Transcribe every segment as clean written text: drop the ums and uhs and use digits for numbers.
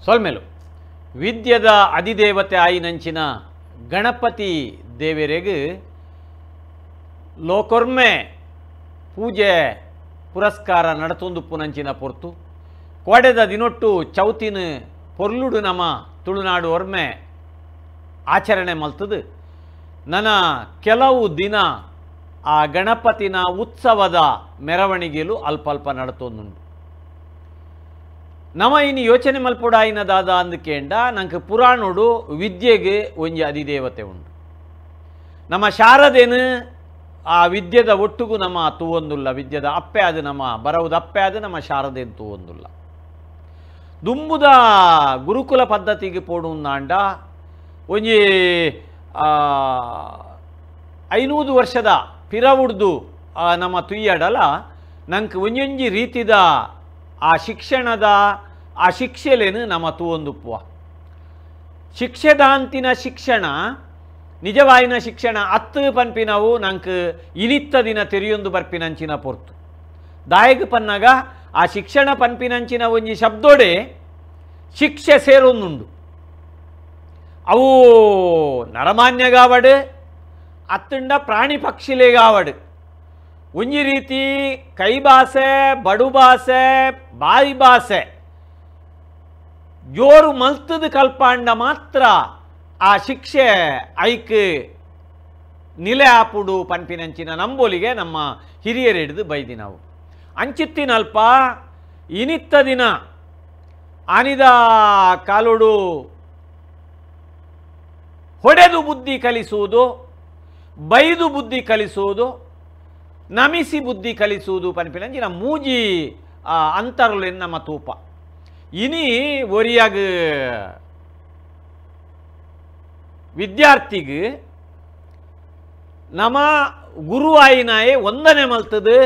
ಸೊಲ್ಮೆಲು ವಿದ್ಯದ ಅಧಿದೇವತೆ ಆಯಿನಂಚಿನ ಗಣಪತಿ ದೇವರಿಗೆ ಲೋಕೊರ್ಮೆ ಪೂಜೆ ಪುರಸ್ಕಾರ ನಡತೊಂದುಪ್ಪುನಂಚಿನ ಪೊರ್ತು ಕೋಡೆದ ದಿನೊಟ್ಟು ಚೌತಿನ ಪೊರ್ಲುಡು ನಮ ತುಳುನಾಡು ಒರ್ಮೆ ಆಚರಣೆ ಮಲ್ತದು. ನನ್ನ ಕೆಲವು ದಿನ ಆ ಗಣಪತಿನ ಉತ್ಸವದ ಮೆರವಣಿಗೆಲು ಅಲ್ಪ ನಡತೊಂದುಂಡು. ನಮ ಇನ್ನು ಯೋಚನೆ ಮಲ್ಪೊಡಾಯಿನ ದಾದ ಅಂದಕೇಂಡ ನಂಗೆ ಪುರಾಣೋಡು ವಿದ್ಯೆಗೆ ಒಂಜಿ ಅಧಿದೇವತೆ ಉಂಡು. ನಮ್ಮ ಶಾರದೇನು ಆ ವಿದ್ಯೆದ ಒಟ್ಟುಗು ನಮ್ಮ ತೂವೊಂದುಲ್ಲ, ವಿದ್ಯೆದ ಅಪ್ಪೆ ಅದು ನಮ್ಮ ಬರವುದ ಅಪ್ಪೆ ಅದು ನಮ್ಮ ಶಾರದೇನು ತೂವೊಂದುಲ್ಲ. ದುಂಬುದ ಗುರುಕುಲ ಪದ್ಧತಿಗೆ ಪೋಡುಂದಾಂಡ ಒಂಜಿ 500 ವರ್ಷದ ಪಿರವುಡ್ದು ನಮ್ಮ ತುಯ್ಯಾಡಲ ನಂಗೆ ಒಂಜೊಂಜಿ ರೀತಿದ ಆ ಶಿಕ್ಷಣದ ಆ ಶಿಕ್ಷೆಲೇನು ನಮ್ಮ ತೂವೊಂದುಪ್ಪುವ. ಶಿಕ್ಷೆದಾಂತಿನ ಶಿಕ್ಷಣ ನಿಜವಾಯಿನ ಶಿಕ್ಷಣ ಅತ್ತು ಪನ್ಪಿನವು ನಂಗೆ ಇನಿತ್ತ ದಿನ ತೆರೆಯೊಂದು ಬರ್ಪಿನಂಚಿನ ಪೊರ್ತು. ದಾಯಗ ಪನ್ನಾಗ ಆ ಶಿಕ್ಷಣ ಪನ್ಪಿನಂಚಿನ ಒಂಜಿ ಶಬ್ದೋಡೆ ಶಿಕ್ಷೆ ಸೇರೊಂದುಂಡು. ಅವು ನರಮಾನ್ಯಗಾವಡು ಅತ್ತಂಡ ಪ್ರಾಣಿ ಪಕ್ಷಿಲೆಗಾವಡು ಒಂಜಿ ರೀತಿ ಕೈಬಾಸೆ ಬಡುಬಾಸೆ ಬಾಯಿ ಬಾಸೆ ಜೋರು ಮಲ್ತದ ಕಲ್ಪಾಂಡ ಮಾತ್ರ ಆ ಶಿಕ್ಷೆ ಐಕ್ ನಿಲೆ ಆಪುಡು ಪನ್ಪಿನಂಚಿನ ನಂಬೋಲಿಗೆ ನಮ್ಮ ಹಿರಿಯರು ಹಿಡಿದು ಬೈದಿ ನಾವು. ಅಂಚಿತ್ತಿನಲ್ಪ ಇನಿತ್ತ ದಿನ ಆನಿದ ಕಾಲೋಡು ಹೊಡೆದು ಬುದ್ಧಿ ಕಲಿಸುವುದು, ಬೈದು ಬುದ್ಧಿ ಕಲಿಸುವುದು, ನಮಿಸಿ ಬುದ್ಧಿ ಕಲಿಸುವುದು ಪನ್ಪಿನಂಚಿನ ಮೂಜಿ ಅಂತರುಲೆನ್ ನಮ್ಮ ತೂಪ. ಇನಿ ಒರಿಯಾಗ ವಿದ್ಯಾರ್ಥಿಗೆ ನಮ್ಮ ಗುರುವಾಯಿನಾಯೇ ವಂದನೆ ಮಲ್ತದು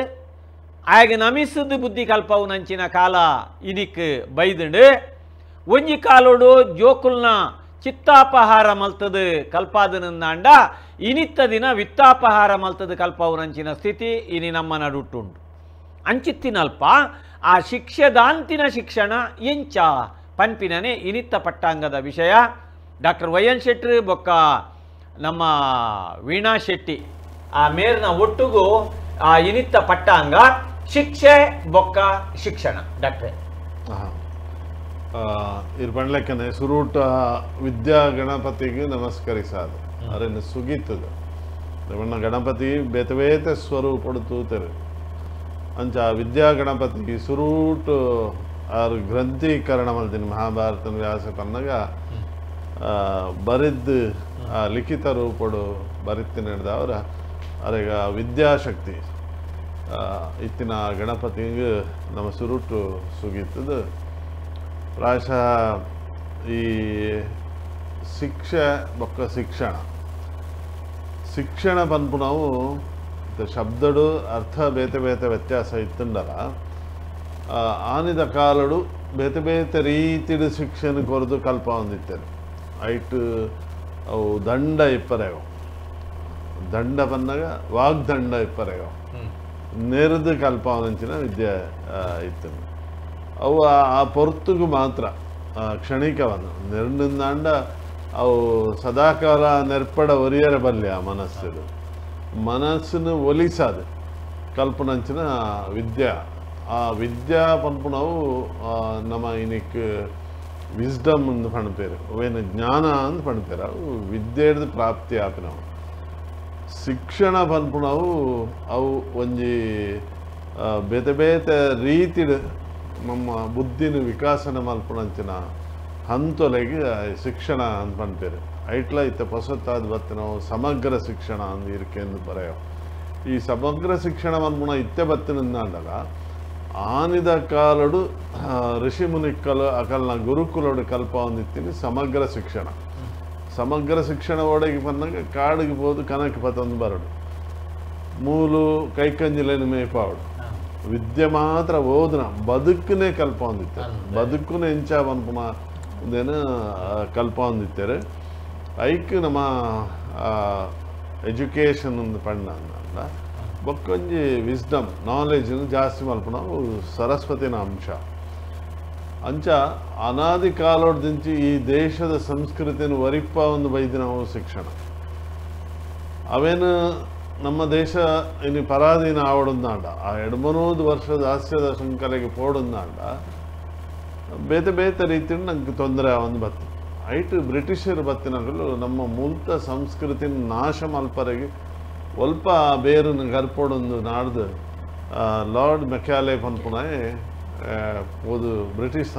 ಆಗ ನಮಿಸದು ಬುದ್ಧಿ ಕಲ್ಪವು ನಂಚಿನ ಕಾಲ ಇನಿಕ್ ಬೈದುಂಡು. ಒಂಜಿ ಕಾಲೋಡು ಜೋಕುಲ್ನ ಚಿತ್ತಾಪಹಾರ ಮಲ್ತದು ಕಲ್ಪಾದನಂದಾಂಡ ಇನಿತ್ತ ದಿನ ವಿತ್ತಾಪಹಾರ ಮಲ್ತದು ಕಲ್ಪವು ನಂಚಿನ ಸ್ಥಿತಿ ಇನಿ ನಮ್ಮ ನಡುಟ್ಟುಂಡು. ಅಂಚಿತ್ತಿನಲ್ಪ ಆ ಶಿಕ್ಷೆದಾಂತಿನ ಶಿಕ್ಷಣ ಎಂಚ ಪನ್ಪಿನನೆ ಇನಿತ್ತ ಪಟ್ಟಾಂಗದ ವಿಷಯ. ಡಾಕ್ಟರ್ ವೈ ಎನ್ ಶೆಟ್ರು ಬೊಕ್ಕ ನಮ್ಮ ವೀಣಾ ಶೆಟ್ಟಿ ಆ ಮೇರ್ನ ಒಟ್ಟುಗು ಆ ಇನಿತ್ತ ಪಟ್ಟಾಂಗ ಶಿಕ್ಷೆ ಬೊಕ್ಕ ಶಿಕ್ಷಣ. ಡಾಕ್ಟ್ರೆ ಇರ್ ಪಣ್ಲೆಕ್ಕನೆ ಸುರೂಟ ವಿದ್ಯಾ ಗಣಪತಿಗೆ ನಮಸ್ಕರಿಸಾದ ಅರೆನ ಸುಗೀತದ ಬಣ್ಣ ಗಣಪತಿ ಬೇತೆ ಬೇತೆ ಸ್ವರೂಪಡು ತೂತೆರು. ಅಂಚ ವಿದ್ಯಾ ಗಣಪತಿ ಸುರೂಟ್ ಆರು ಗ್ರಂಥೀಕರಣ ಮಲ್ದಿನ ಮಹಾಭಾರತನ ವ್ಯಾಸ ಪನ್ನಗ ಬರಿದ್ದು ಆ ಲಿಖಿತ ರೂಪಡು ಬರಿತ್ತಿ ನಡೆದವರ ಅರೆಗ ವಿದ್ಯಾಶಕ್ತಿ ಇತ್ತಿನ ಗಣಪತಿಗೆ ನಮ್ಮ ಸುರುಟು ಸುಗೀತದ. ಪ್ರಾಯಶಃ ಈ ಶಿಕ್ಷೆ ಬೊಕ್ಕ ಶಿಕ್ಷಣ ಶಿಕ್ಷಣ ಪನ್ಪು ನಾವು ಶಬ್ದಡು ಅರ್ಥ ಬೇತೆ ಬೇತೆ ವ್ಯತ್ಯಾಸ ಇತ್ತುಂಡಲ್ಲ. ಆನಿದ ಕಾಲಡು ಬೇತೆ ಬೇತೆ ರೀತಿಡು ಶಿಕ್ಷಣ ಕೊರದು ಕಲ್ಪ ಹೊಂದಿತ್ತೇನೆ. ಐಟ್ ಅವು ದಂಡ ಇಪ್ಪರೆಗೋ ದಂಡ ಬಂದಾಗ ವಾಗ್ದಂಡ ಇಪ್ಪರೆಗೋ ನೆರೆದು ಕಲ್ಪವನಂಚಿನ ವಿದ್ಯೆ ಇತ್ತು. ಅವು ಆ ಪೊರ್ತುಗು ಮಾತ್ರ ಕ್ಷಣಿಕವನ್ನು ನೆರಳಿಂದಾಂಡ ಅವು ಸದಾಕಾಲ ನೆರ್ಪಡ ಒರಿಯರ ಬಲ್ಯ ಮನಸ್ಸು ಮನಸ್ಸನ್ನು ಒಲಿಸಾದು ಕಲ್ಪನಂಚಿನ ವಿದ್ಯೆ. ಆ ವಿದ್ಯಾ ಪನ್ಪುನವು ನಮ್ಮ ಇನಿಕ್ ವಿಸ್ಡಮ್ ಅಂತ ಪಣ್ಪೇರು, ಅವೇನು ಜ್ಞಾನ ಅಂತ ಪಣ್ಪೇರು. ಅವು ವಿದ್ಯೆಡ್ದು ಪ್ರಾಪ್ತಿ ಆಪಿನವು. ಶಿಕ್ಷಣ ಪನ್ಪುನವು ಅವು ಒಂಜಿ ಬೇತೆ ಬೇತೆ ರೀತಿಡ್ ನಮ್ಮ ಬುದ್ಧಿನ ವಿಕಾಸನ ಮಲ್ಪುನಂಚಿನ ಹಂತೊಲೆಗೆ ಶಿಕ್ಷಣ ಅಂತ ಪಣ್ಪೇರು. ಐಟ್ಲ ಇತ್ತ ಪೊಸತ್ತಾದ ಬತ್ತಿನವು ಸಮಗ್ರ ಶಿಕ್ಷಣ ಅಂದ್ ಇರ್ಕೆಂದು ಬರೆಯೋ. ಈ ಸಮಗ್ರ ಶಿಕ್ಷಣ ಪನ್ಪುನ ಇತ್ತೆ ಬತ್ತಿನಿಂದಾಂಡಲ ಆನಿದ ಕಾಲಡು ಋಷಿ ಮುನಿಕ್ಕಲು ಅಕಲ್ನ ಗುರುಕುಲೋಡು ಕಲ್ಪ ಹೊಂದಿತ್ತೀನಿ ಸಮಗ್ರ ಶಿಕ್ಷಣ. ಸಮಗ್ರ ಶಿಕ್ಷಣ ಒಳಗೆ ಬಂದಾಗ ಕಾಡಿಗೆ ಹೋದು ಕನಕ ಪತೊಂದು ಬರಡು ಮೂಲು ಕೈಕಂಜಿಲೇನು ಮೇಪಾವಡು ವಿದ್ಯೆ ಮಾತ್ರ ಓದನ ಬದುಕನೇ ಕಲ್ಪ ಹೊಂದಿತ್ತಾರೆ, ಬದುಕುನ ಎಂಚ ಪನ್ಪುನ ಒಂದೇನು ಕಲ್ಪ ಹೊಂದಿತ್ತಾರೆ. ಐಕ್ ನಮ್ಮ ಎಜುಕೇಷನ್ ಒಂದು ಪಣ್ಣ ಅಂದ ಬೊಕ್ಕೊಂಜಿ ವಿಸ್ಡಮ್ ನಾಲೆಜ್ ಜಾಸ್ತಿ ಮಲ್ಪುನ ಸರಸ್ವತಿನ ಅಂಶ. ಅಂಚ ಅನಾದಿ ಕಾಲೋಡ್ದಿಂಚಿ ಈ ದೇಶದ ಸಂಸ್ಕೃತಿಯನ್ನು ವರಿಪ್ಪ ಒಂದು ಬೈದಿನ ಶಿಕ್ಷಣ ಅವೇನು ನಮ್ಮ ದೇಶ ಇನ್ನು ಪರಾಧೀನ ಆವಡೊಂದಾಂಡ ಆ 200 ವರ್ಷದ ಹಾಸ್ಯದ ಶೃಂಖಲೆಗೆ ಪೋಡೊಂದಾಂಡ ಬೇತೆ ಬೇತೆ ರೀತಿಯಲ್ಲಿ ನಂಗೆ ತೊಂದರೆ ಒಂದು ಬತ್ತು ಐಟು ಬ್ರಿಟಿಷರು ಬತ್ತಿನಗಳು ನಮ್ಮ ಮೂಲ್ತ ಸಂಸ್ಕೃತಿನ ನಾಶ ಮಲ್ಪರೆಗೆ ಒಲ್ಪ ಬೇರನ್ನು ಗರ್ಪೋಡೊಂದು ನಾಡ್ದು ಲಾರ್ಡ್ ಮೆಕ್ಯಾಲೆ ಪನ್ಪುನಾಯೆ ಪೋದು ಬ್ರಿಟಿಷ್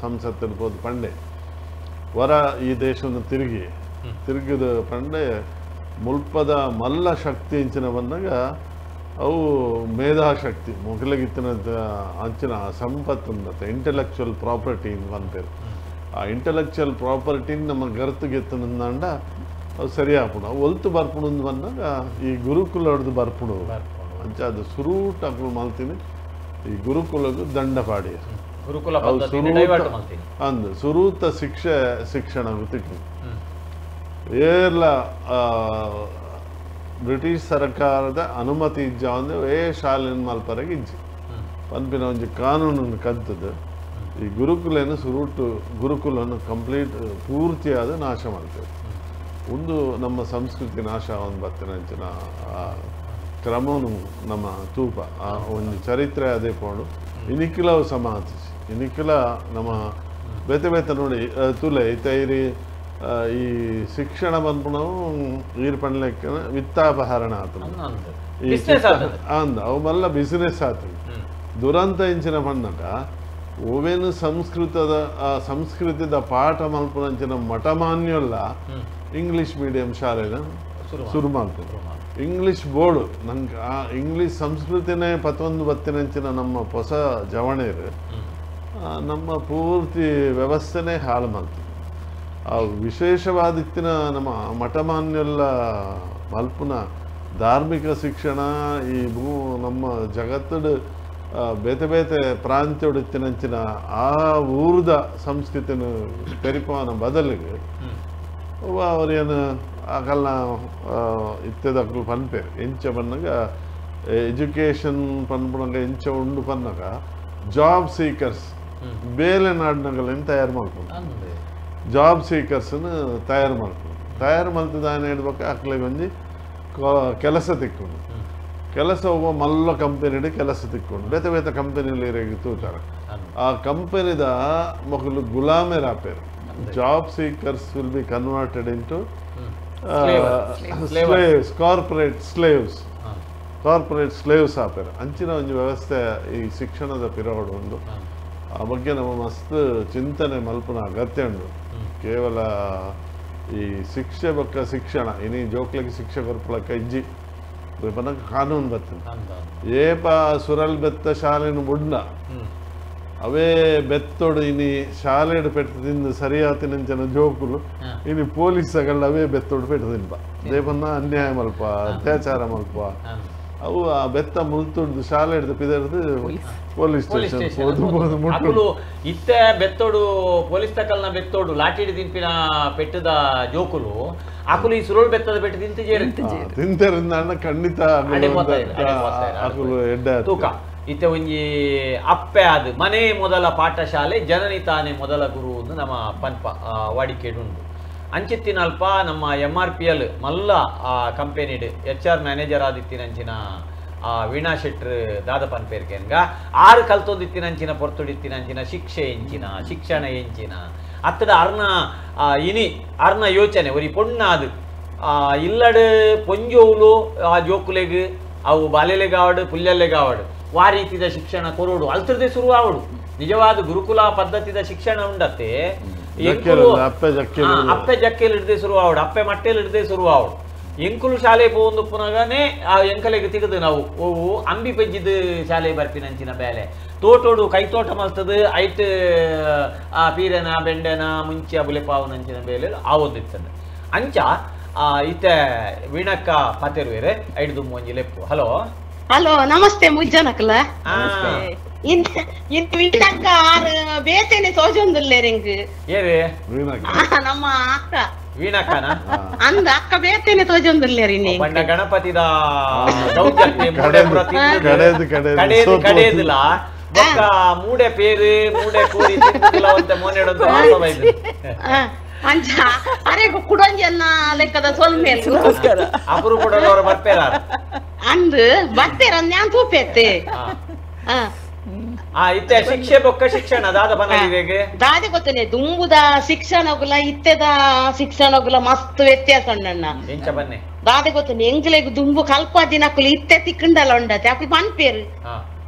ಸಂಸತ್ತಿನ ಪೋದು ಪಂಡೆ ವರ ಈ ದೇಶವನ್ನು ತಿರುಗಿ ತಿರುಗಿದ ಪಂಡೆ ಮುಲ್ಪದ ಮಲ್ಲ ಶಕ್ತಿ ಅಂಚಿನ ಬಂದಾಗ ಅವು ಮೇಧಾಶಕ್ತಿ ಮೊಗಲಗಿತ್ತಿನ ಅಂಚಿನ ಸಂಪತ್ತು ಉಂಡತ್ತೆ ಇಂಟೆಲೆಕ್ಚುಯಲ್ ಪ್ರಾಪರ್ಟಿ ಪನ್ಪೇರು ಆ ಇಂಟೆಲೆಕ್ಚುಯಲ್ ಪ್ರಾಪರ್ಟಿನ ನಮ್ಮ ಗರ್ತು ಗೆತ್ತನಂದಾಂಡ ಅವು ಸರಿಯಾಪುಂಡು ಅವು ಒಲ್ತು ಬರ್ಪುಂಡು ಬಂದಾಗ ಈ ಗುರುಕುಲ ಹೊಡೆದು ಬರ್ಪುಂಡು ಅಂಚ ಅದು ಸುರೂಟ್ ಅಕ್ಲು ಮಲ್ತೀನಿ ಈ ಗುರುಕುಲಗೂ ದಂಡ ಪಾಡಿ ಗುರುಕುಲ ಅಂದು ಸುರೂತ ಶಿಕ್ಷೆ ಶಿಕ್ಷಣ ಗೊತ್ತಿತ್ತು ಏರ್ಲ ಬ್ರಿಟಿಷ್ ಸರ್ಕಾರದ ಅನುಮತಿ ಇಜ್ಜ ಅಂದ್ರೆ ಏ ಶಾಲೆನ ಮಲ್ಪರೆಗೆ ಇಜ್ಜಿ ಪನ್ಪಿನ ಒಂಜಿ ಕಾನೂನನ್ನು ಕಲ್ತದ್ದು ಈ ಗುರುಕುಲನ್ನು ಸುರುಟು ಗುರುಕುಲನ್ನು ಕಂಪ್ಲೀಟ್ ಪೂರ್ತಿಯಾದ ನಾಶ ಮಾಡ್ತೇವೆ ಒಂದು ನಮ್ಮ ಸಂಸ್ಕೃತಿ ನಾಶ ಒಂದು ಬತ್ತಿನ ಆ ಕ್ರಮವನ್ನು ನಮ್ಮ ತೂಪ ಆ ಒಂದು ಚರಿತ್ರೆ ಅದೇ ಪೋಡು ಇನಿಕ್ಕಿಲವು ಸಮಾಜ ಇನಿಕ್ಕಿಲ ನಮ್ಮ ಬೇತೆ ಬೇತೆ ನೋಡಿ ತುಲೆ ಇತೈರಿ ಈ ಶಿಕ್ಷಣ ಬಂದ್ಪುಣವು ಈರ್ ಪಣ್ಲೆಕ್ಕ ವಿತ್ತಾಪಹರಣ ಆತನ ಅಂದ ಅವು ಮಲ್ಲ ಬಿಸಿನೆಸ್ ಆತನ ದುರಂತ ಇಂಚಿನ ಪಣ್ಣಕ ಓವೇನು ಸಂಸ್ಕೃತದ ಸಂಸ್ಕೃತದ ಪಾಠ ಮಲ್ಪುನಂಚಿನ ಮಠಮಾನ್ಯಲ್ಲ ಇಂಗ್ಲೀಷ್ ಮೀಡಿಯಂ ಶಾಲೆನ ಶುರು ಮಾಡ್ತಾರೆ ಇಂಗ್ಲೀಷ್ ಬೋರ್ಡು ನಂಗೆ ಆ ಇಂಗ್ಲೀಷ್ ಸಂಸ್ಕೃತಿನೇ ಪತ್ತೊಂದು ಬತ್ತಿನಂಚಿನ ನಮ್ಮ ಹೊಸ ಜವಣೇರು ನಮ್ಮ ಪೂರ್ತಿ ವ್ಯವಸ್ಥೆನೇ ಹಾಳು ಮಾಡ್ತೀವಿ. ಆ ವಿಶೇಷವಾದಿತ್ತಿನ ನಮ್ಮ ಮಠಮಾನ್ಯಲ್ಲ ಮಲ್ಪುನ ಧಾರ್ಮಿಕ ಶಿಕ್ಷಣ ಈ ಭೂ ನಮ್ಮ ಜಗತ್ತಡು ಬೇತೆ ಬೇತೆ ಪ್ರಾಂತ್ಯೊಡಿತ್ತಿನಂಚಿನ ಆ ಊರದ ಸಂಸ್ಕೃತಿನ ತೆರಿಪವನ ಬದಲಿಗೆ ಅವ್ರೇನು ಆಗಲ್ಲ ಇತ್ತೆದಕ್ಲು ಪನ್ಪೇರು ಎಂಚ ಪನ್ನಗ ಎಜುಕೇಷನ್ ಪನ್ಪುನಗ ಎಂಚ ಉಂಡು ಪನ್ನಗ ಜಾಬ್ ಸೀಕರ್ಸ್ ಬೇಲೆ ನಾಡಿನಗಲೇನು ತಯಾರು ಮಾಡ್ಕೊಂಡು ಜಾಬ್ ಸೀಕರ್ಸ್ನ ತಯಾರು ಮಾಡ್ಕೊಂಡು ತಯಾರು ಮಲ್ತದಾನ ಹೇಳ್ಬೇಕು ಅಕ್ಲಿಗೆ ಒಂಜಿ ಕೆಲಸ ತಿಕ್ಕೊಂಡು ಕೆಲಸ ಒಬ್ಬ ಮಲ್ಲ ಕಂಪೆನಿಡು ಕೆಲಸ ತಿಕ್ಕೊಂಡು ಬೇತೆ ಬೇತೆ ಕಂಪೆನಿಲಿ ತೂತಾರೆ ಆ ಕಂಪನಿದ ಮಕ್ಕಳು ಗುಲಾಮೇರಾಪೇರು. Job seekers will be converted into slaves, corporate slaves, corporate slaves ಆಪೇರು. ಅಂಚಿನ ಒಂದು ವ್ಯವಸ್ಥೆ ಈ ಶಿಕ್ಷಣದ ಪಿರವಡು ಉಂಡು. ಆ ಬಗ್ಗೆ ನಮ್ಮ ಮಸ್ತ್ ಚಿಂತನೆ ಮಲ್ಪುನ ಅಗತ್ಯ ಉಂಡು. ಕೇವಲ ಈ ಶಿಕ್ಷೆ ಬಕ್ಕ ಶಿಕ್ಷಣ ಇನಿ ಜೋಕ್ಲಿಗೆ ಶಿಕ್ಷೆ ಕೊರ್ಪಲಕ್ಕ ಇಜ್ಜಿ ಪನಕ ಕಾನೂನು ಬರ್ತದೆ. ಏಪ ಸುರಲ್ ಬೆತ್ತ ಶಾಲೆನು ಬುಡ್ನ ಅವೇ ಬೆತ್ತೋಡು ಇನಿ ಶಾಲೆಡು ಪೆಟ್ಟು ತಿಂದು ಸರಿಯಾತಿನಂಚನ ಜೋಕುಲು ಇನಿ ಪೊಲೀಸ್ ಅಗಳ್ಳ ಅವೇ ಬೆತ್ತೋಡು ಪೆಟ್ಟು ತಿನ್ಪ ದೇಪನ್ನ ಅನ್ಯಾಯ ಮಲ್ಪ ಅತ್ಯಾಚಾರ ಮಲ್ಪ ಅವು ಆ ಬೆತ್ತ ಮುಲ್ತುಡ್ದು ಶಾಲೆ ಹಿಡ್ದು ಪಿದರ್ದು ಪೊಲೀಸ್ ಸ್ಟೇಷನ್ ಅಕುಲು ಇತ್ತೆ ಬೆತ್ತೋಡು ಪೊಲೀಸ್ ತಕಲ್ನ ಬೆತ್ತೋಡು ಲಾಠಿ ತಿನ್ಪಿನ ಪೆಟ್ಟದ ಜೋಕುಲು ಅಕುಲು ಈ ಸುರುಳು ಬೆತ್ತದ ಪೆಟ್ಟು ತಿಂತ ತಿಂತರಿಂದ ಖಂಡಿತ ಅಕುಲು ಎಡ್ಡೆ ತೂಕ ಇತ್ತೆ ಒಂಜಿ ಅಪ್ಪೆ ಅದು ಮನೆ ಮೊದಲ ಪಾಠಶಾಲೆ ಜನನಿ ತಾನೇ ಮೊದಲ ಗುರು ಒಂದು ನಮ್ಮ ಪನ್ಪ ವಾಡಿಕೆಡುಂಡು. ಅಂಚಿತ್ತಿನಲ್ಪ ನಮ್ಮ M R P L ಮಲ್ಲ ಕಂಪೆನಿಡ್ H R manager ಆದಿತ್ತಿನಂಚಿನ ವೀಣಾ ಶೆಟ್ರ್ ದಾದ ಪನ್ಪೇರ್ಕೆನ್ಗ ಆರು ಕಲ್ತೊಂದಿತ್ತಿನಂಚಿನ ಪೊರ್ತುಡಿತ್ತಿನಂಚಿನ ಶಿಕ್ಷೆ ಎಂಚಿನ ಶಿಕ್ಷಣ ಎಂಚಿನ ಅತ್ತದ ಅರ್ನ ಇನಿ ಅರ್ನ ಯೋಚನೆ ಒರಿ ಪೊಣ್ಣಾದು ಇಲ್ಲಡು ಪೊಂಜೋವುಲು ಆ ಜೋಕುಲೆಗ್ ಅವು ಬಾಲೆಲೆಗಾವಡು ಪುಲ್ಯಲ್ಲೆಗಾವಡು ವಾ ರೀತಿದ ಶಿಕ್ಷಣ ಕೊರೋಡು ಅಲ್ತರದೇ ಶುರು ಆವಡು. ನಿಜವಾದ ಗುರುಕುಲ ಪದ್ಧತಿದ ಶಿಕ್ಷಣ ಉಂಡತ್ತೆ ಅಪ್ಪೆ ಜಕ್ಕೆಲ್ ಹಿಡ್ದೆ ಶುರು ಆವಡು ಅಪ್ಪೆ ಮಟ್ಟೆಲ್ ಹಿಡ್ದೆ ಶುರು ಆವಡು. ಎಂಕುಲು ಶಾಲೆ ಪೋವೊಂದು ಪುನಗನೆ ಆ ಎಂಕಲೆಗೆ ತಿಗದು ನಾವು ಓವು ಅಂಬಿ ಪೆಜ್ಜಿದ ಶಾಲೆ ಬರ್ಪಿನಂಚಿನ ಬೇಲೆ ತೋಟೋಡು ಕೈತೋಟ ಮಲ್ತದ ಐಟ್ ಆ ಪೀರನ ಬೆಂಡೆನ ಮುಂಚೆ ಬುಲೆಪಾವನಂಚಿನ ಬೇಲೆ ಆವೊಂದಿತ್ತದ ಅಂಚ ಇತ್ತೆ ವೀಣಕ್ಕ ಪಾತೆರುವೇರೆ ಐಡ್ದು ಒಂಜಿ ಲೆಪ್ಪು. ಹಲೋ ಹಲೋ ನಮಸ್ತೆ ಮುಜ್ಜನಕಲ ವೀಣಕ್ಕ ಆರು ಬೇತೇನೆ ತೋಜೊಂದುಲ್ಲೇರಿಂಗ್ ಏರೇ ನಮ್ಮ ಅಕ್ಕ ವೀಣಕ್ಕನ ಅಂದ ಅಕ್ಕ ಬೇತೇನೆ ತೋಜೊಂದುಲ್ಲೇರಿ ಬಣ್ಣ ಗಣಪತಿದ ಕಡೆದು ಕಡೆದಿಲ್ಲ ಬೊಕ್ಕ ಮೂಡೆ ಪೇರು ಮೂಡೆ ಕೋರಿ ತಿಂದಿಲ್ಲ ಮೋನೆಡೊಂದು ಅಂಚ ಅರೆ ಕುಡೊಂಜನ್ನ ಲೆಕ್ಕದ ಸೊಲ್ಮೆ ನಮಸ್ಕಾರ ಅಪರೂಪದವರು ಬರ್ಪೇರ ಅಂದ್ ಬರ್ಪೇರ ഞാൻ ತೂಪೆತ್ತೆ. ಇತ್ತೆ ಶಿಕ್ಷೆ ಬೊಕ್ಕ ಶಿಕ್ಷಣ ದಾದ ಬನ್ನಲಿವೆಗೆ ದಾದೆ ಗೊತ್ತನೆ ದುಂಬುದ ಶಿಕ್ಷಣಗುಲ ಇತ್ತೆದ ಶಿಕ್ಷಣಗುಲ ಮಸ್ತ್ ವ್ಯತ್ಯಾಸ ಉಂಡಣ್ಣ. ಎಂಚ ಬನ್ನೆ ದಾದೆ ಗೊತ್ತನೆ ಎಂಗ್ಲೆಗ್ ದುಂಬು ಕಲ್ಪ ದಿನಕುಲು ಇತ್ತೆ ತಿಕ್ಕಂಡಲ ಉಂಡತೆ ಅಕುಲು ಪನ್ಪೇರು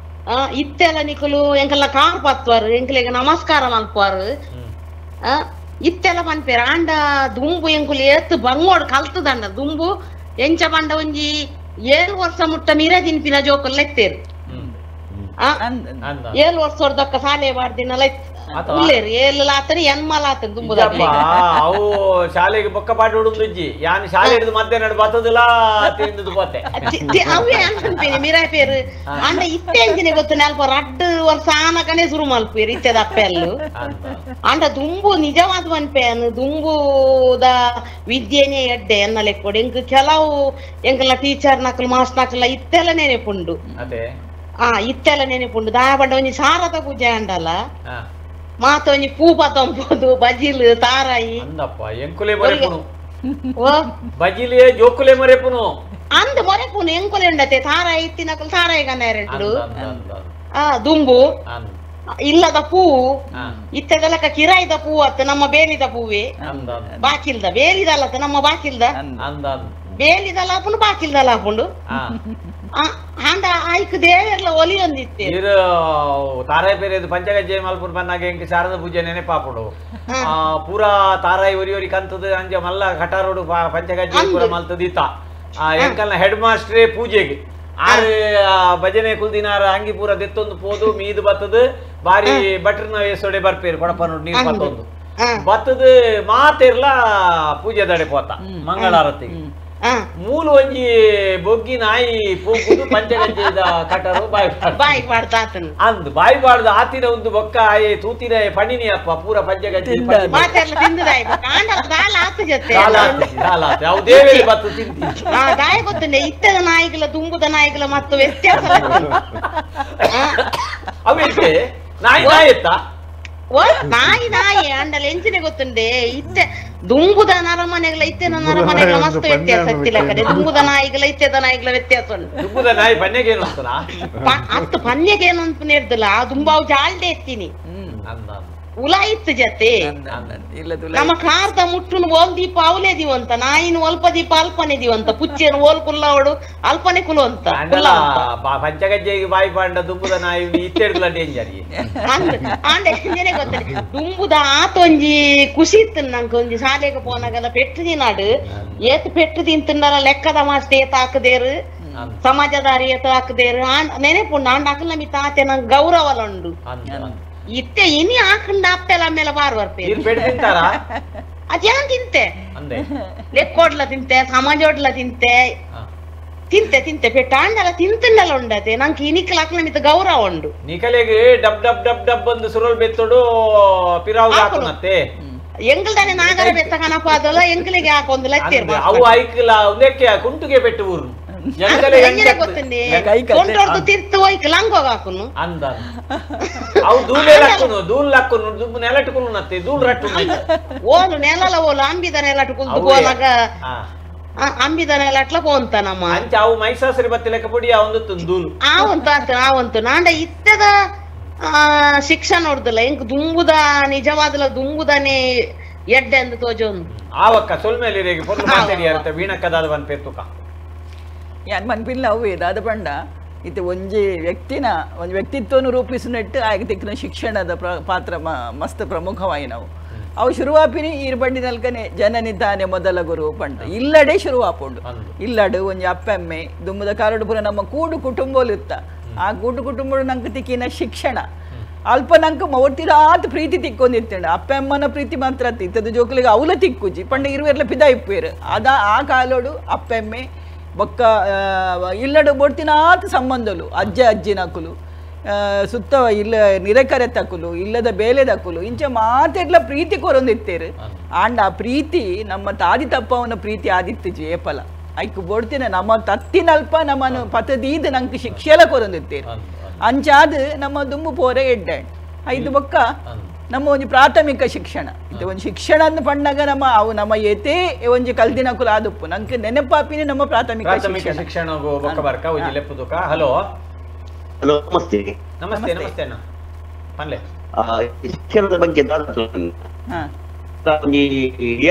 ಇತ್ತೆಲ್ಲ ನಿಕುಲು ಎಂಕಲ್ನ ಕಾರ್ ಪತ್ವಾರು ಎಂಕ್ಲೆಗ್ ನಮಸ್ಕಾರ ಮಲ್ಪುವಾರು ಇತ್ತೆಲ್ಲ ಪನ್ಪೇರು. ಆಂಡ ದುಂಬು ಎಂಕುಲು ಏತ್ ಬಂಗೋಡು ಕಲ್ತದಂಡ ದುಂಬು ಎಂಚ ಪಂಡ ಒಂಜಿ 7 ವರ್ಷ ಮುಟ್ಟ ಮಿರ ತಿನ್ಪಿನ ಜೋಕುಲು ಎತ್ತೇರು. 7 ವರ್ಷದೊಕ್ಕ ಶಾಲೆ ಬಾಡ್ದಿನಲ್ಲ ಉಲ್ಲೇರು 7 ಲಾತನ ಎನ್ಮ ಲಾತನ ದುಂಬುದ ಅವು ಶಾಲೆಗೆ ಬೊಕ್ಕ ಪಾಠ ಹುಡುಂದುಜ್ಜಿ ಯಾನ್ ಶಾಲೆ ಹಿಡಿದು ಮಧ್ಯಾಹ್ನ ನಡು ಬತ್ತದಿಲ್ಲ ತಿಂದದು ಪೋತೆ ಅವೇ ಅನ್ಪೇನೆ ಮಿರಾ ಪೇರು. ಅಂಡ ಇತ್ತೆ ಎಂಚಿನ ಗೊತ್ತು ನಾಲ್ಪ 2 ವರ್ಷ ಆನಕನೆ ಶುರು ಮಲ್ಪೇರು ಇತ್ತೆದ ಅಪ್ಪೆಲ್ಲು. ಅಂಡ ದುಂಬು ನಿಜವಾದ ಪನ್ಪೇನು ದುಂಬುದ ವಿದ್ಯೆನೇ ಎಡ್ಡೆ ಎನ್ನ ಲೆಕ್ಕೊಡು ಎಂಕ್ ಕೆಲವು ಎಂಕಲ್ನ ಟೀಚರ್ ನಕಲು ಮಾಸ್ಟರ್ ನಕಲ ಇತ್ತೆಲ್ಲ ನೆನೆಪುಂಡು. ಇತ್ತೆಲ್ಲ ನೆನೆಪುಂಡು ದಾಯ ಪಂಡ ಒಂಜಿ ಶಾರದಾ ಪೂಜೆ ಅಂಡಲ ಮಾತ ಒಂಜಿ ಪೂ ಪತೊಂಬೋದು ಬಜಿಲ್ ತಾರಾಯಿ ಅಂದಪ್ಪ ಎಂಕುಲೆ ಮೊರೆಪುನು ಬಜಿಲೆ ಜೋಕುಲೆ ಮೊರೆಪುನು ಅಂದ್ ಮೊರೆಪುನು ಎಂಕುಲೆ ಉಂಡತೆ ತಾರಾಯಿ ಇತ್ತಿನಕುಲು ತಾರಾಯಿ ಕನ್ನೆರಡು ದುಂಬು ಇಲ್ಲದ ಹೂವು ಇತ್ತದಲಕ ಕಿರಾಯಿದ ಹೂವು ಅತ್ತ ನಮ್ಮ ಬೇಲಿದ ಹೂವೆ ಬಾಕಿಲ್ದ ಬೇಲಿದಲ್ಲತ್ತ ನಮ್ಮ ಬಾಕಿಲ್ದ ಬೇಲಿದಲ್ಲ ಹಾಪುಂಡು ಬಾಕಿಲ್ದಲ್ಲ ಹಾಪುಂಡು ಅಂಡ ಆಯ್ಕ್ ದೇವೆರ್ಲ ಒಲಿಯೊಂದಿತ್ತೆ ಇರು ತಾರಾಯಿ ಪೇರೆದು ಪಂಚಗಜ್ಜೆ ಮಲ್ಪುರ್ ಬನ್ನಾಗ ಎಂಕ್ ಶಾರದ ಪೂಜೆ ನೆನೆಪಾಪುಡು ಪೂರಾ ತಾರಾಯಿ ಒರಿ ಒರಿ ಕಂತದ ಅಂಜ ಮಲ್ಲ ಕಟಾರೋಡು ಪಂಚಗಜ್ಜೆ ಪೂರ ಮಲ್ತದ ಇತ್ತ ಎಂಕಲ್ನ ಹೆಡ್ ಮಾಸ್ಟ್ರೇ ಪೂಜೆಗೆ ಆರು ಭಜನೆ ಕುಲ್ದಿನಾರ ಅಂಗಿ ಪೂರ ದೆತ್ತೊಂದು ಪೋದು ಮೀದು ಬತ್ತದ ಬಾರಿ ಬಟ್ರನ ವೇಸೋಡೆ ಬರ್ಪೇರು ಕೊಡಪನೋಡು ನೀರು ಬತ್ತೊಂದು ಬತ್ತದ ಮಾತೆರ್ಲ ಪೂಜೆ ದಡೆ ಪೋತ ಮಂಗಳಾರತಿಗೆ ಮೂಲ ಒಂಜಿ ಬೊಗ್ಗಿ ನಾಯಿ ಪೋಗುದು ಪಂಚಗಜ್ಜೆದ ಕಟರು ಬಾಯಿ ಬಾಯಿ ಬಾಡ್ದ ಅಂದ್ ಬಾಯಿ ಬಾಡ್ದ ಆತಿನ ಒಂದು ಬೊಕ್ಕ ಆಯೆ ತೂತಿನ ಪಣಿನಿ ಅಪ್ಪ ಪೂರ ಪಂಚಗಜ್ಜೆ ಅವು ದೇವೇರಿ ಬತ್ತು ತಿಂತಿ ದಾಯ ಗೊತ್ತುಂಡೆ ಇತ್ತದ ನಾಯಿಗಳ ದುಂಬುದ ನಾಯಿಗಳ ಮತ್ತು ವ್ಯತ್ಯಾಸ ಅವಿತ್ತೆ ನಾಯಿ ನಾಯಿ ಎತ್ತ ನಾಯಿ ನಾಯಿ ಅಂಡಲ ಎಂಚಿನ ಗೊತ್ತುಂಡೆ ಇತ್ತೆ ದುಂಬುದ ನರಮನೆಗಳ ಇತ್ತೆನ ನರಮನೆಗಳ ಮಸ್ತ್ ವ್ಯತ್ಯಾಸ ಇತ್ತಿಲ್ಲ ಕಡೆ ದುಂಬುದ ನಾಯಿಗಳ ಇತ್ತೆದ ನಾಯಿಗಳ ವ್ಯತ್ಯಾಸ ಉಂಟು. ದುಂಬುದ ನಾಯಿ ಪನ್ನೆಗೆ ಏನು ಅಂತನಾ ಅತ್ತು ಪನ್ನೆಗೆ ಏನು ಅಂತ ನೇರ್ದಲ್ಲ ಆ ದುಂಬಾವು ಜಾಲ್ಡೆ ಎತ್ತೀನಿ ಉಲ ಇತ್ತು ಜೊತೆ ನಮ್ಮ ಕಾರ್ದ ಮುಟ್ಟುನು ಓಲ್ ದೀಪ ಅವಲೇ ದೀವಂತ ನಾಯಿನ ಒಲ್ಪ ದೀಪ ಅಲ್ಪನೆ ದೀವಂತ ಪುಚ್ಚೇನು ಓಲ್ ಕುಲ್ಲವಡು ಅಲ್ಪನೆ ಕುಲುವಂತ ಪಂಚಗಜ್ಜೆಗೆ ಬಾಯಿ ಪಾಂಡ ದುಂಬುದ ನಾಯಿ ಇತ್ತೆಡ್ಲ ಡೇಂಜರ್ ಆಂಡ ಎಂಜನೆ ಗೊತ್ತನೆ ದುಂಬುದ ಆತೊಂಜಿ ಖುಷಿ ಇತ್ತು ನಂಗೆ ಒಂಜಿ ಶಾಲೆಗೆ ಪೋನಾಗಲ್ಲ ಪೆಟ್ಟು ತಿನ್ನಾಡು ಏತ್ ಪೆಟ್ಟು ತಿಂತಂಡಲ್ಲ ಲೆಕ್ಕದ ಮಾಸ್ಟರ್ ಏತ್ ಹಾಕದೇರು ಸಮಾಜದಾರಿ ಏತ್ ಹಾಕದೇರು ನೆನೆಪುಂಡು ಆಂಡ ಅಕಲ್ ನಮಿ ತಾತೆ ನಂಗೆ ಗೌರವಲ ಉಂಡು. ಇತ್ತೆ ಇನಿ ಹಾಕಂಡ ಅಪ್ಪೆಲ್ಲ ಆಮೇಲೆ ಬಾರ್ ಬರ್ಪೇರು ಅದೇನ್ ತಿಂತೆ ಲೆಕ್ಕೋಡ್ಲ ತಿಂತೆ ಸಮಾಜೋಡ್ಲ ತಿಂತೆ ತಿಂತೆ ತಿಂತೆ ಪೆಟ್ಟ ಆಂಡಲ ತಿಂತಂಡಲ ಉಂಡತೆ ನಂಗೆ ಇನಿಕ್ಲ ಹಾಕ್ಲ ಮಿತ್ತ ಗೌರವ ಉಂಡು. ನಿಕಲೆಗೆ dub dub dub dub ಬಂದು ಸುರಲ್ ಬೆತ್ತೋಡು ಪಿರಾವ್ ಹಾಕುನತ್ತೆ ಎಂಗಲ್ದಾನೆ ನಾಗರ ಬೆತ್ತ ಕನಪ ಅದಲ್ಲ ಎಂಗಲಿಗೆ ಹಾಕೊಂದು ಲತ್ತೇರು ಅವು ಐಕ್ಲ ಒಂದಕ್ಕೆ ಕುಂಟುಗೆ ಪೆಟ್ಟು ಊರು ತಿರ್ತು ಹೋಯ್ಕ ಲಂಗೋಗ ಹಾಕುನು ಅಂದ ಅವು ದೂಲೆ ಲಕ್ಕುನು ದೂಲ್ ಲಕ್ಕುನು ದುಂಬು ನೆಲಟುಕುಲು ನತ್ತೆ ದೂಲ್ ರಟ್ಟು ಓಲು ನೆಲಲ ಓಲು ಅಂಬಿದ ನೆಲಟುಕುಲು ಗೋಲಾಗ ಅಂಬಿದ ನೆಲಟ್ಲ ಪೋಂತ ನಮ್ಮ ಅಂಚ ಅವು ಮೈಸಾಸರಿ ಬತ್ತಿ ಲೆಕ್ಕ ಪೊಡಿ ಒಂದು ದೂಲು ಆವಂತು ಆತ ಆವಂತು ನಾಂಡ ಇತ್ತದ ಶಿಕ್ಷಣ ನೋಡ್ದಲ್ಲ ಎಂಕ್ ದುಂಬುದ ನಿಜವಾದಲ ದುಂಬುದನೆ ಎಡ್ಡೆ ಅಂದು ತೋಜೊಂದು ಆವಕ್ಕ ಸೊಲ್ಮೇಲೆ ರೇಗೆ ಪೊರ್ಲು ಮಾತಾಡಿ ಅರ್ಥ ವೀಣಕ್ಕದಾದ ಬನ್ ಪೇರ್ತುಕ ಯಾನ್ ಮನ್ಪಿಲ್ಲ ಅವು ದಾದ ಪಂಡ ಇತ್ತೆ ಒಂಜಿ ವ್ಯಕ್ತಿನ ಒಂಜಿ ವ್ಯಕ್ತಿತ್ವವನ್ನು ರೂಪಿಸಿನೆಟ್ಟು ಆಗ ತಿಕ್ಕಿನ ಶಿಕ್ಷಣದ ಪಾತ್ರ ಮಸ್ತ್ ಪ್ರಮುಖವಾಯಿನವು. ಅವು ಶುರುವಾಪಿನಿ ಈರ್ ಬಂಡಿನಲ್ಕನೆ ಜನನಿ ತಾನೆ ಮೊದಲ ಗುರು ಪಂಡ ಇಲ್ಲಡೆ ಶುರುವಾಪುಂಡು. ಇಲ್ಲಡು ಒಂಜಿ ಅಪ್ಪೆಮ್ಮೆ ದುಂಬುದ ಕಾರಡು ಪೂರ ನಮ್ಮ ಕೂಡು ಕುಟುಂಬಲು ಇತ್ತ ಆ ಕೂಡು ಕುಟುಂಬಡು ನಂಗೆ ತಿಕ್ಕಿನ ಶಿಕ್ಷಣ ಅಲ್ಪ ನಂಗೆ ಒಟ್ಟಿರಾತ್ ಪ್ರೀತಿ ತಿಕ್ಕೊಂದಿತ್ತಂಡು ಅಪ್ಪೆಮ್ಮನ ಪ್ರೀತಿ ಮಾತ್ರ ಇತ್ತದ ಜೋಕುಲಿಗೆ ಅವಲ ತಿಕ್ಕುಜಿ ಪಂಡ ಇರುವೆರ್ಲ ಪಿದ ಇಪ್ಪೇರು ಅದ ಆ ಕಾಲೋಡು ಅಪ್ಪೆಮ್ಮೆ ಬೊಕ್ಕ ಇಲ್ಲಡು ಬೊಡ್ತಿನಾತ್ ಸಂಬಂಧಲು ಅಜ್ಜ ಅಜ್ಜಿನಕುಲು ಸುತ್ತ ಇಲ್ಲ ನಿರೆಕರೆ ತಕುಲು ಇಲ್ಲದ ಬೇಲೆ ತಕುಲು ಇಂಚ ಮಾತೆಡ್ಲ ಪ್ರೀತಿ ಕೊರೊಂದಿತ್ತೇರು. ಆಂಡ ಆ ಪ್ರೀತಿ ನಮ್ಮ ತಾದಿ ತಪ್ಪವನ ಪ್ರೀತಿ ಆದಿತ್ತು ಏಪಲ ಐಕ್ ಬೊಡ್ತಿನ ನಮ್ಮ ತತ್ತಿನಲ್ಪ ನಮ್ಮನ್ನು ಪತದೀದ್ ನಂಗೆ ಶಿಕ್ಷೆಲ ಕೊರೊಂದಿತ್ತೇರು. ಅಂಚಾದ ನಮ್ಮ ದುಂಬು ಪೋರೆ ಎಡ್ಡೆ ಐದು ಬೊಕ್ಕ ನಮ್ಮ ಒಂಜಿ ಪ್ರಾಥಮಿಕ ಶಿಕ್ಷಣ ಇದು ಒಂದು ಶಿಕ್ಷಣ ಅಂದ್ ಪಂಡಾಗ ನಮ್ಮ ಅವು ನಮ್ಮ ಏತೇ ಒಂಜಿ ಕಲ್ದಿನ ಕುಲ ಆದುಪ್ಪು ನಂಗೆ ನೆನಪಾಪಿನೇ ನಮ್ಮ ಪ್ರಾಥಮಿಕ ಶಿಕ್ಷಣ. ಹಲೋ ಹಲೋ, ನಮಸ್ತೆ. ನಮಸ್ತೆ ನಮಸ್ತೆ ಅಣ್ಣ, ಪನ್ಲೆ. ಶಿಕ್ಷಣದ ಬಗ್ಗೆ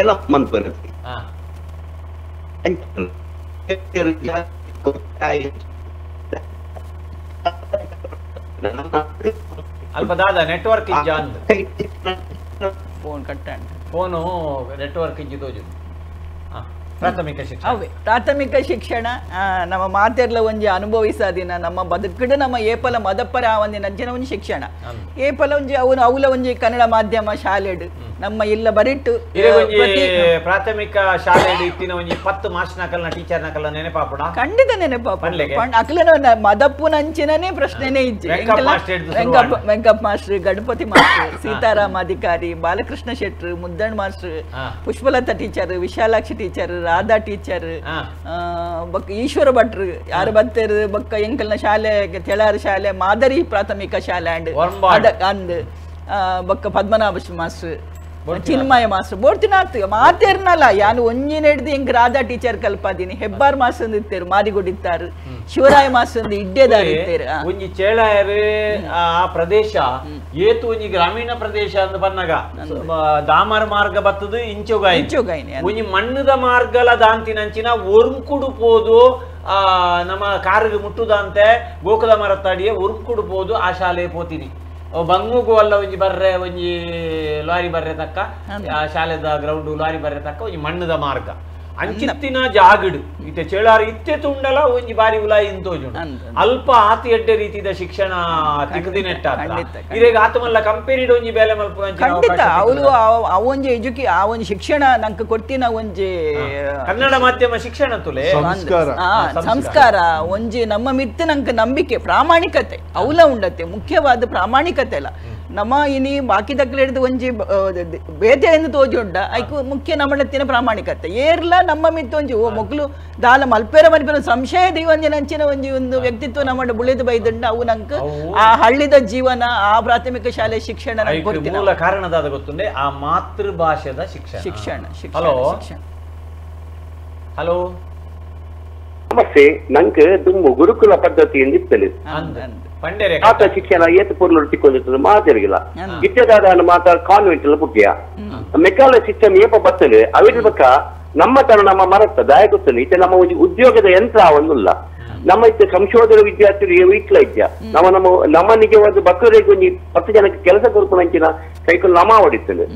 ಏಲ ಮನ್ಪು ಅಲ್ಪ ದಾದ ನೆಟ್ವರ್ಕ್ ಇಜ್ಜ ಅಂದ್ ಫೋನ್ ಕಟ್ಟ ಫೋನು ನೆಟ್ವರ್ಕ್ ಇಜ್ಜಿ ತೋಜು. ಪ್ರಾಥಮಿಕ ಶಿಕ್ಷಣ ಅವೇ ಪ್ರಾಥಮಿಕ ಶಿಕ್ಷಣ ನಮ್ಮ ಮಾತೆರ್ಲ ಒಂಜಿ ಅನುಭವಿಸಾದಿನ ನಮ್ಮ ಬದುಕಡು ನಮ್ಮ ಏಪಲ ಮದಪ್ಪರ ಒಂದಿನ ಅಂಚಿನ ಒಂಜಿ ಶಿಕ್ಷಣ ಏಪಲ ಒಂಜಿ ಅವನು ಅವಲ ಒಂಜಿ ಕನ್ನಡ ಮಾಧ್ಯಮ ಶಾಲೆಡು ನಮ್ಮ ಇಲ್ಲ ಬರಿಟ್ಟು ಪ್ರಾಥಮಿಕ ಶಾಲೆ ಇತ್ತಿನ ಒಂಜಿ 10 ಮಾಸ್ಟರ್ನಕಲ್ನ ಟೀಚರ್ನಕಲ್ನ ನೆನಪಾಪುಣ ಖಂಡಿತ ನೆನಪಾಪುಣ. ಅಕ್ಲನ ಮದಪ್ಪುನಂಚಿನೇ ಪ್ರಶ್ನೆನೇ ಇಜ್ಜಿ. Venkappa master, Ganapati master, Sitaram Adhikari, Balakrishna Shettar, Muddanna master, Pushpalatha teacher, Vishalakshi teacher, Radha teacher, ಬೊಕ್ಕ ಈಶ್ವರ ಭಟ್ರು ಯಾರು ಬತ್ತೇರು ಬೊಕ್ಕ ಎಂಕಲ್ನ ಶಾಲೆ ತೆಳಾರ ಶಾಲೆ ಮಾದರಿ ಪ್ರಾಥಮಿಕ ಶಾಲೆ ಅಂಡ್ ಅಂದ್ ಬೊಕ್ಕ ಪದ್ಮನಾಭ ಮಾಸ್ಟರ್, ಚಿನ್ಮಯ ಮಾಸ್ಟರ್ ಬೋಡ್ತಿನಾತ್ ಮಾತೇರ್ನಲ್ಲ ಯಾನು ಒಂಜಿನ ಹಿಡ್ದು ಎಂಕ್ ರಾಧಾ ಟೀಚರ್ ಕಲ್ಪಾದೀನಿ. ಹೆಬ್ಬಾರ್ ಮಾಸ್ಟರ್ ಇತ್ತೇರು, ಮಾರಿಗುಡಿತ್ತಾರು, ಶಿವರಾಯ ಮಾಸ್ಟರ್ ಇಡ್ಡೇದಾರ್ ಇತ್ತೇರು. ಒಂಜಿ ಚೇಳಾಯರು ಆ ಪ್ರದೇಶ ಏತು ಒಂಜಿ ಗ್ರಾಮೀಣ ಪ್ರದೇಶ ಅಂದ್ ಬನ್ನಗ ದಾಮರ ಮಾರ್ಗ ಬತ್ತದು ಇಂಚೊಗಾಯಿ ಇಂಚೊಗಾಯಿನಿ ಒಂಜಿ ಮಣ್ಣದ ಮಾರ್ಗಲ ದಾಂತಿನಂಚಿನ ಒರ್ಂಕುಡು ಪೋದು ನಮ್ಮ ಕಾರಿಗೆ ಮುಟ್ಟುದಂತೆ ಗೋಕುಲ ಮರತ್ತಾಡಿಯೇ ಒರ್ಂಕುಡು ಪೋದು ಆ ಶಾಲೆ ಪೋತೀನಿ. ಬಂಗುಗು ಅಲ್ಲ ಒಂಜಿ ಬರ್ರೆ ಒಂಜಿ ಲಾರಿ ಬರ್ರೆ ತಕ್ಕ ಆ ಶಾಲೆದ ಗ್ರೌಂಡ್ ಲಾರಿ ಬರ್ರೆ ತಕ್ಕ ಒಂಜಿ ಮಣ್ಣದ ಮಾರ್ಗ ಅಂಚಿತ್ತಿನ ಜಾಗಡು ಇತ್ತೆ ಚೇಳಾರು ಇತ್ತೆ ತುಂಡಲ ಒಂಜಿ ಬಾರಿ ಉಲಾಯಿ ಇಂತೋಜುಂಡು ಅಲ್ಪ ಆತಿ ಎಡ್ಡೆ ರೀತಿದ ಶಿಕ್ಷಣ ತಿಕ್ಕದಿನೆಟ್ಟ ಇರೇಗ ಆತಮಲ್ಲ ಕಂಪೇರಿಡ್ ಒಂಜಿ ಬೇಲೆ ಮಲ್ಪುನ ಖಂಡಿತ ಅವಳು ಆ ಒಂಜಿ ಎಜುಕೇ ಆ ಒಂಜಿ ಶಿಕ್ಷಣ ನಂಗೆ ಕೊಡ್ತಿನ ಒಂಜಿ ಕನ್ನಡ ಮಾಧ್ಯಮ ಶಿಕ್ಷಣ ತುಲೆ ಸಂಸ್ಕಾರ ಒಂಜಿ ನಮ್ಮ ಮಿತ್ತು ನಂಗೆ ನಂಬಿಕೆ ಪ್ರಾಮಾಣಿಕತೆ ಅವಲ ಉಂಡತೆ ಮುಖ್ಯವಾದ ಪ್ರಾಮಾಣಿಕತೆ ಅಲ್ಲ ನಮ್ಮ ಇನಿ ಬಾಕಿ ದಕ್ಕಲು ಒಂಜಿ ಬೇತೆ ಎಂದು ತೋಜುಂಡ ಐಕು ಮುಖ್ಯ ನಮ್ಮಣತ್ತಿನ ಪ್ರಾಮಾಣಿಕತೆ ಏರ್ಲ ನಮ್ಮ ಮಿತ್ತು ಒಂಜಿ ಓ ಮೊಗ್ಲು ದಾಲ ಮಲ್ಪೇರ ಮಲ್ಪೇರ ಸಂಶಯ ದೀವಂಜನ ಅಂಚಿನ ಒಂಜಿ ಒಂದು ವ್ಯಕ್ತಿತ್ವ ನಮ್ಮ ಬುಳಿದು ಬೈದುಂಡ ಅವು ನಂಗೆ ಆ ಹಳ್ಳಿದ ಜೀವನ ಆ ಪ್ರಾಥಮಿಕ ಶಾಲೆ ಶಿಕ್ಷಣ ಮೂಲ ಕಾರಣದಾದ ಗೊತ್ತುಂಡೆ ಆ ಮಾತೃಭಾಷೆದ ಶಿಕ್ಷಣ ಶಿಕ್ಷಣ. Hello hello namaste. ನಂಗೆ ದುಮ್ಮು ಗುರುಕುಲ ಪದ್ಧತಿ ಎಂದಿತ್ತಲೆ ಆತ ಶಿಕ್ಷಣ ಏತ ಪೂರ್ಣ ತಿಕ್ಕೊಂಡಿರ್ತದೆ ಮಾತಿರಗಿಲ್ಲ ಇತ್ಯದಾದ ಮಾತ ಕಾನ್ವೆಂಟ್ ಎಲ್ಲ ಪುಟ್ಟಿಯ ಮೆಕಾಲ ಸಿಸ್ಟಮ್ ಏಪ ಬರ್ತದೆ ಅವಿರ ಬಕ್ಕ ನಮ್ಮ ತರ ನಮ್ಮ ಮರತ್ತ ದಾಯ ಗೊತ್ತಲ್ಲ ಇತ್ತೆ ನಮ್ಮ ಉದ್ಯೋಗದ ಯಂತ್ರ ಒಂದಿಲ್ಲ ನಮ್ಮ ಇತ್ತೆ ಸಂಶೋಧನಾ ವಿದ್ಯಾರ್ಥಿಗಳು ಇಟ್ಲ ಇದ್ಯಾ ನಮ್ಮ ನಮ್ಮ ನಮ್ಮ ನಿಜವಾದ ಬಕ್ಕರಿಗೆ ಒಂಜಿ 10 ಜನಕ್ಕೆ ಕೆಲಸ ಕೊಡ್ಕೊಂಡಂಚಿನ ಕೈಕೊಂಡು ನಮ್ಮ ಹೊಡಿತದೆ.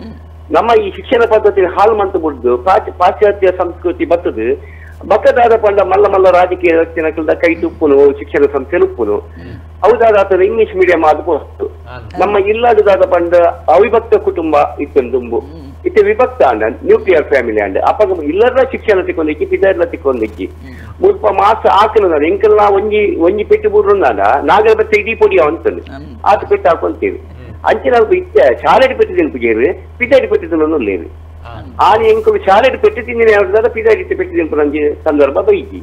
ನಮ್ಮ ಈ ಶಿಕ್ಷಣ ಪದ್ಧತಿ ಹಾಳು ಮಂತು ಬಿಡ್ದು ಪಾಶ್ಚಾತ್ಯ ಸಂಸ್ಕೃತಿ ಬರ್ತದೆ ಬಕ್ಕದಾದ ಪಂಡ ಮಲ್ಲ ಮಲ್ಲ ರಾಜಕೀಯ ವ್ಯಕ್ತಿನ ಕೈ ತುಪ್ಪುನು ಶಿಕ್ಷಣ ಸಂಸ್ಥೆ ಉಪ್ಪುನು ಹೌದಾದ ಆತನ ಇಂಗ್ಲಿಷ್ ಮೀಡಿಯಂ ಆದ ಪೋಸ್ತು ನಮ್ಮ ಇಲ್ಲದಾದ ಪಂಡ ಅವಿಭಕ್ತ ಕುಟುಂಬ ಇತ್ತೊಂದುಂಬು ಇತ್ತೆ ವಿಭಕ್ತ ಅಂಡ ನ್ಯೂಕ್ಲಿಯರ್ ಫ್ಯಾಮಿಲಿ ಅಂಡ ಅಪ್ಪ ಇಲ್ಲದ ಶಿಕ್ಷಣ ತಿಕ್ಕೊಂದಿಕ್ಕಿ ಪಿದಾರ್ಲ ತಿಕ್ಕೊಂದಿಕ್ಕಿ ಮುಲ್ಪ ಮಾಸ ಹಾಕಲ ಎಂಕಲ್ನ ಒಂಜಿ ಒಂಜಿ ಪೆಟ್ಟು ಬೂಡ್ರು ನಾಗರ ಬತ್ತೆ ಇಡೀ ಪೊಡಿ ಅಂತಂದು ಆತ ಪೆಟ್ಟು ಹಾಕೊಂತೀವಿ ಅಂಚಿನ ಇತ್ತೆ ಶಾಲೆಡ್ ಪೆಟ್ಟು ತಿನ್ಪುಜೇರು ಪಿದಾಡಿ ಪೆಟ್ಟು ತಿನ್ನೋದು ಆನೆ ಎಂಕುಲು ಶಾಲೆಡ್ ಪೆಟ್ಟು ತಿಂದಿನ ಪಿದಾಡಿ ಪೆಟ್ಟು ತಿನ್ಪು ಸಂದರ್ಭ ಬೈಜಿ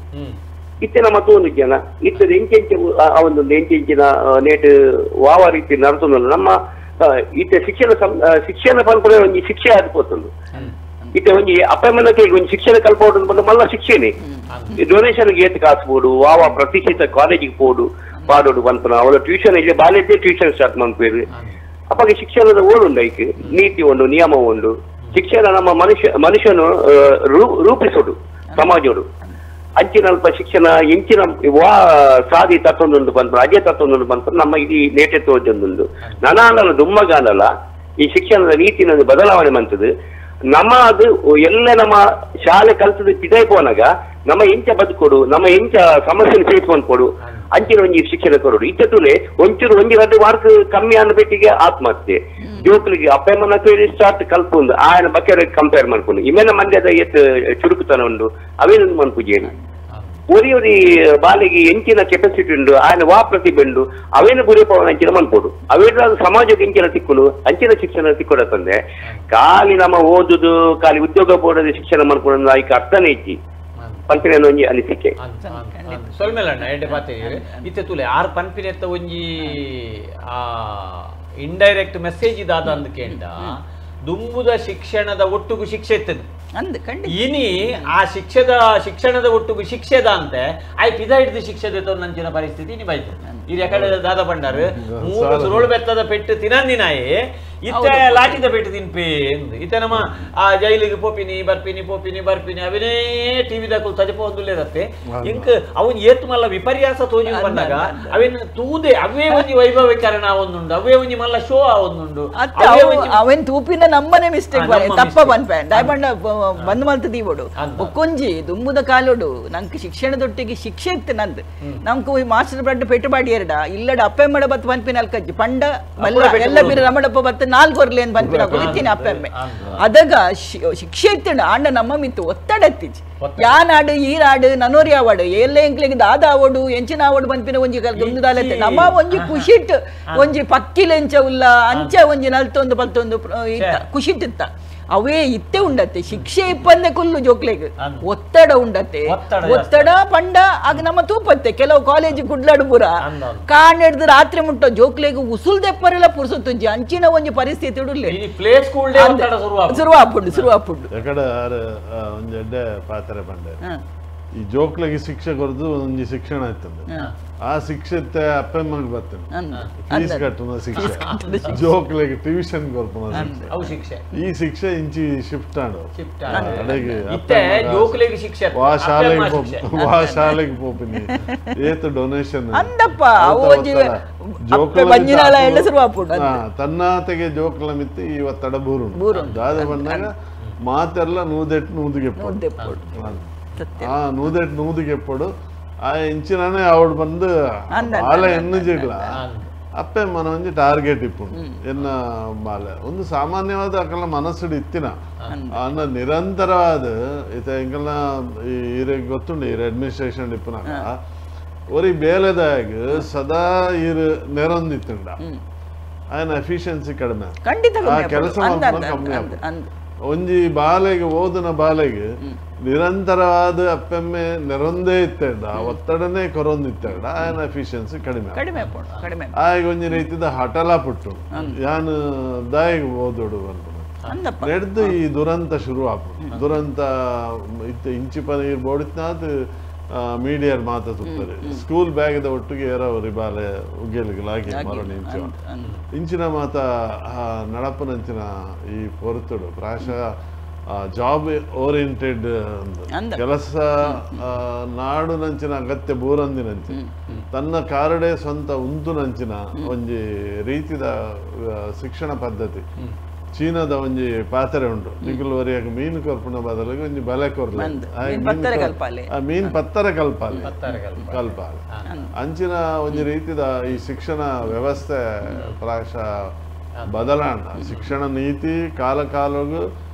ಇತ್ತೆ ನಮ್ಮ ತೋನು ಜನ ಇತ್ತದ ಎಂಚೆಂಚೆ ಅವನೊಂದು ಎಂಚೆಂಚಿನ ನೇಟ್ ವಾವ ರೀತಿ ನಡ್ತೊಂದು ನಮ್ಮ ಇತ್ತೆ ಶಿಕ್ಷಣ ಶಿಕ್ಷಣ ಪಂಪುನ ಒಂಜಿ ಶಿಕ್ಷೆ ಆದ್ಪೋತುಂಡು ಇತ್ತೆ ಒಂಜಿ ಅಪ್ಪಮ್ಮನಕ್ಕೆ ಒಂಜಿ ಶಿಕ್ಷಣ ಕಲ್ಪೋಡು ಪಂಡ ಮಲ್ಲ ಶಿಕ್ಷೆನೆ ಡೊನೇಷನ್ ಏತ್ ಕಾಸು ಬೋಡು ವಾವ ಪ್ರತಿಷ್ಠಿತ ಕಾಲೇಜಿಗೆ ಪೋಡು ಪಾಡೋಡು ಪನ್ಪುನ ಅವಳ ಟ್ಯೂಷನ್ ಇಲ್ಲಿ ಬಾಲ್ಯದ್ದೇ ಟ್ಯೂಷನ್ ಸ್ಟಾರ್ಟ್ ಮನ್ಪೇರು ಅಪ್ಪಾಗ ಶಿಕ್ಷಣದ ಓಡುಂಡು ಐಕ್ ನೀತಿ ಉಂಡು ನಿಯಮ ಉಂಡು ಶಿಕ್ಷಣ ನಮ್ಮ ಮನುಷ್ಯನು ರೂಪಿಸೋಡು ಸಮಾಜೋಡು ಅಂಚಿನಲ್ಪ ಶಿಕ್ಷಣ ಎಂಚಿನ ವಾ ಸಾದಿ ತತ್ತೊಂದುಂಡು ಪನ್ಪುನ ಅಜೆ ತತ್ತೊಂದುಂಡು ಪನ್ಪುನ ನಮ್ಮ ಇಡೀ ನೇಟೆ ತೋಜೊಂದುಂಡು ನನಾನಲ್ಲ ದುಮ್ಮಗಾನಲ್ಲ ಈ ಶಿಕ್ಷಣದ ನೀತಿನ ಬದಲಾವಣೆ ಮಂತದು ನಮ್ಮ ಅದು ಎಲ್ಲ ನಮ್ಮ ಶಾಲೆ ಕಲ್ತದ ಪಿದಾಯಿ ಪೋನಾಗ ನಮ್ಮ ಎಂಚ ಬದುಕೊಡು ನಮ್ಮ ಎಂಚ ಸಮಸ್ಯೆ ಫೇಸ್ ಕೊಡು ಅಂಚಿನ ಒಂಜಿ ಶಿಕ್ಷಣ ಕೊರಡು ಇತ್ತುಲೆ ಒಂಚೂರು ಒಂಜಿ ಎರಡು ಮಾರ್ಕ್ ಕಮ್ಮಿ ಅನ್ನಬೇಕಿಗೆ ಆತ್ಮಹತ್ಯೆ ಜೋಕ್ಲಿಗೆ ಅಪ್ಪಮ್ಮನ ಸ್ಟಾರ್ಟ್ ಕಲ್ಪುಂದು ಆಯನ ಬಗ್ಗೆ ಕಂಪೇರ್ ಮಾಡ್ಕೊಂಡು ಇಮೇನ ಮಂಡ್ಯದ ಎತ್ ಚುರುಕುತನ ಉಂಡು ಅವೇನೊಂದು ಮನ್ಪುಜೇನು ಒರಿ ಒರಿ ಬಾಲಿಗೆ ಎಂಚಿನ ಕೆಪಾಸಿಟಿ ಉಂಡು ಆಯನ ವಾ ಪ್ರತಿಭೆ ಉಂಡು ಅವೇನು ಗುರಿಪವನ ಅಂಚಿನ ಮನ್ಪೋಡು ಅವೇನ ಸಮಾಜಕ್ಕೆ ಎಂಚಿನ ತಿಕ್ಕುನು ಅಂಚಿನ ಶಿಕ್ಷಣ ತಿಕ್ಕೊಡತ್ತಂದೆ ಖಾಲಿ ನಮ್ಮ ಓದುದು ಖಾಲಿ ಉದ್ಯೋಗ ಬೋರ್ಡದ ಶಿಕ್ಷಣ ಮಾಡ್ಕೊಂಡು ಐಕ ಅರ್ಥನೇ ಇಜ್ಜಿ. ಪನ್ಪಿನ ಒಂಜಿ ಅನಿಸಿಕೆ. ಸೊಲ್ಮೆಲಣ್ಣ ಎಡ್ಡೆ ಪಾತೆ ಇತ್ತೆ ತೂಲೆ ಆರ್ ಪನ್ಪಿನೆತ್ತ ಒಂಜಿ ಇಂಡೈರೆಕ್ಟ್ ಮೆಸೇಜ್ ದಾದ ಅಂದ್ ದುಂಬುದ ಶಿಕ್ಷಣದ ಒಟ್ಟುಗು ಶಿಕ್ಷೆ ಇತ್ತದು ಇನಿ ಆ ಶಿಕ್ಷೆದ ಶಿಕ್ಷಣದ ಒಟ್ಟುಗು ಶಿಕ್ಷೆದ ಅಂತೆ ಆಯ್ ಪಿದ ಹಿಡಿದು ಶಿಕ್ಷೆ ನಂಚಿನ ಪರಿಸ್ಥಿತಿ ಇನಿ ಬೈತು. ಇದು ಯಾಕಡೆ ದಾದ ಬಂಡಾರು ಮೂರು ಸುರುಳು ಬೆತ್ತದ ಪೆಟ್ಟು ತಿನ್ನಂದಿನಾಯೆ ಇತ್ತೆ ಲಾಟಿದ ಪೆಟ್ಟು ತಿನ್ಪಿ ಇತ್ತೆ ನಮ್ಮ ಆ ಜೈಲಿಗೆ ಪೋಪಿನಿ ಬರ್ಪಿನಿ ಪೋಪಿನಿ ಬರ್ಪಿನಿ ಅವನೇ ಟಿವಿದ ತಜಪ ಒಂದುಲ್ಲೇದತ್ತೆ ಇಂಕ್ ಅವನ್ ಏತ್ ಮಲ್ಲ ವಿಪರ್ಯಾಸ ತೋಜಿ ಬಂದಾಗ ಅವೇನು ತೂದೆ ಅವೇ ಒಂಜಿ ವೈಭವೀಕರಣ ಒಂದುಂಡು ಅವೇ ಒಂಜಿ ಮಲ್ಲ ಶೋ ಒಂದುಂಡು ಅವೇನ್ ತೂಪಿನ ನಮ್ಮನೆ ಮಿಸ್ಟೇಕ್ ತಪ್ಪ ಬಂದ್ಪೆ ದಾಯಬಂಡ ಬಂದ್ ಮಲ್ತ ದೀವೋಡು ಬೊಕ್ಕೊಂಜಿ ದುಂಬುದ ಕಾಲೋಡು ನಂಗೆ ಶಿಕ್ಷಣದೊಟ್ಟಿಗೆ ಶಿಕ್ಷೆ ಇತ್ತು ನಂದು ನಮ್ಗೆ ಮಾಸ್ಟರ್ ಬ್ರೆಡ್ ಪೆಟ್ಟು ಬಾಡಿಯರ್ಡ ಇಲ್ಲಡ ಅಪ್ಪೆಮ್ಮಡ ಬತ್ತು ಪನ್ಪಿನ ಅಲ್ಕಜ್ಜಿ ಪಂಡ ಎಲ್ಲ ಬೀರ ರಮಡಪ್ಪ ಬತ್ತು ನಾಲ್ಕು ವರ್ಲಿ ಅಂತ ಪನ್ಪಿನ ಇತ್ತೀನಿ ಅಪ್ಪೆಮ್ಮೆ ಅದಗ ಶಿಕ್ಷೆ ಇತ್ತು ಆಂಡ ನಮ್ಮ ಮಿತ್ತು ಒತ್ತಡ ಎತ್ತಿಜಿ ಯಾ ನಾಡು ಈ ನಾಡು ನನೋರಿ ಆವಾಡು ಎಲ್ಲ ಎಂಕ್ಲಿಗೆ ದಾದ ಆವಡು ಎಂಚಿನ ಆವಡು ಪನ್ಪಿನ ಒಂಜಿ ದುಂದುದಾಲತ್ತೆ ನಮ್ಮ ಒಂಜಿ ಖುಷಿಟ್ ಒಂಜಿ ಪಕ್ಕಿಲ ಎಂಚ ಉಲ್ಲ ಅಂಚ ಒಂಜಿ ನಲ್ತೊಂದು ಪಲ್ತೊಂದು ಖುಷಿಟ್ಟಿತ್ತ ಅವೇ ಇತ್ತೆ ಉಂಡತ್ತೆ ಶಿಕ್ಷೆ ಇಪ್ಪಂದೆ ಕುಲ್ಲು ಜೋಕ್ಲೆಗ್ ಒತ್ತಡ ಉಂಡತ್ತೆ ಒತ್ತಡ ಪಂಡ ಆಗ ನಮ್ಮ ತೂಪತ್ತೆ ಕೆಲವು ಕಾಲೇಜ್ ಕುಡ್ಲಾಡು ಪೂರ ಕಾಣ್ ಹಿಡ್ದು ರಾತ್ರಿ ಮುಟ್ಟ ಜೋಕ್ಲೆಗ್ ಉಸುಲ್ ದೆಪ್ಪರೆಲ್ಲ ಪುರ್ಸೊತ್ತುಂಜಿ ಅಂಚಿನ ಒಂಜಿ ಪರಿಸ್ಥಿತಿ ಉಡ್ಲೆ ಶುರುವಾಪುಂಡು ಶುರುವಾಪುಂಡು ಒಂಜೆಡ್ಡೆ ಪಾತ್ರೆ ಪಂಡೆ ಈ ಜೋಕ್ಲೆಗೆ ಶಿಕ್ಷೆ ಕೊರದು ಒಂಜಿ ಶಿಕ್ಷಣ ಆಯ್ತಂದೆ ಆ ಶಿಕ್ಷೆ ಅಪ್ಪಮ್ಮಗ್ ಬರ್ತೇನೆ ಫೀಸ್ ಕಟ್ಟುನ ಶಿಕ್ಷೆ ಜೋಕ್ಲೆಗೆ ಟ್ಯೂಷನ್ ಕೊರ್ಪುನ ಶಿಕ್ಷೆ ಈ ಶಿಕ್ಷೆ ಇಂಚಿ ಶಿಫ್ಟ್ ಆಡು ಶಿಕ್ಷೆ ವಾ ಶಾಲೆಗೆ ವಾ ಶಾಲೆಗೆ ಪೋಪಿನಿ ಏತ್ ಡೊನೇಷನ್ ಅಂದಪ್ಪ ತನ್ನಾತೆಗೆ ಜೋಕ್ಲ ಮಿತ್ತು ಈ ಒತ್ತಡ ಬೂರು ದಾದ ಬಂದಾಗ ಮಾತೆಲ್ಲ ನೂದೆಟ್ಟು ನೂದಿಗೆ ಆ ನೂದೆಟ್ಟು ನೂದಿಗೆ ಎಪ್ಪಡು ಆ ಇಂಚಿನಾನೆ ಅವಳು ಬಂದು ಬಾಲೆ ಎನ್ನುಜಿಡ್ಲ ಅಪ್ಪೆ ಮನ ಒಂಜಿ ಟಾರ್ಗೆಟ್ ಇಪ್ಪುಂಡು ಎನ್ನ ಬಾಲೆ ಒಂದು ಸಾಮಾನ್ಯವಾದ ಅಕಲ್ನ ಮನಸ್ಸುಡು ಇತ್ತಿನ ಅನ್ನ ನಿರಂತರವಾದ ಇತ್ತ ಎಂಕಲ್ನ ಈರೆ ಗೊತ್ತುಂಡು ಈರ್ ಅಡ್ಮಿನಿಸ್ಟ್ರೇಷನ್ ಇಪ್ಪುನಾಗ ಒರಿ ಬೇಲೆದಾಗ ಸದಾ ಈರು ನೆರೊಂದಿತ್ತುಂಡ ఆయన ಎಫಿಷಿಯನ್ಸಿ ಕಡಿಮೆ ಆ ಕೆಲಸ ಕಮ್ಮಿ ಆಗ್ತದೆ. ಒಂಜಿ ಬಾಲೆಗೆ ಓದಿನ ಬಾಲೆಗೆ ನಿರಂತರವಾದ ಅಪ್ಪೆಮ್ಮೆ ನೆರೊಂದೇ ಇತ್ತೇಡ ಒತ್ತಡನೇ ಕೊರೊಂದಿತ್ತೇಡ ఆయన ಎಫಿಷಿಯನ್ಸಿ ಕಡಿಮೆ ಕಡಿಮೆ ಕಡಿಮೆ ಆಗ ಒಂಜಿ ರೀತಿದ ಹಠಲ ಪುಟ್ಟು ಯಾನು ದಾಯಿಗೆ ಓದೋಡು ಅನ್ಕೊಂಡು ನೆಡ್ದು ಈ ದುರಂತ ಶುರು ಆಪು ದುರಂತ ಇತ್ತ ಇಂಚಿ ಪನೀರ್ ಬೋಡಿತ್ನಾಥ್ ಮೀಡಿಯರ್ ಮಾತ ತುಪ್ಪರೆ ಸ್ಕೂಲ್ ಬ್ಯಾಗದ ಒಟ್ಟಿಗೆ ಏರವರಿ ಬಾಲೆ ಉಗ್ಗೆಲ್ಗಳಾಗಿ ಮರಣ ಇಂಚು ಇಂಚಿನ ಮಾತ ನಡಪನಂಚಿನ ಈ ಪೊರ್ತುಡು ಪ್ರಾಯಶಃ ಜಾಬ್ ಓರಿಯೆಂಟೆಡ್ ಕೆಲಸ ನಾಡುನಂಚಿನ ಅಗತ್ಯ ಬೂರಂದಿನಂಚಿ ತನ್ನ ಕಾರಡೆ ಸ್ವಂತ ಉಂತುನಂಚಿನ ಒಂಜಿ ರೀತಿದ ಶಿಕ್ಷಣ ಪದ್ಧತಿ ಚೀನಾದ ಒಂಜಿ ಪಾತ್ರೆ ಉಂಟು ನಿಗುಲ್ ವರಿಯಾಗ ಮೀನು ಕೊರ್ಪುಣ ಬದಲಿಗೆ ಒಂಜಿ ಬಲೆ ಕೊರ್ಲೆ ಮೀನ್ ಪತ್ತರ ಕಲ್ಪಾಲೆ ಕಲ್ಪಾಲೆ ಅಂಚಿನ ಒಂಜಿ ರೀತಿದ ಈ ಶಿಕ್ಷಣ ವ್ಯವಸ್ಥೆ ಪ್ರಾಯಶಃ ಬದಲಾಣ ಶಿಕ್ಷಣ ನೀತಿ ಕಾಲ ಕಾಲಗೂ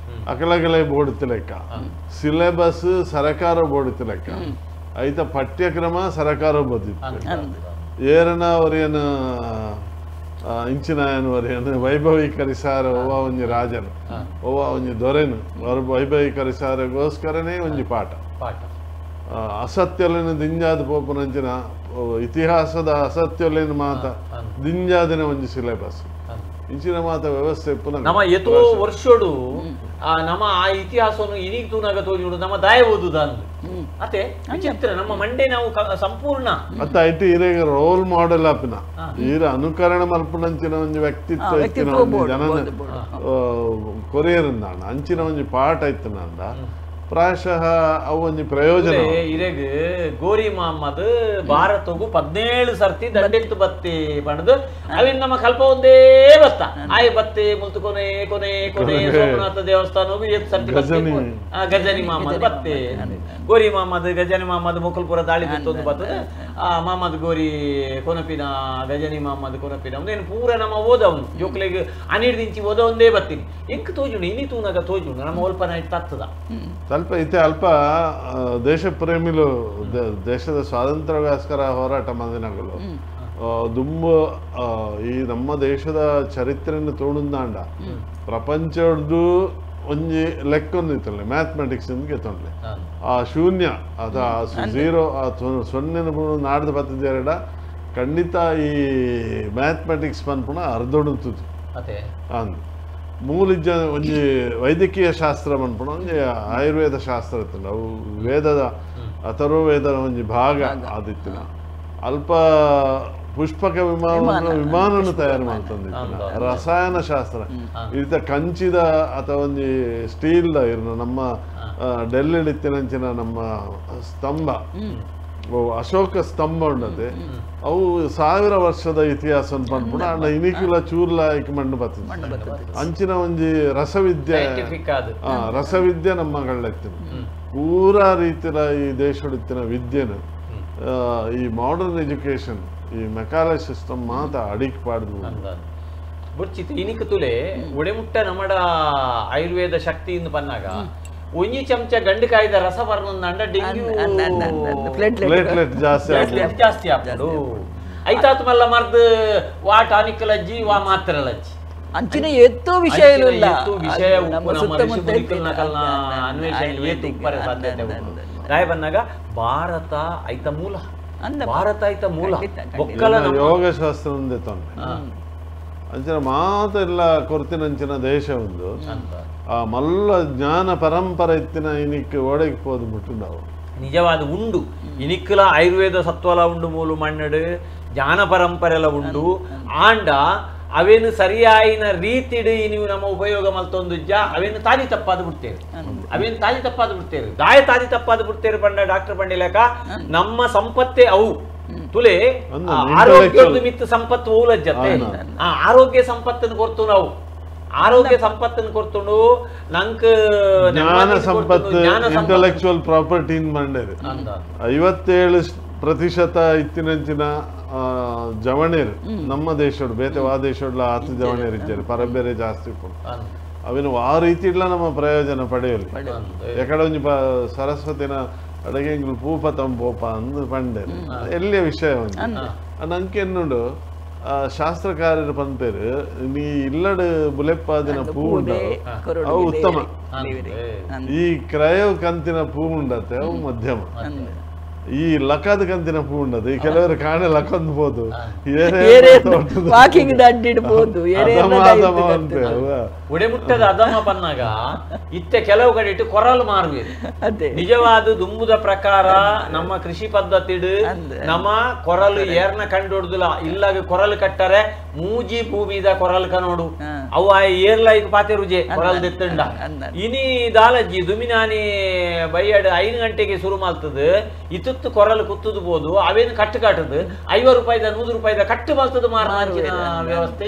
ಅಕಲಗಲೇ ಬೋಡುತ್ತ ಲೆಕ್ಕ ಸಿಲೆಬಸ್ ಸರಕಾರ ಬೋಡುತ್ತ ಲೆಕ್ಕ ಐತ ಪಠ್ಯಕ್ರಮ ಸರಕಾರ ಬೋದಿತ್ತು ಏರನ ಅವರೇನು ಇಂಚಿನಾಯನ್ ವರೆಯನು ವೈಭವೀಕರಿಸಾರ ಒವ್ವ ಒಂಜಿ ರಾಜನು ಒವ್ವ ಒಂಜಿ ದೊರೆನು ಅವರು ವೈಭವೀಕರಿಸಾರಗೋಸ್ಕರನೇ ಒಂಜಿ ಪಾಠ ಅಸತ್ಯಲೇನು ದಿಂಜಾದ ಪೋಪುನಂಚಿನ ಇತಿಹಾಸದ ಅಸತ್ಯಲೇನು ಮಾತ ದಿಂಜಾದಿನ ಒಂಜಿ ಸಿಲೆಬಸ್ ಇಂಚಿನ ಮಾತ ವ್ಯವಸ್ಥೆ ಪುನಃ ನಮ್ಮ ಎತೋ ವರ್ಷೋಡು ನಮ್ಮ ಆ ಇತಿಹಾಸವನ್ನು ಇನಿಗ್ ತೂನಾಗ ತೋಜುಡು ನಮ್ಮ ದಾಯ ಓದುದಾಂದು ಅತೆ ವಿಚಿತ್ರ ನಮ್ಮ ಮಂಡೆ ನಾವು ಸಂಪೂರ್ಣ ಅತ್ತ IT ಈರೆಗೆ ರೋಲ್ ಮಾಡೆಲ್ ಆಪಿನ ಈರ ಅನುಕರಣ ಮಲ್ಪುನಂಚಿನ ಒಂಜಿ ವ್ಯಕ್ತಿತ್ವ ಇತ್ತಿನ ಒಂಜಿ ಜನನ ಕೊರಿಯರಿಂದಾಂಡ ಅಂಚಿನ ಒಂಜಿ ಪಾಠ ಇತ್ತಿನಂಡ ಪ್ರಾಯಶಃ ಅವು ಒಂಜಿ ಪ್ರಯೋಜನ ಇರೆಗ್ ಗೋರಿ ಮಾಮದ್ ಭಾರತಗು 17 ಸರ್ತಿ ದಂಡೆತ್ತು ಬತ್ತಿ ಪಣದು ಅವಿನ್ ನಮ್ಮ ಕಲ್ಪ ಒಂದೇ ಬತ್ತ ಆಯ್ ಬತ್ತಿ ಮುಲ್ತು ಕೊನೆ ಕೊನೆ ಕೊನೆ ಸೋಮನಾಥ ದೇವಸ್ಥಾನಗು ಏತ್ ಸರ್ತಿ ಬತ್ತಿ ಗಜನಿ ಮಾಮದ್ ಬತ್ತಿ ಗೋರಿ ಮಾಮದ್ ಗಜನಿ ಮಾಮದ್ ಮುಕುಲ್ಪುರ ದಾಳಿ ಬಿತ್ತೊಂದು ಬತ್ತದ ಆ ಮಾಮದ್ ಗೋರಿ ಕೊನಪಿನ ಗಜನಿ ಮಾಮದ್ ಕೊನಪಿನ ಒಂದೇನು ಪೂರ ನಮ್ಮ ಓದವನು ಜೋಕ್ಲೆಗ್ ಅನಿಡ್ದಿಂಚಿ ಓದವಂದೇ ಬತ್ತೀನಿ ಎಂಕ್ ತೋಜುಂಡು ಇನಿ ತೂನಾಗ ತೋಜುಂಡು ನಮ್ಮ ಒಲ್ಪನ ತತ್ತದ ಸ್ವಲ್ಪ ಇತ್ತೆ ಅಲ್ಪ ದೇಶ ಪ್ರೇಮಿಲು ದೇಶದ ಸ್ವಾತಂತ್ರ್ಯಕ್ಕೋಸ್ಕರ ಹೋರಾಟ ಮಾಡಿನಗಳು ದುಂಬು ಈ ನಮ್ಮ ದೇಶದ ಚರಿತ್ರೆಯನ್ನು ತೋಡುಂದಾಂಡ ಪ್ರಪಂಚದ್ದು ಒಂಜಿ ಲೆಕ್ಕೊಂದು ಇತ್ತಲ್ಲ ಮ್ಯಾಥಮೆಟಿಕ್ಸ್ ಗೆತ್ತೊಂಡ್ಲೆ ಆ ಶೂನ್ಯ ಅಥವಾ ಝೀರೋ ಆ ಸೊನ್ನೆನ ನಾಡ್ದು ಬತ್ತಿದ್ದೆರಡ ಖಂಡಿತ ಈ ಮ್ಯಾಥಮೆಟಿಕ್ಸ್ ಪನ್ಪುಣ ಅರ್ಧೊಡುಂತುದು ಅಂದ್ ಮೂಲಿಜ್ಜ ಒಂಜಿ ವೈದ್ಯಕೀಯ ಶಾಸ್ತ್ರ ಪನ್ಪುಣ ಒಂಜಿ ಆಯುರ್ವೇದ ಶಾಸ್ತ್ರ ಇತ್ತಲ್ಲ ಅವು ವೇದದ ಅಥರ್ವವೇದದ ಒಂಜಿ ಭಾಗ ಆದಿತ್ತಿನ ಅಲ್ಪ ಪುಷ್ಪಕ ವಿಮಾನವನ್ನು ತಯಾರು ಮಾಡ್ತಂದಿತ್ತಿನ ರಸಾಯನ ಶಾಸ್ತ್ರ ಇತ್ತ ಕಂಚಿದ ಅಥವಾ ಒಂಜಿ ಸ್ಟೀಲ್ದ ಇರ್ನ ನಮ್ಮ ಡೆಲ್ಲಿಡಿತ್ತಿನಂಚಿನ ನಮ್ಮ ಸ್ತಂಭ ಅಶೋಕ ಸ್ತಂಭ ಉಂಡತೆ ಅವು 1000 ವರ್ಷದ ಇತಿಹಾಸ ಪನ್ಪುಣ ಅಣ್ಣ ಇನಿಕುಲ ಚೂರ್ಲ ಇಕ್ ಮಣ್ಣು ಬರ್ತದೆ ಅಂಚಿನ ಒಂಜಿ ರಸವಿದ್ಯೆ ರಸವಿದ್ಯೆ ನಮ್ಮ ಗಳ್ಳತ್ತಿನ ಪೂರಾ ರೀತಿಯ ಈ ದೇಶಡಿತ್ತಿನ ವಿದ್ಯೆನ ಈ ಮಾಡರ್ನ್ ಎಜುಕೇಶನ್ ಈ ಮೆಕಾಲೆ ಸಿಸ್ಟಮ್ ಮಾತ ಅಡಿಕ್ ಪಾಡ್ದು ಬುರ್ಚಿತ್ ಇನಿಕ ತುಲೆ ಒಡೆಮುಟ್ಟ ನಮ್ಮಡ ಆಯುರ್ವೇದ ಶಕ್ತಿಯಿಂದ ಪನ್ನಾಗ ಒಂಜಿ ಚಮಚ ಗಂಡು ಕಾಯ್ದ ರಸ ಬರ್ನಂಡ ಡೆಂಗ್ಯೂ ಪ್ಲೇಟ್ಲೆಟ್ ಜಾಸ್ತಿ ಜಾಸ್ತಿ ಆಗ್ತದೆ ಐತಾತ್ ಮಲ್ಲ ಮರ್ದು ವಾ ಟಾನಿಕ್ ಲಜ್ಜಿ ವಾ ಮಾತ್ರ ಲಜ್ಜಿ ಅಂಚಿನ ಎತ್ತು ವಿಷಯ ಇಲ್ಲ ವಿಷಯ ಅನ್ವೇಷಣೆ ಏತು ಸಾಧ್ಯತೆ ರಾಯ ಬಂದಾಗ ಭಾರತ ಐತ ಮೂಲ ಭಾರತ ಐತ ಮೂಲ ಒಕ್ಕಲ ಯೋಗಶಾಸ್ತ್ರ ಅಂಚಿನ ಮಾತೆಲ್ಲ ಕೊರ್ತಿನಂಚಿನ ದೇಶ ಒಂದು ಆ ಮಲ್ಲ ಜ್ಞಾನ ಪರಂಪರೆ ಇತ್ತಿನ ಇನಿಕ್ ಓಡೆಗೆ ಪೋದು ಮುಟ್ಟು ನಿಜವಾದ ಉಂಡು ಇನಿಕ್ಲ ಆಯುರ್ವೇದ ಸತ್ವಲ ಉಂಡು ಮೂಲು ಮಣ್ಣಡು ಜ್ಞಾನ ಪರಂಪರೆಲ ಉಂಡು ಆಂಡ ಅವೇನು ಸರಿಯಾಯಿನ ರೀತಿಡು ನೀವು ನಮ್ಮ ಉಪಯೋಗ ಮಲ್ತೊಂದುಜ್ಜ ಅವೇನು ತಾದಿ ತಪ್ಪಾದ ಬಿಡ್ತೇವೆ ಅವೇನು ತಾದಿ ತಪ್ಪಾದ ಬಿಡ್ತೇವೆ ದಾಯ ತಾದಿ ತಪ್ಪಾದ ಬಿಡ್ತೇವೆ ಪಂಡ ಡಾಕ್ಟರ್ ಪಂಡಿಲೇಕ ನಮ್ಮ ಸಂಪತ್ತೇ ಅವು ತುಲೆ ಆರೋಗ್ಯದ ಮಿತ್ತ ಸಂಪತ್ತು ಓಲಜ್ಜತೆ ಆ ಆರೋಗ್ಯ ಸಂಪತ್ತನ್ನು ಕೊರ್ತು ನಾವು ಆರೋಗ್ಯ ಸಂಪತ್ತನ್ನು ಕೊರ್ತುಂಡು ನಂಕ್ ಜ್ಞಾನ ಸಂಪತ್ತು ಇಂಟೆಲೆಕ್ಚುಯಲ್ ಪ್ರಾಪರ್ಟಿ ಮಂಡೇರು 57% ಇತ್ತಿನಂಚಿನ ಜವಣೇರು ನಮ್ಮ ದೇಶಡ್ ಬೇತೆ ವಾ ದೇಶಡ್ಲ ಆತ ಜವಣೇರು ಇದ್ದಾರೆ ಪರಬೇರೆ ಜಾಸ್ತಿ ಅವಿನ ಆ ರೀತಿ ಇಲ್ಲ ನಮ್ಮ ಪ್ರಯೋಜನ ಪಡೆಯಲಿ ಯಾಕಡೆ ಒಂಜಿ ಸರಸ್ವತಿನ ಅಡಗೆ ಪೂಪ ತಂಪೋಪ ಅಂದು ಪಂಡೇರು ಎಲ್ಲಿಯ ವಿಷಯ ಒಂಜಿ ನಂಗೆ ಎನ್ನುಂಡು ಶಾಸ್ತ್ರಕಾರರು ಪಂಪೇರು ನೀ ಇಲ್ಲಡು ಬುಲೆಪ್ಪಾದಿನ ಪೂ ಉಂಡವು ಅವು ಉತ್ತಮ ಈ ಕ್ರಯೋ ಕಂತಿನ ಪೂ ಉಂಡತ್ತೆ ಅವು ಮಧ್ಯಮ ಈ ಲಕದ ಕಂತಿನ ಪೂ ಉಂಡದು ಈ ಕೆಲವರು ಕಾಣೆ ಲಕೊಂದ್ಬೋದು ಒಡೆಮುಟ್ಟದ ಅದಮ ಪನ್ನಾಗ ಇತ್ತೆ ಕೆಲವು ಕಡೆ ಇಟ್ಟು ಕೊರಲು ಮಾರುವೆ ನಿಜವಾದ ದುಂಬುದ ಪ್ರಕಾರ ನಮ್ಮ ಕೃಷಿ ಪದ್ಧತಿಡು ನಮ್ಮ ಕೊರಲು ಏರ್ನ ಕಂಡು ಇಲ್ಲಾಗ ಕೊರಲು ಕಟ್ಟರೆ ಮೂಜಿ ಭೂಮಿದ ಕೊರಲು ಕನೋಡು ಅವು ಆ ಏರ್ಲ ಈಗ ಪಾತೆ ರುಜೆ ಕೊರಲ್ ದೆತ್ತಂಡ ಇನಿ ದಾಲಜ್ಜಿ ದುಮಿನಾನಿ ಬೈಯಾಡು 5 ಗಂಟೆಗೆ ಶುರು ಮಾಡ್ತದೆ ಇತ್ತುತ್ತು ಕೊರಲು ಕುತ್ತದು ಬೋದು ಅವೇನು ಕಟ್ಟು ಕಾಟದು 50 ರೂಪಾಯಿದ 100 ರೂಪಾಯಿದ ಕಟ್ಟು ಮಲ್ತದ ಮಾರ ವ್ಯವಸ್ಥೆ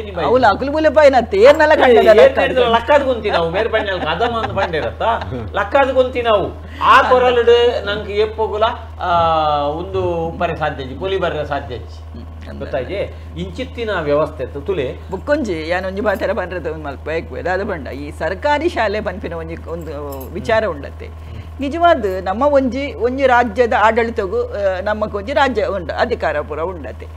ಲಕ್ಕದ ಗೊಂತಿ ನಾವು ಬೇರೆ ಪಂಡೆ ಅದಮ ಅಂತ ಪಂಡಿರತ್ತ ಲಕ್ಕದ ಗೊಂತಿ ನಾವು ಆ ಕೊರಲುಡು ನಂಗೆ ಎಪ್ಪೋಗುಲ ಒಂದು ಉಪ್ಪರೆ ಸಾಧ್ಯ ಪೊಲಿ ಬರ್ರೆ ಸಾಧ್ಯ ಗೊತ್ತಾಯ್ತು ಇಂಚಿತ್ತಿನ ವ್ಯವಸ್ಥೆ ತುಲೆ ಬುಕ್ಕೊಂಜಿ ಯಾನೊಂಜಿ ಬಾತರ ಪಂಡ್ರೆ ಮಲ್ಪ ಅದಾದ ಪಂಡ ಈ ಸರ್ಕಾರಿ ಶಾಲೆ ಪನ್ಪಿನ ಒಂಜಿ ಒಂದು ವಿಚಾರ ಉಂಡತ್ತೆ ನಿಜವಾದ ನಮ್ಮ ಒಂಜಿ ಒಂಜಿ ರಾಜ್ಯದ ಆಡಳಿತಗೂ ನಮ್ಮಕ್ಕೊಂಜಿ ರಾಜ್ಯ ಉಂಡು ಅಧಿಕಾರ ಪೂರ ಉಂಡತೆ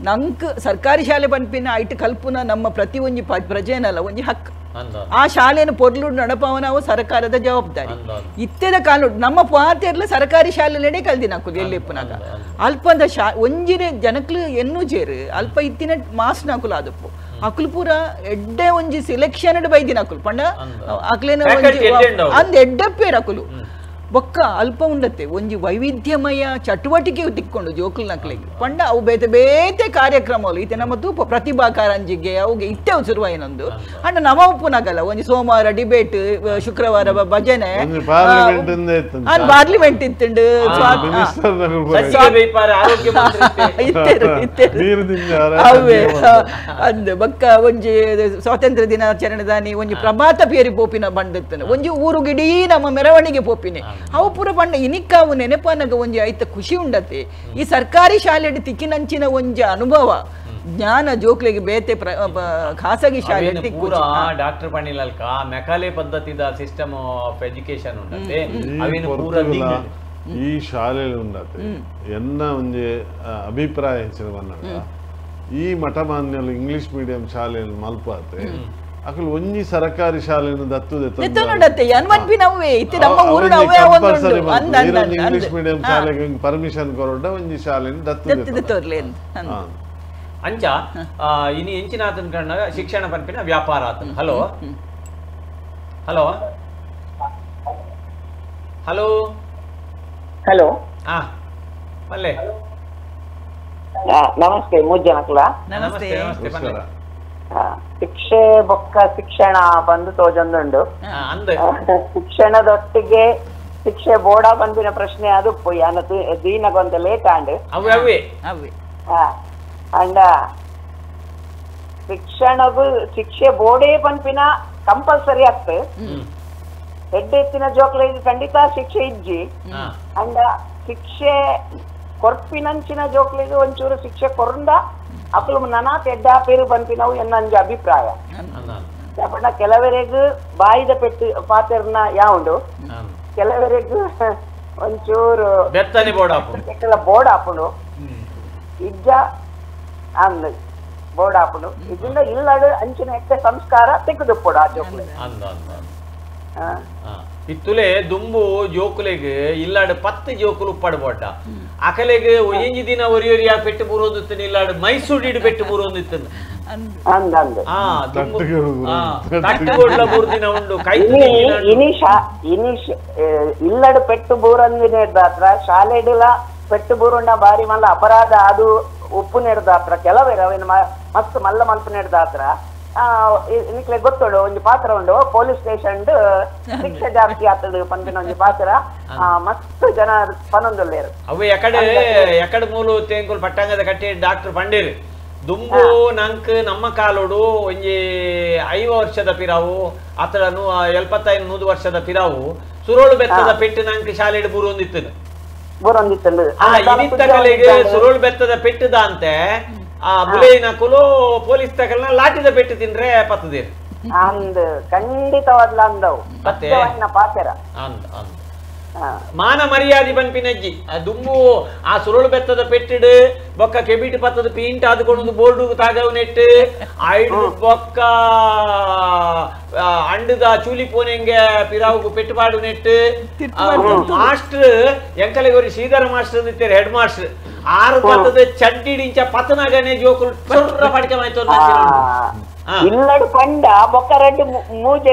ನಂಕ್ ಸರ್ಕಾರಿ ಶಾಲೆ ಪನ್ಪಿನ ಐಟ್ ಕಲ್ಪುನ ನಮ್ಮ ಪ್ರತಿ ಒಂಜಿ ಪ್ರಜೆನಲ್ಲ ಒಂಜಿ ಹಕ್ಕು ಆ ಶಾಲೆಯನ್ನು ಪೊರ್ಲು ನಡಪವನವು ಸರ್ಕಾರದ ಜವಾಬ್ದಾರಿ ಇತ್ತೆದ ಕಾಲ ನಮ್ಮ ಪಾತೆರ್ಲ ಸರ್ಕಾರಿ ಶಾಲೆನೇ ಕಲ್ದಿನ ಹಾಕುದು ಎಲ್ಲಿಪ್ಪುನಾಗ ಅಲ್ಪದ ಶಾ ಒಂಜಿನ ಜನಕ್ಲು ಎನ್ನು ಜೇರು ಅಲ್ಪ ಇತ್ತಿನ ಮಾಸ್ ನಾಕುಲು ಆದಪ್ಪು ಅಕುಲು ಪೂರ ಎಡ್ಡೆ ಒಂಜಿ ಸೆಲೆಕ್ಷನ್ ಬೈದಿನ ಅಕುಲು ಪಂಡ ಅಕ್ಲೇನ ಅಂದ್ ಎಡ್ಡಪ್ಪೇರ್ ಅಕುಲು ಬೊಕ್ಕ ಅಲ್ಪ ಉಂಡತ್ತೆ ಒಂಜಿ ವೈವಿಧ್ಯಮಯ ಚಟುವಟಿಕೆ ತಿಕ್ಕೊಂಡು ಜೋಕುಲ್ ನಕ್ಲಿಗೆ ಪಂಡ ಅವು ಬೇತೆ ಬೇತೆ ಕಾರ್ಯಕ್ರಮಗಳು ಇತ್ತೆ ನಮ್ಮ ತೂಪ ಪ್ರತಿಭಾ ಕಾರಂಜಿಗೆ ಅವುಗೆ ಇತ್ತೆ ಶುರುವಾಯಿನೊಂದು ಅಂಡ ನಮ್ಮ ಉಪ್ಪುನಾಗಲ್ಲ ಒಂಜಿ ಸೋಮವಾರ ಡಿಬೇಟ್ ಶುಕ್ರವಾರ ಭಜನೆ ಪಾರ್ಲಿಮೆಂಟ್ ಇತ್ತುಂಡು ಅವೇ ಅಂದ್ ಬೊಕ್ಕ ಒಂಜಿ ಸ್ವಾತಂತ್ರ್ಯ ದಿನಾಚರಣೆ ದಾನಿ ಒಂಜಿ ಪ್ರಭಾತ ಪೇರಿ ಪೋಪಿನ ಬಂದಿತ್ತನೆ ಒಂಜಿ ಊರುಗಿಡೀ ನಮ್ಮ ಮೆರವಣಿಗೆ ಪೋಪಿನಿ ಅವು ಪೂರ ಪಂಡ ಇನಿಕ್ಕಾವು ನೆನಪನಗ ಒಂಜಿ ಐತ ಖುಷಿ ಉಂಡತೆ ಈ ಸರ್ಕಾರಿ ಶಾಲೆ ತಿಕ್ಕಿನಂಚಿನ ಒಂಜಿ ಅನುಭವ ಜ್ಞಾನ ಜೋಕ್ಲಿಗೆ ಬೇತೆ ಖಾಸಗಿ ಶಾಲೆ ಪೂರ ಡಾಕ್ಟರ್ ಪಣಿಲಲ್ಕ ಮೆಕಾಲೆ ಪದ್ಧತಿದ ಸಿಸ್ಟಮ್ ಆಫ್ ಎಜುಕೇಶನ್ ಉಂಡತೆ ಅವೇನು ಪೂರ ಈ ಶಾಲೆಯಲ್ಲಿ ಉಂಡತೆ ಎನ್ನ ಒಂಜಿ ಅಭಿಪ್ರಾಯ ಹೆಚ್ಚಿನ ಬಂದಾಗ ಈ ಮಠಮಾನ್ಯಲು ಇಂಗ್ಲಿಷ್ ಮೀಡಿಯಂ ಶಾಲೆಯಲ್ಲಿ ಮಲ್ಪಾತೆ ಅಕುಲು ಒಂಜಿ ಸರ್ಕಾರಿ ಶಾಲೆಯನ್ನು ದತ್ತು ದೆತ್ತೊನುಡತ್ತೆ ಅನ್ವನ್ಪಿನವ್ವೇ ಇತ್ತೆ ನಮ್ಮ ಊರುಡು ಅವ್ವೇ ಅವೊಂದುಂಡು ಅಂದ್ ಅಂದ್ ಅಂದ್ ಇಂಗ್ಲಿಷ್ ಮೀಡಿಯಂ ಶಾಲೆಗೆ ಪರ್ಮಿಷನ್ ಕೊರೊಂಡ ಒಂಜಿ ಶಾಲೆಯನ್ನು ದತ್ತು ದೆತ್ತೊರ್ಲೆ ಅಂಚ ಇನಿ ಎಂಚಿನಾತನ ಕಣ್ಣಾಗ ಶಿಕ್ಷಣ ಪನ್ಪಿನ ವ್ಯಾಪಾರ ಆತನ. ಹಲೋ ಹಲೋ ಹಲೋ ಹಲೋ ಹಾ ಮಲ್ಲೆ ನಮಸ್ತೆ ಮೂಜನಕ್ಲ ನಮಸ್ತೆ ನಮಸ್ತೆ ಪನ್ಲೆ. ಶಿಕ್ಷೆ ಬೊಕ್ಕ ಶಿಕ್ಷಣ ಬಂದು ತೋಜೊಂದುಂಡು. ಶಿಕ್ಷಣದೊಟ್ಟಿಗೆ ಶಿಕ್ಷೆ ಬೋರ್ಡ ಬಂದಿನ ಪ್ರಶ್ನೆ ಅದು ದೀನಗೊಂದು ಲೇಟ್ ಆಂಡ್ ಅಂಡ ಶಿಕ್ಷಣಗೂ ಶಿಕ್ಷೆ ಬೋರ್ಡೇ ಪನ್ಪಿನ ಕಂಪಲ್ಸರಿ ಆಗ್ತದೆ. ಹೆಡ್ ಎತ್ತಿನ ಜೋಕ್ಲೆಗ್ ಖಂಡಿತ ಶಿಕ್ಷೆ ಇಜ್ಜಿ. ಅಂಡ ಶಿಕ್ಷೆ ಕೊರ್ಪಿನಂಚಿನ ಜೋಕ್ಲೆಗ್ ಒಂಚೂರು ಶಿಕ್ಷೆ ಕೊರಂದ ಅಕುಲು ನನಾತ್ ಎಡ್ಡಾಪೇರು ಪನ್ಪಿನವು ಎನ್ನಂಜ ಅಭಿಪ್ರಾಯ. ಪಂಡ ಕೆಲವರೆಗ್ ಬಾಯಿದ ಪೆಟ್ಟು ಪಾತೆರ್ನ ಯಾವುಂಡು, ಕೆಲವರೆಗ್ ಒಂಚೂರು ಬೋರ್ಡ್ ಆಪುಂಡು ಇಜ್ಜ ಅಂದ್ ಬೋರ್ಡ್ ಆಪುಂಡು. ಇದರಿಂದ ಇಲ್ಲಡು ಅಂಚಿನ ಎಕ್ಕ ಸಂಸ್ಕಾರ ತೆಗೆದುಪ್ಪಡು ಆ ಜೋಕ್ಲೆ. ಇತ್ತುಲೆ ದುಂಬು ಜೋಕುಲೆಗ್ ಇಲ್ಲಾಡು 10 ಜೋಕುಲು ಉಪ್ಪಾಡು ಬೋಡ್ಡ ಅಕಲೆಗ್ ಒಂಜಿ ದಿನ ಒರಿಯೊರಿಯ ಪೆಟ್ಟು ಬೂರೊಂದಿತ್ತು, ಇಲ್ಲಾಡು ಮೈಸೂರಿಡು ಪೆಟ್ಟು ಬೂರೊಂದಿತ್ತು. ಇಲ್ಲಡು ಪೆಟ್ಟು ಬೂರೊಂದಿನ ಶಾಲೆಡುಲ ಪೆಟ್ಟು ಬೂರುಂಡ ಬಾರಿ ಮಲ್ಲ ಅಪರಾಧ ಅದು ಉಪ್ಪು ನೆಡ್ದಾತ್ರ ಕೆಲವೇರ ಅವೇನು ಮಸ್ತ್ ಮಲ್ಲ ಮಲ್ಪು ನೆಡ್ದಾತ್ರ ನಿಕ್ಲೆ ಗೊತ್ತುಂಡು ಒಂಜಿ ಪಾತ್ರ ಉಂಡು ಪೊಲೀಸ್ ಸ್ಟೇಷನ್ ಶಿಕ್ಷೆ ಜಾಸ್ತಿ ಆಗ್ತದೆ ಪನ್ಪಿನ ಒಂಜಿ ಪಾತ್ರ ಮಸ್ತ್ ಜನ ಪನೊಂದುಲ್ಲೇರು. ಅವು ಎಕಡೆ ಎಕಡೆ ಮೂಲು ತೇಂಕುಲು ಪಟ್ಟಂಗದ ಕಟ್ಟಿ ಡಾಕ್ಟರ್ ಪಂಡೇರು ದುಂಬು ನಂಕ್ ನಮ್ಮ ಕಾಲೋಡು ಒಂಜಿ 50 ವರ್ಷದ ಪಿರಾವು ಅತರ 75 ವರ್ಷದ ಪಿರಾವು ಸುರೋಳು ಬೆತ್ತದ ಪೆಟ್ಟು ನಂಕ್ ಶಾಲೆಡ್ ಬೂರೊಂದಿತ್ತು. ಇನಿತ್ತಕಲೆಗೆ ಸುರೋಳು ಬೆತ್ತದ ಪೆಟ್ಟದ ಅಂತೆ ಆ ಬುಲೇನ ಕುಲು ಪೊಲೀಸ್ ತಕಲ್ನ ಲಾಟಿದ ಪೆಟ್ಟು ತಿಂದ್ರೆ ಪತ್ತದೇರು ಅಂದ್ ಖಂಡಿತವಾದ್ಲ ಅಂದವು ಪಾತೆರ ಅಂದ್ ಅಂದ್ ಮಾನ ಮರ್ಯಾದೆ ಪನ್ಪಿನಜ್ಜಿ ದುಂಬು ಆ ಸುರುಳು ಬೆತ್ತದ ಪೆಟ್ಟಿಡು ಬೊಕ್ಕ ಕೆಬಿಟ್ ಪತ್ತದ ಪೀಂಟ್ ಆದುಕೊಂಡು ಬೋರ್ಡು ತಾಗವು ನೆಟ್ಟು ಐಡು ಬೊಕ್ಕ ಅಂಡದ ಚೂಲಿ ಪೋನೆಂಗೆ ಪಿರಾವುಗು ಪೆಟ್ಟುಪಾಡು ನೆಟ್ಟು ಮಾಸ್ಟರ್ ಎಂಕಲೆಗೋರಿ ಶ್ರೀಧರ ಮಾಸ್ಟರ್ ಅಂದಿತ್ತೇರು ಹೆಡ್ ಮಾಸ್ಟರ್ ಆರು ಪತ್ತದ ಚಡ್ಡಿಡಿಂಚ ಪತನಗನೆ ಜೋಕುಲು ಚೊರ್ರ ಪಡಿಕೆ ಮಾಯ್ತು. ಇಲ್ಲಡು ಪಂಡ ಬೊಕ್ಕ ರಡ್ಡು ಮೂಜೆ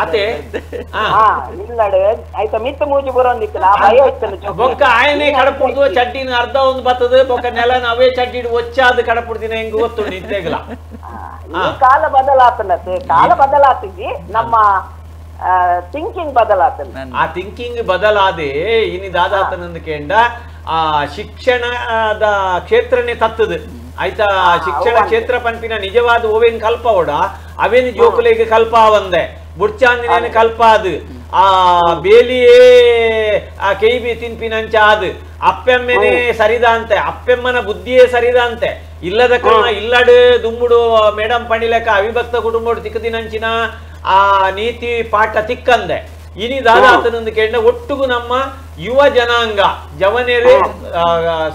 ಅತೆ ಇಲ್ಲಡು ಆಯ್ತ ಮಿತ್ತ ಮೂಜಿ ಬರೋಂದಿತ್ತು ಆ ಭಯ ಇತ್ತು. ಬೊಕ್ಕ ಆಯನೆ ಕಡಪುಡ್ದು ಚಡ್ಡಿನ ಅರ್ಧ ಒಂದು ಬತ್ತದ ಬೊಕ್ಕ ನೆಲ ಅವೇ ಚಡ್ಡಿ ಒಚ್ಚಾದ ಕಡಪುಡ್ದಿನ ಹೆಂಗ್ ಗೊತ್ತು ನಿಂತೆಗಲ. ಈ ಕಾಲ ಬದಲಾತನತೆ ಕಾಲ ಬದಲಾತಿದ್ದಿ ನಮ್ಮ ಥಿಂಕಿಂಗ್ ಬದಲಾತನ. ಆ ಥಿಂಕಿಂಗ್ ಬದಲಾದೆ ಇನಿ ದಾದಾತನಂದು ಕೇಂಡ ಆ ಶಿಕ್ಷಣದ ಕ್ಷೇತ್ರನೇ ತತ್ತದು ಆಯ್ತಾ. ಶಿಕ್ಷಣ ಕ್ಷೇತ್ರ ಪನ್ಪಿನ ನಿಜವಾದ ಓವೇನ್ ಕಲ್ಪವಡ ಅವೇನು ಜೋಕುಲೆಗೆ ಕಲ್ಪಾವಂದೆ ಬುಡ್ಚಾಂದಿನೇನು ಕಲ್ಪಾದು ಆ ಬೇಲಿಯೇ ಆ ಕೈಬಿ ತಿನ್ಪಿನಂಚ ಅದು ಅಪ್ಪೆಮ್ಮೆನೇ ಸರಿದಾಂತೆ ಅಪ್ಪೆಮ್ಮನ ಬುದ್ಧಿಯೇ ಸರಿದಾಂತೆ ಇಲ್ಲದ ಕಾರಣ ಇಲ್ಲಡು ದುಂಬುಡು ಮೇಡಮ್ ಪಣಿಲೆಕ್ಕ ಅವಿಭಕ್ತ ಕುಟುಂಬಡು ತಿಕ್ಕದಿನಂಚಿನ ಆ ನೀತಿ ಪಾಠ ತಿಕ್ಕಂದೆ ಇನಿ ದಾದಾತನಂದು ಕೇಂದ್ರ ಒಟ್ಟುಗು ನಮ್ಮ ಯುವ ಜನಾಂಗ ಜವನೇರೇ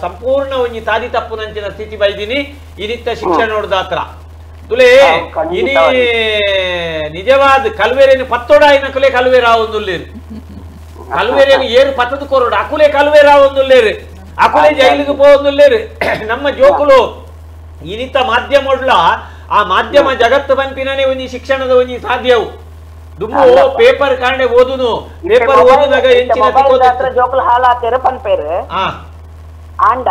ಸಂಪೂರ್ಣ ಒಂಜಿ ತಾದಿ ತಪ್ಪುನಂಚಿನ ಸ್ಥಿತಿ ಬೈದಿನಿ ಇನಿತ್ತ ಶಿಕ್ಷಣ ನೋಡ್ದಾತ್ರ ತುಲೇ ಇನಿ ನಿಜವಾದ ಕಲ್ವೇರೇನು ಪತ್ತೋಡಾಯಿನ ಕುಲೆ ಕಲ್ವೇರ ಒಂದುಲ್ಲೇರು ಕಲ್ವೇರೇನು ಏರು ಪತ್ತದ ಕೊರೋಡು ಅಕುಲೆ ಕಲ್ವೇರ ಒಂದುಲ್ಲೇರು ಅಕುಲೆ ಜೈಲಿಗೆ ಪೋವೊಂದುಲ್ಲೇರು. ನಮ್ಮ ಜೋಕುಲು ಇನಿತ ಮಾಧ್ಯಮ ಆ ಮಾಧ್ಯಮ ಜಗತ್ತು ಪನ್ಪಿನೇ ಒಂಜಿ ಶಿಕ್ಷಣದ ಒಂಜಿ ಸಾಧ್ಯವು. ದುಂಬು ಪೇಪರ್ ಕಾಂಡೆ ಓದುನು ಪೇಪರ್ ಓದುದಾಗ ಎಂಚಿನ ಜೋಕುಲು ಹಾಳಾತೇರು ಪನ್ಪೇರು ಆಂಡ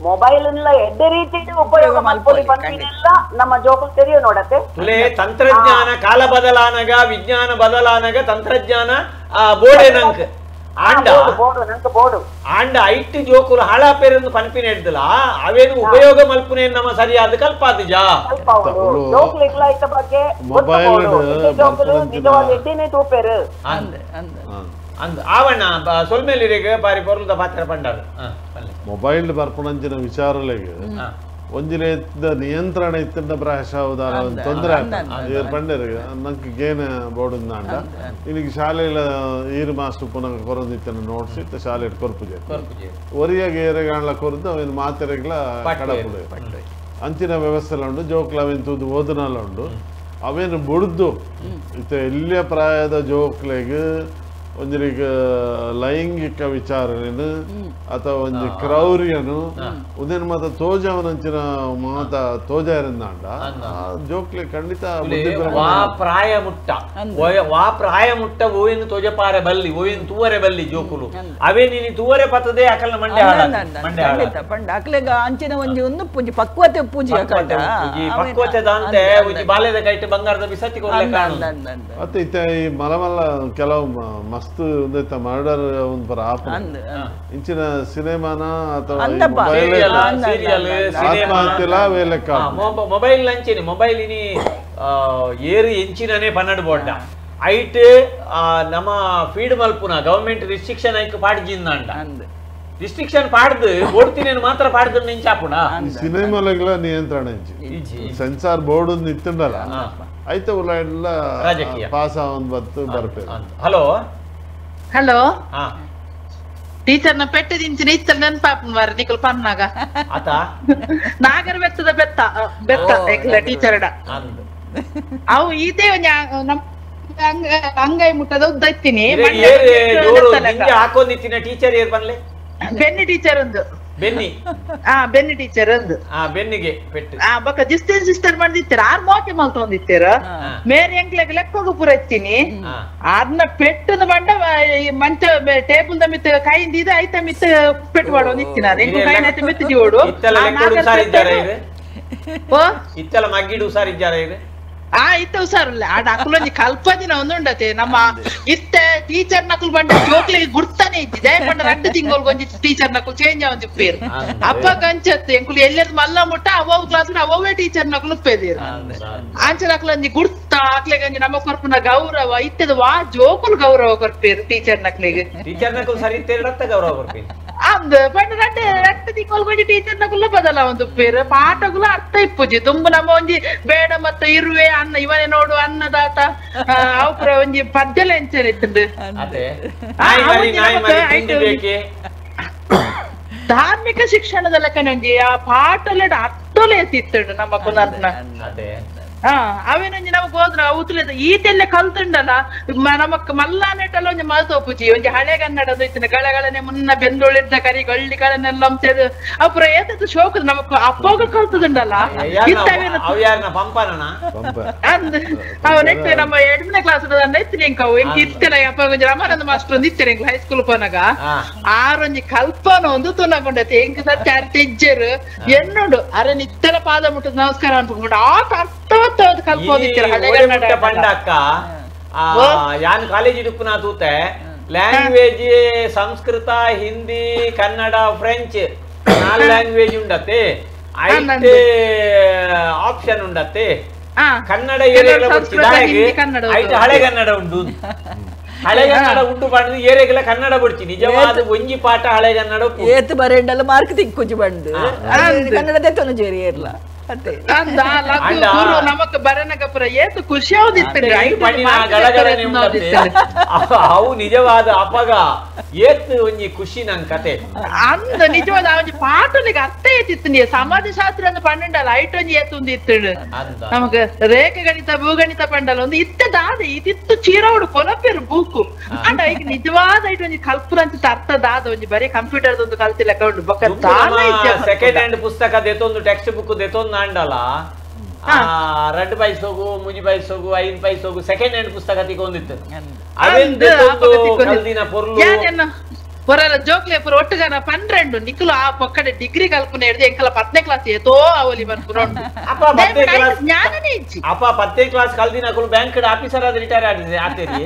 ಮೊಬೈಲ್ ಎಡ್ಡೆ ರೀತಿ ಉಪಯೋಗ ಮಲ್ಪೊಲಿ ಪನ್ಪಿನೆಲ್ಲ ನಮ್ಮ ಜೋಕುಲು ತೆರಿಯೋ ನೋಡತ್ತೆ. ತುಲೆ ತಂತ್ರಜ್ಞಾನ ಕಾಲ ಬದಲಾನಗ ವಿಜ್ಞಾನ ಬದಲಾನಗ ತಂತ್ರಜ್ಞಾನ ಬೋಡೆ ನಂಕ್ ಆಂಡ ಬೋರ್ಡು ಆಂಡ ಐಟ್ ಜೋಕುಲು ಹಾಳಾಪೇರನ್ನು ಪನ್ಪಿನ ಹಿಡ್ದಲ ಅವೇನು ಉಪಯೋಗ ಮಲ್ಪುನೇ ನಮ್ಮ ಸರಿಯಾದ ಕಲ್ಪಾದಿಜಾ ಅಂದ್ ಆವಣ್ಣ ಸೊಲ್ಮೇಲಿರಿಗೆ ಬಾರಿ ಪೊರ್ಲದ ಪಾತ್ರ ಪಂಡಾರು ಮೊಬೈಲ್ ಬರ್ಪುನಂಚಿನ ವಿಚಾರಲೆಗ್ ಒಂಜಿಲೇದ ನಿಯಂತ್ರಣ ಇತ್ತಿನ ಪ್ರಾಯಶಃ ತೊಂದರೆ ಏರ್ ಪಂಡೇರು ನಂಗೆ ಗೇನ ಬೋರ್ಡ್ ಇನಿಗೆ ಶಾಲೆಲ ಈರು ಮಾಸ್ಟರ್ ಪುನಃ ಕೊರೊಂದಿತ್ತನ ನೋಟ್ಸ್ ಇತ್ತ ಶಾಲೆ ಕೊರ್ಪುಜೆ ಒರಿಯಾಗ ಏರೆಗಾಣ್ಲ ಕೊರ್ದು ಅವೇನು ಮಾತೆರೆಗ್ಲ ಕಡಪುಡು. ಅಂಚಿನ ವ್ಯವಸ್ಥೆಲ ಉಂಡು ಜೋಕ್ಲ ಅವೇನು ತೂದು ಓದನಲ ಉಂಡು ಅವೇನು ಬುಡ್ದು ಇತ್ತೆ ಎಲ್ಲಿಯ ಪ್ರಾಯದ ಜೋಕ್ಲೆಗ್ ಒಂಜಿ ಲೈಂಗಿಕ ವಿಚಾರನೇನು ಅಥವಾ ಒಂಜಿ ಕ್ರೌರ್ಯನು ಉದೇನು ಮಾತ ತೋಜವನಂಚಿನ ಮಾತ ತೋಜ ಇರಂದಾಂಡ ಜೋಕ್ಲೆ ಖಂಡಿತ ವಾ ಪ್ರಾಯ ಮುಟ್ಟ ವಾ ಪ್ರಾಯ ಮುಟ್ಟ ಓಯಿನ ತೋಜಪಾರೆ ಬಲ್ಲಿ ಓಯಿನ ತೂವರೆ ಬಲ್ಲಿ ಜೋಕುಲು ಅವೇ ನೀನು ತೂವರೆ ಪತದೆ ಅಕಲ್ನ ಮಂಡೆ ಮಂಡೆ ಪಂಡ ಅಕ್ಲೆಗ ಅಂಚಿನ ಒಂಜಿ ಒಂದು ಪೂಜೆ ಪಕ್ವತೆ ಪೂಜೆ ಪಕ್ವತೆ ದಾಂತೆ ಒಂಜಿ ಬಾಲ್ಯದ ಕೈಟ್ ಬಂಗಾರದ ಬಿಸತ್ತಿ ಕೊರ್ಲೆ ಕಾಣು ಅತ್ತೆ ಇತ್ತೆ ಈ ಮಲಮಲ್ಲ ಕೆಲವು ಮಸ್ತ್ ಒಂದೈತ ಮರ್ಡರ್ ಒಂದು ಪರ ಆಪುನ ಇಂಚಿನ ಸಿನಿಮಾನ ಅಥವಾ ಆತ್ಮಹತ್ಯೆಲ ವೇಲೆಕ್ಕ ಮೊಬೈಲ್ ಅಂಚಿನ ಮೊಬೈಲ್ ಇನಿ ಏರು ಎಂಚಿನನೇ 12 ಬೋಡ್ಡ ಐಟ್ ನಮ್ಮ ಫೀಡ್ ಮಲ್ಪುನ ಗವರ್ಮೆಂಟ್ ರಿಸ್ಟ್ರಿಕ್ಷನ್ ಐಕ್ ಪಾಡ್ಜಿಂದಾಂಡ ರಿಸ್ಟ್ರಿಕ್ಷನ್ ಪಾಡ್ದು ಓಡ್ತೀನಿ ಮಾತ್ರ ಪಾಡ್ದು ನಿಂಚಾಪುಣ ಸಿನಿಮಾಲೆಗಳ ನಿಯಂತ್ರಣ ಇಜ್ಜಿ ಸೆನ್ಸಾರ್ ಬೋರ್ಡ್ ಒಂದು ಇತ್ತುಂಡಲ್ಲ ಐತ ಉಲ್ಲ ಪಾಸ್ ಆವೊಂದು ಬತ್ತು ಬರ್ಪೇರು. ಹಲೋ ಹಲೋ ಟೀಚರ್ನ ಪೆಟ್ಟು ದಿಂಚಿನ ಇತ್ತಲ್ ನೆನ್ಪಾಪುನ ಮಾರ್ರೆ ನಿಕುಲು ಪನ್ನಾಗ ಆತ ನಾಗರ ಬೆತ್ತದ ಬೆತ್ತ ಬೆತ್ತ ಎಂಕ್ಲ ಟೀಚರ್ಡ ಅವು ಈತೆ ಒಂಜಿ ನಮ್ ಅಂಗೈ ಮುಟ್ಟದ ಉದ್ದ ಇತ್ತೀನಿ ಹಾಕೊಂಡಿತ್ತಿನ ಟೀಚರ್ ಏರ್ ಪನ್ಲೆ ಬೆನ್ನಿ ಟೀಚರ್ ಒಂದು ಬೆನ್ನಿ ಬೆನ್ನಿ ಟೀಚರ್ ಒಂದು ಬೆನ್ನಿಗೆ ಪೆಟ್ಟು ಬೊಕ್ಕ ಜಿಸ್ತಿನ್ ಸಿಸ್ಟರ್ ಬಂದಿತ್ತೀರ ಆರ್ ಮೋಕೆ ಮಲ್ತೊಂದಿತ್ತೀರ ಮೇರೆ ಎಂಕ್ಲೆಗ್ ಲೆಕ್ಕೋಗು ಪೂರ ಇತ್ತೀನಿ ಅರ್ನ ಪೆಟ್ಟದ ಬಂಡ ಮಂಚ ಟೇಬಲ್ the ಮಿತ್ತ ಕೈಯಿಂದ ಇದು ಐತ ಮಿತ್ತ ಪೆಟ್ಟು ಮಾಡೋದು ಇತ್ತಿನ ಎಂಕು ಕೈನ ಐತ ಮಿತ್ತ ಜೋಡು ಇತ್ತಲ ಮಗ್ಗಿಡು ಹುಷಾರಿದ್ದಾರೆ ಇದು ಇತ್ತ ಹುಷಾರಿಲ್ಲ ಆಡ ಅಕುಲೊಂಜಿ ಕಲ್ಪದಿನ ಒಂದುಂಡತೆ ನಮ್ಮ ಇತ್ತೆ ಟೀಚರ್ ನಕುಲು ಬಂಡ ಜೋಕ್ಲಿಗೆ ಗುರ್ತಾನೆ ಇದ್ದಿದೆ ಪಂಡ 2 ತಿಂಗಳಿಗೆ ಒಂಜಿ ಟೀಚರ್ ನಕುಲು ಚೇಂಜ್ ಆವೊಂದು ಇಪ್ಪೇರು ಅಪ್ಪ ಕಂಚತ್ತು ಎಂಕುಲು ಎಲ್ಲೆರ್ದು ಮಲ್ಲ ಮುಟ್ಟ ಅವವು ಕ್ಲಾಸ್ ಅವೇ ಟೀಚರ್ ನಕುಲು ಉಪ್ಪೇದಿರು ಅಂಚೆ ನಕುಲೊಂಜಿ ಗುರ್ತ ಅಕ್ಲೆಗ್ ಒಂಜಿ ನಮ್ಮ ಕೊರ್ಪುನ ಗೌರವ ಇತ್ತದ ವಾ ಜೋಕುಲು ಗೌರವ ಕೊರ್ಪೇರು ಟೀಚರ್ ನಕ್ಲಿಗೆ ಟೀಚರ್ ನಕುಲು ಸರಿ ಗೌರವ ಕೊರ್ಪೇರು ಅಂದ್ ಪಂಡ 2 ತಿಂಗಳಿಗೆ ಒಂಜಿ ಟೀಚರ್ ನಕುಲು ಬದಲಾವೊಂದು ಉಪ್ಪೇರು ಪಾಠಗಳು ಅರ್ಥ ಇಪ್ಪುಜಿ ತುಂಬ ನಮ್ಮ ಒಂಜಿ ಬೇಡ ಮತ್ತೆ ಇರುವೆ ಅನ್ನ ಇವನೇ ನೋಡು ಅನ್ನದಾತ ಅವಪುರ ಒಂಜಿ ಪದ್ಯಲ ಎಂಚನೆ ಇತ್ತುಂಡು ಧಾರ್ಮಿಕ ಶಿಕ್ಷಣದ ಲೆಕ್ಕನೆ ಒಂಜಿ ಆ ಪಾಠಲೆಡ್ ಅರ್ಥಲೇ ಎತ್ತಿತ್ತುಂಡು ನಮ್ಮ ಪುನರ್ನ ಅವೇನೊಂಜಿ ನಮಗ್ ಹೋದ್ರ ಅವತುಲೆ ಈತೆಲ್ಲ ಕಲ್ತುಂಡಲ್ಲ ನಮಕ್ ಮಲ್ಲಾನೆಟಲ್ಲ ಒಂಜಿ ಮಲ್ತೋಪುಜಿ ಒಂಜಿ ಹಳೆಗನ್ನಡದ ಇತ್ತಿನ ಗಳಗಳನೆ ಮುನ್ನ ಬೆಂದೊಳಿದ್ದ ಕರಿ ಗಳ್ಳಿಗಳನ್ನೆಲ್ಲ ಅಪುರ ಏತದ್ದು ಶೋಕದ ನಮಕ್ ಅಪ್ಪೋಗ ಕಲ್ತದುಂಡಲ್ಲ ಅವನೆಟ್ಟು ನಮ್ಮ 8ನೇ ಕ್ಲಾಸ್ ಇತ್ತಿನ ಎಂಕವು ಎಂಕ್ ಇತ್ತಿನ ಅಪ್ಪ ಒಂಜಿ ರಮಾನಂದ ಮಾಸ್ಟರ್ ಒಂದು ಇತ್ತಿನ ಎಂಕ್ ಹೈಸ್ಕೂಲ್ ಪೋನಾಗ ಆರೊಂಜಿ ಕಲ್ಪನ ಒಂದು ತುನಗೊಂಡೈತೆ ಎಂಕ್ ಸತ್ಯ ಅರೆ ಟೀಚರ್ ಎನ್ನುಂಡು ಅರೆ ನಿತ್ಯಲ ಪಾದ ಮುಟ್ಟದ ನಮಸ್ಕಾರ ಅನ್ಕೊಂಡು ಆ ಅರ್ಥ ಪಂಡಕ್ಕ ಯಾನ್ ಕಾಲೇಜ್ ಇಡುಪುನ ತೂತೆ ಲ್ಯಾಂಗ್ವೇಜ್ ಸಂಸ್ಕೃತ ಹಿಂದಿ ಕನ್ನಡ ಫ್ರೆಂಚ್ 4 ಲ್ಯಾಂಗ್ವೇಜ್ ಉಂಡತ್ತೆ ಐತೆ ಆಪ್ಷನ್ ಉಂಡತ್ತೆ ಕನ್ನಡ ಏರಿಯಾಗಳ ಐತೆ ಹಳೆಗನ್ನಡ ಉಂಡು ಹಳೆಗನ್ನಡ ಉಂಟು ಪಂಡ ಏರಿಯಾಗೆಲ್ಲ ಕನ್ನಡ ಬಿಡ್ತಿ ನಿಜವಾದ ಒಂಜಿ ಪಾಠ ಹಳೆಗನ್ನಡ ಏತ್ ಬರೆಂಡಲ್ಲ ಮಾರ್ಕ್ ತಿಕ್ಕೊಜಿ ಬಂದು ಕನ್ನಡದೇ ತೊಂದರೆ ಏರ್ಲ ನಮಕ್ ಬರನಗಪುರ ಏತು ಖುಷಿ ಅವು ನಿಜವಾದ ಅಪಗ ಏತ್ ಒಂಜಿ ಖುಷಿ ನನ್ ಕತೆ ಅಂದ ನಿಜವಾದ ಒಂಜಿ ಪಾಠಲಿಗೆ ಅರ್ಥ ಏತಿತ್ತು ಸಮಾಜಶಾಸ್ತ್ರ ಅಂದ್ ಪನ್ನೊಂಡಲ್ಲ ಐಟ್ ಒಂಜಿ ಏತು ಒಂದು ಇತ್ತು ನಮಕ್ ರೇಖಗಣಿತ ಭೂಗಣಿತ ಪಂಡಲ ಒಂದು ಇತ್ತದಾದ ಇದಿತ್ತು ಚೀರೋಡು ಕೊಲಪೇರು ಬೂಕು ಅಂಡ ಈಗ ನಿಜವಾದ ಐಟ್ ಒಂಜಿ ಕಲ್ಪುರಂಚಿತ ಅರ್ಥದಾದ ಒಂಜಿ ಬರೀ ಕಂಪ್ಯೂಟರ್ ಒಂದು ಕಲ್ತಿಲ್ಲ ಉಂಡು ಬೊಕ್ಕ ಸೆಕೆಂಡ್ ಹ್ಯಾಂಡ್ ಪುಸ್ತಕ ದೆತೊಂದು ಟೆಕ್ಸ್ಟ್ ಬುಕ್ ದೆತೊಂದು ಆಂಡಲ 2 ಪೈಸೋಗು 3 ಪೈಸೋಗು 5 ಪೈಸೋಗು ಸೆಕೆಂಡ್ ಹ್ಯಾಂಡ್ ಪುಸ್ತಕ ತಿಕೊಂಡಿತ್ತು ಪೊರಲ ಜೋಕ್ಲೆ ಪುರ ಒಟ್ಟುಗಾನ 12 ನಿಕುಲು ಆ ಪೊಕ್ಕಡೆ ಡಿಗ್ರಿ ಕಲ್ಪನೆ ಹಿಡಿದು ಎಂಕಲ 10ನೇ ಕ್ಲಾಸ್ ಏತೋ ಅವಲಿ ಬರ್ಪುರ ಜ್ಞಾನನೇ ಇಜ್ಜಿ ಅಪ್ಪ 10ನೇ ಕ್ಲಾಸ್ ಕಲ್ದಿನ ಬ್ಯಾಂಕ್ ಆಫೀಸರ್ ಆದ ರಿಟೈರ್ ಆತೇರಿ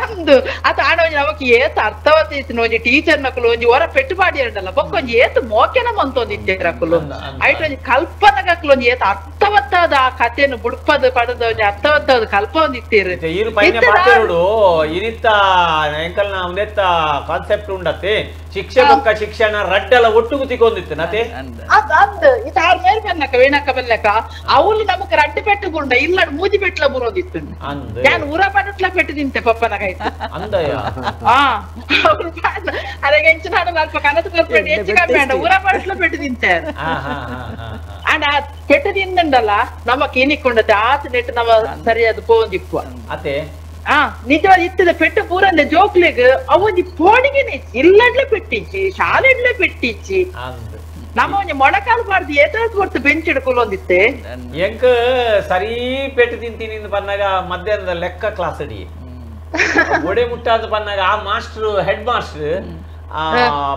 ಅಂದು ಆತ ಆಡ ಒಂಜಿ ನಮಕ್ ಏತ್ ಅರ್ಥವತ್ ಇತ್ತು ಒಂಜಿ ಟೀಚರ್ ನಕುಲು ಒಂಜಿ ಹೊರ ಪೆಟ್ಟುಪಾಡಿ ಇರಲ್ಲ ಬೊಕ್ಕ ಒಂಜಿ ಏತ್ ಮೋಕೆನ ಮಂತೊಂದಿತ್ತೇರು ಅಕುಲು ಐಟ್ ಒಂಜಿ ಕಲ್ಪನಗಕ್ಲು ಒಂಜಿ ಏತ್ ಅರ್ಥವತ್ತಾದ ಆ ಕಥೆಯನ್ನು ಬುಡ್ಪದ ಪಡದ ಒಂಜಿ ಅರ್ಥವತ್ತಾದ ಕಲ್ಪ ಒಂದಿತ್ತೇರು ಈರು ಪೈನೆ ಪಾತೆರುಡು ಇರಿತ್ತ ಎಂಕಲ್ನ ಒಂದೆತ್ತ ಕಾನ್ಸೆಪ್ಟ್ ಉಂಡತ್ತೆ ಶಿಕ್ಷೆ ಬೊಕ್ಕ ಶಿಕ್ಷಣ ರಡ್ಡಲ ಒಟ್ಟುಗು ತಿಕೊಂಡಿತ್ತು ನತೆ ಅಂದ್ ಇದು ಆರ್ ಮೇಲ್ ಬನ್ನಕ ವೇಣಕ್ಕ ಬಲ್ಲಕ ಅವಳು ನಮಕ್ ರಡ್ಡು ಪೆಟ್ಟು ಗುಂಡ ಇಲ್ಲ ಮೂಜಿ ಪೆಟ್ಲ ಬರೋದಿತ್ತು ನಾನು ಊರ ಪಡಟ್ಲ ಪೆಟ್ಟು ತಿಂತೆ ಪಪ್ಪನಗಾಯ್ತು ಅಂದಯ್ಯ ಅವ್ರು ಅರೆಗೆ ಹೆಂಚಿನ ಅಲ್ಪ ಕನಸು ಕೊರ್ಪೇಟೆ ಹೆಚ್ಚು ಕಮ್ಮಿ ಊರ ಪಡಟ್ಲ ಪೆಟ್ಟು ತಿಂತೆ. ಆಂಡ ಆ ಪೆಟ್ಟು ತಿಂದಂಡಲ್ಲ ನಮಕ್ ಇನಿಕೊಂಡತೆ ಆತ ನೆಟ್ಟು ನಮ್ಮ ಸರಿಯಾದ ಪೋಂದಿಪ್ಪ ಅತೆ ಆ ನಿಜವಾದ ಇತ್ತದ ಪೆಟ್ಟು ಪೂರಂದೆ ಜೋಕ್ಲೆಗ್ ಅವೊಂಜಿ ಪೋಡಿಗೆನೆ ಇಲ್ಲಡ್ಲೆ ಪೆಟ್ಟಿಚ್ಚಿ ಶಾಲೆಡ್ಲೆ ಪೆಟ್ಟಿಚ್ಚಿ ನಮ್ಮ ಒಂಜಿ ಮೊಣಕಾಲು ಬಾರ್ದು ಏತಾದ್ ಕೊಡ್ತು ಬೆಂಚ್ ಹಿಡ್ಕೊಲೊಂದಿತ್ತೆ ಎಂಕ್ ಸರಿ ಪೆಟ್ಟು ತಿಂತೀನಿ ಬಂದಾಗ ಮಧ್ಯಾಹ್ನದ ಲೆಕ್ಕ ಕ್ಲಾಸ್ ಅಡಿ ಒಡೆ ಮುಟ್ಟಾದ ಬಂದಾಗ ಆ ಮಾಸ್ಟರ್ ಹೆಡ್ ಮಾಸ್ಟರ್ ಆ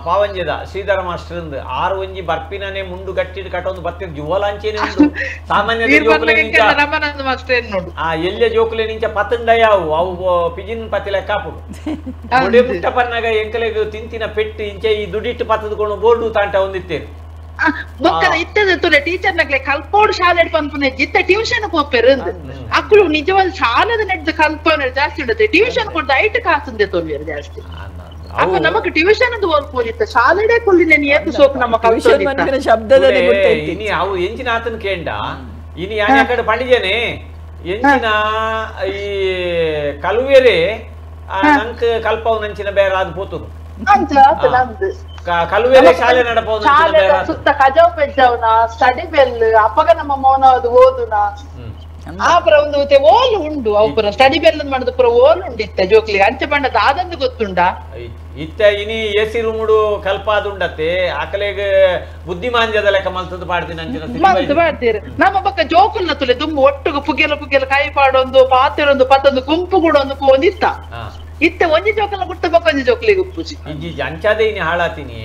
ಪಾವಂಜದ ಶ್ರೀಧರ ಮಾಸ್ಟರ್ ಅಂದ್ ಆರು ಒಂಜಿ ಬರ್ಪಿನೇ ಮುಂಡು ಗಟ್ಟಿ ಕಟ್ಟೊಂದು ಬತ್ತಿರ ಜುವಲಾಂಚೇನೆ ಉಂಡು ಸಾಮಾನ್ಯ ಆ ಎಲ್ಲ ಜೋಕುಲೆ ನಿಂಚ ಪತಂಡಯಾವು ಅವು ಪಿಜಿನ್ ಪತಿ ಲೆಕ್ಕ ಹಾಪುಡು ಒಡೆ ಮುಟ್ಟ ಪನ್ನಾಗ ಎಂಕಲೆಗ್ ತಿಂತಿನ ಪೆಟ್ಟು ಇಂಚೆ ಈ ದುಡಿಟ್ಟು ಪತ್ತದ್ಕೊಂಡು ಬೋರ್ಡು ತಾಂಟ ಒಂದಿತ್ತೇನೆ ಬೊಕ್ಕದ ಇತ್ತದ ತುಲೆ ಟೀಚರ್ ನಗ್ಲೆ ಕಲ್ಪೋಡು ಶಾಲೆ ಪನ್ಪುನೆ ಇತ್ತ ಟ್ಯೂಷನ್ ಪೋಪೆರ್ ಅಕ್ಕಳು ನಿಜವಾದ ಶಾಲೆದ ನೆಡ್ದು ಕಲ್ಪನೆ ಜಾಸ್ತಿ ಉಂಡತೆ ಟ್ಯೂಷನ್ ಕೊಡ್ದು ಐಟ್ ಕಾಸುಂದೆ ತೊಲ್ವೇರು ಜಾಸ್ತಿ ಅಪ್ಪ ನಮಕ್ ಟ್ಯೂಷನ್ ಅಂದು ಓದ್ಕೊಂಡಿತ್ತ ಶಾಲೆಡೆ ಕೊಲ್ಲಿನ ಏತು ಸೋಕು ನಮ್ಮ ಕಲ್ಪನೆ ಶಬ್ದದಲ್ಲಿ ಇನಿ ಅವು ಎಂಚಿನ ಆತನ ಕೇಂಡ ಇನಿ ಯಾನ ಕಡೆ ಪಂಡಿಜನೆ ಎಂಚಿನ ಈ ಕಲುವೆರೆ ನಂಕ್ ಕಲ್ಪವು ನಂಚಿನ ಬೇರೆ ಅದು ಪೋತುನು ಕಲುವೆರೆ ಶಾಲೆ ನಡಪವು ಶಾಲೆ ಸುತ್ತ ಕಜಾವ್ ಪೆಜ್ಜವನ ಸ್ಟಡಿ ಬೆಲ್ ಅಪ್ಪಗ ನಮ್ಮ ಮೌನ ಅದು ಓದುನ ಆ ಪುರ ಒಂದು ಓಲು ಉಂಡು ಅವು ಪುರ ಸ್ಟಡಿ ಬೆಲ್ ಮಾಡುದು ಪುರ ಓಲು ಉಂಡು ಇತ್ತ ಜೋಕ್ಲಿಗೆ ಅಂಚೆ ಬಣ್ಣ ದಾದಂದು ಗೊತ್ತುಂಡ ಇತ್ತ ಇನಿ ಎ ಸಿ ರೂಮುಡು ಕಲ್ಪಾದುಂಡತ್ತೆ ಆಕಲೆಗ್ ಬುದ್ಧಿಮಾಂಜದ ಲೆಕ್ಕ ಮಲ್ತದ್ದು ಪಾಡ್ತೀನಿ ಅಂಚಿನ ಮಲ್ತು ಪಾಡ್ತೀರಿ ನಮ್ಮ ಪಕ್ಕ ಜೋಕುಲ್ನ ತುಲೆ ತುಂಬ ಒಟ್ಟುಗು ಪುಗೆಲ ಪುಗೆಲ ಕೈ ಪಾಡೊಂದು ಪಾತಿರೊಂದು ಪತ್ತೊಂದು ಗುಂಪು ಕೂಡ ಒಂದು ಪೋಂದಿತ್ತ ಇತ್ತ ಒಂಜಿ ಜೋಕಲ್ನ ಗುಟ್ಟ ಪಕ್ಕ ಒಂಜಿ ಜೋಕ್ಲಿಗೆ ಉಪ್ಪುಜಿ ಇಜ್ಜಿ ಅಂಚಾದೆ ಇನಿ ಹಾಳಾತೀನಿ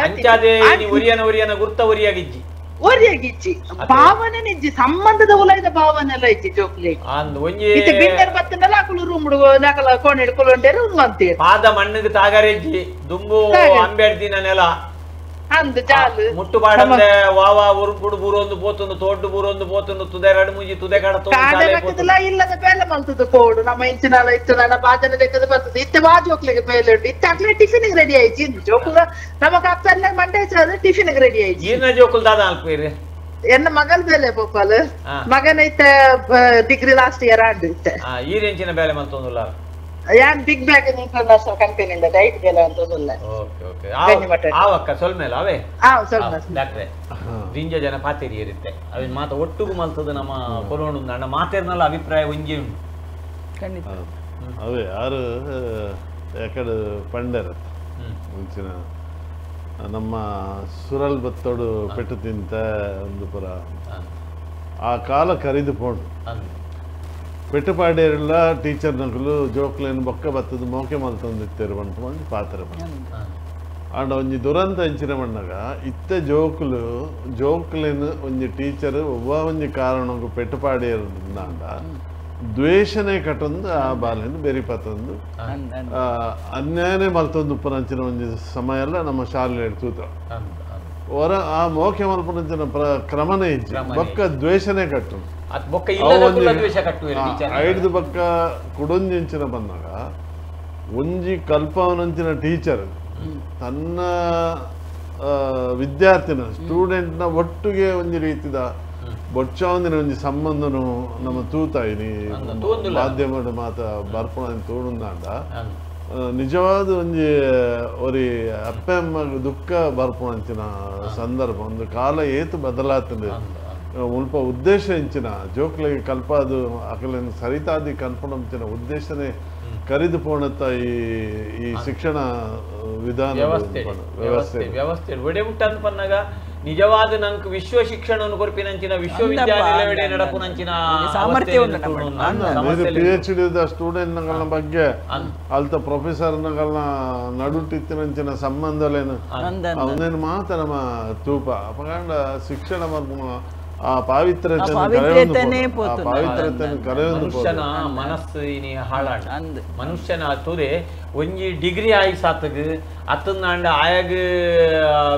ಅಂಚಾದೆ ಇನಿ ಒರಿಯನ ಒರಿಯನ ಗುರ್ತ ಒರಿಯಾಗಿಜ್ಜಿ ಒರಿಯಾಗಿಜ್ಜಿ ಭಾವನೆ ನಿಜ್ಜಿ ಸಂಬಂಧದ ಉಲೈದ ಭಾವನೆ ಎಲ್ಲ ಇಜ್ಜಿ ಜೋಕ್ಲಿಗೆ ಇತ್ತೆ ಬಿಂದರ್ ಬತ್ತನಲ್ಲ ಅಕುಲು ರೂಮ್ ನಕಲ ಕೋಣೆ ಹಿಡ್ಕೊಳ್ಳೊಂಡೇರು ಅಂತೀರಿ ಪಾದ ಮಣ್ಣಿಗೆ ತಾಗರೆಜ್ಜಿ ದುಂಬು ಅಂಬೇಡ್ದಿನ ನೆಲ ಅಂದ್ ಜಾಲು ಮುಟ್ಟು ಪಾಡಂದೆ ವಾವಾ ಉರುಪುಡು ಬೂರೊಂದು ಪೋತುಂಡು ತೋಟು ಬೂರೊಂದು ಪೋತುಂಡು ತುದೆ ರಡು ಮುಂಜಿ ತುದೆ ಕಡ ಕಾಡ ಇಲ್ಲದ ಬೇಲೆ ಮಲ್ತದ ಕೋಡು ನಮ್ಮ ಇಂಚಿನಾಲ ಇತ್ತು ಬಾಜನ ಲೆಕ್ಕದ ಬರ್ತದೆ ಇತ್ತೆ ವಾ ಜೋಕ್ಲಿಗೆ ಬೇಲೆ ಉಂಟು ಇತ್ತೆ ಅಕ್ಲೆ ಟಿಫಿನ್ ರೆಡಿ ಆಯ್ತು ಜೋಕುಲ ನಮಗ್ ಅಪ್ಪಲ್ಲ ಮಂಡೆ ಟಿಫಿನ್ ರೆಡಿ ಆಯ್ತು ಈರ್ನ ಜೋಕುಲ್ ದಾದ ಅಲ್ಪೇರಿ ಎನ್ನ ಮಗಲ್ ಬೇಲೆ ಪೋಪಾಲ್ ಮಗನ ಇತ್ತ ಡಿಗ್ರಿ ಲಾಸ್ಟ್ ಇಯರ್ ಆಂಡ್ ಇತ್ತೆ ಈರೆಂಚಿನ ಬೇಲೆ ಮಲ್ತೊಂದುಲ್ಲ ಯಾನ್ ಬಿಗ್ ಬ್ಯಾಗ್ ಇಂಟರ್ನ್ಯಾಷನಲ್ ಕಂಪನಿ ಡೈಟ್ ಬೇಲೆ ಅಂತೊಂದುಲ್ಲ ಓಕೆ ಓಕೆ ಆವಕ್ಕ ಸೊಲ್ಮೇಲ ಅವೇ ಆ ಸೊಲ್ಮೇಲ ಡಾಕ್ಟ್ರೆ ದಿಂಜ ಜನ ಪಾತೇರಿ ಇರುತ್ತೆ ಅವಿನ ಮಾತ ಒಟ್ಟುಗು ಮಲ್ತದ ನಮ್ಮ ಕೊರೋಣ ಅಣ್ಣ ಮಾತೇರ್ನಲ್ಲ ಅಭಿಪ್ರಾಯ ಒಂಜಿ ಉಂಟು ಖಂಡಿತ ಅವೇ ಯಾರು ಯಾಕಡೆ ಪಂಡರ ಮುಂಚಿನ ನಮ್ಮ ಸುರಲ್ ಬತ್ತೋಡು ಪೆಟ್ಟು ತಿಂತ ಒಂದು ಪುರ ಆ ಕಾಲ ಕರಿದು ಪೋಂಡು ಪೆಟ್ಟುಪಾಡೇರೆಲ್ಲ ಟೀಚರ್ ನಕಲು ಜೋಕ್ಲೇನು ಬೊಕ್ಕ ಬತ್ತದ ಮೋಕೆ ಮಲ್ತೊಂದಿತ್ತೇರು ಬಂತು ಒಂಜಿ ಪಾತ್ರ ಆಂಡ ಒಂಜಿ ದುರಂತ ಅಂಚಿನ ಮಣ್ಣಾಗ ಇತ್ತ ಜೋಕುಲು ಜೋಕ್ಲೇನು ಒಂಜಿ ಟೀಚರ್ ಒವ್ವ ಒಂಜಿ ಕಾರಣಕ್ಕೂ ಪೆಟ್ಟುಪಾಡೇರಂಡ ದ್ವೇಷನೇ ಕಟ್ಟೊಂದು ಆ ಬಾಲೆನು ಬೆರಿಪತ್ತೊಂದು ಅನ್ಯಾಯನೇ ಮಲ್ತೊಂದು ಉಪ್ಪನಂಚಿನ ಒಂಜಿ ಸಮಯ ಎಲ್ಲ ನಮ್ಮ ಶಾಲೆ ತೂತ ಹೊರ ಆ ಮೋಕೆ ಮಲ್ಪನಂಚಿನ ಕ್ರಮನೇ ಇಜ್ಜಿ ಬೊಕ್ಕ ದ್ವೇಷನೇ ಕಟ್ಟು ಐದು ಬಕ್ಕ ಕುಡೊಂಜಿಂಚಿನ ಬಂದಾಗ ಒಂಜಿ ಕಲ್ಪವನಂಚಿನ ಟೀಚರ್ ತನ್ನ ವಿದ್ಯಾರ್ಥಿನ ಸ್ಟೂಡೆಂಟ್ನ ಒಟ್ಟಿಗೆ ಒಂಜಿ ರೀತಿದ ಬೊಚ್ಚಾವಂದಿನ ಒಂಜಿ ಸಂಬಂಧನು ನಮ್ಮ ತೂತ ಇನಿ ಮಾಧ್ಯಮದ ಮಾತ ಬರ್ಪಣ ತೋಡುಂದಾಂಡ ನಿಜವಾದ ಒಂಜಿ ಒರಿ ಅಪ್ಪೆ ಅಮ್ಮ ದುಃಖ ಬರ್ಪಣಂಚಿನ ಸಂದರ್ಭ ಒಂದು ಕಾಲ ಏತು ಬದಲಾತದೆ ಮುಲ್ಪ ಉದ್ದೇಶ ಇಂಚಿನ ಜೋಕ್ಲಿಗೆ ಕಲ್ಪಾದು ಅಕಲನ್ನು ಸರಿತಾದಿ ಕಲ್ಪನಂಚಿನ ಉದ್ದೇಶನೇ ಕರಿದು ಪೋಣತ್ತ ಈ ಈ ಶಿಕ್ಷಣ ವಿಧಾನ ವ್ಯವಸ್ಥೆ ವ್ಯವಸ್ಥೆ ಒಡೆ ಮುಟ್ಟಂತ ಪನ್ನಾಗ ನಿಜವಾದ ನಂಗೆ ವಿಶ್ವ ಶಿಕ್ಷಣವನ್ನು ಕೊರ್ಪಿನಂಚಿನ ವಿಶ್ವವಿದ್ಯಾನಿಲಯಡೆ ನಡಪುನಂಚಿನ ಸಾಮರ್ಥ್ಯ ಪಿಎಚ್ ಡಿ ಸ್ಟೂಡೆಂಟ್ ಬಗ್ಗೆ ಅಲ್ತ ಪ್ರೊಫೆಸರ್ ನಡುಟಿತ್ತಿನಂಚಿನ ಸಂಬಂಧಲೇನು ಅವನೇನು ಮಾತ ನಮ್ಮ ತೂಪ ಅಪಗಂಡ ಶಿಕ್ಷಣ ಆ ಪಾವಿತ್ರ್ಯತೆಯನ್ನು ಮನುಷ್ಯನ ಮನಸ್ಸು ಇನಿ ಹಾಳಾಡ ಮನುಷ್ಯನ ತೂರೆ ಒಂಜಿ ಡಿಗ್ರಿ ಆಯಿ ಸಾತಗ್ ಅತ್ತಂದಾಂಡ ಆಯಾಗ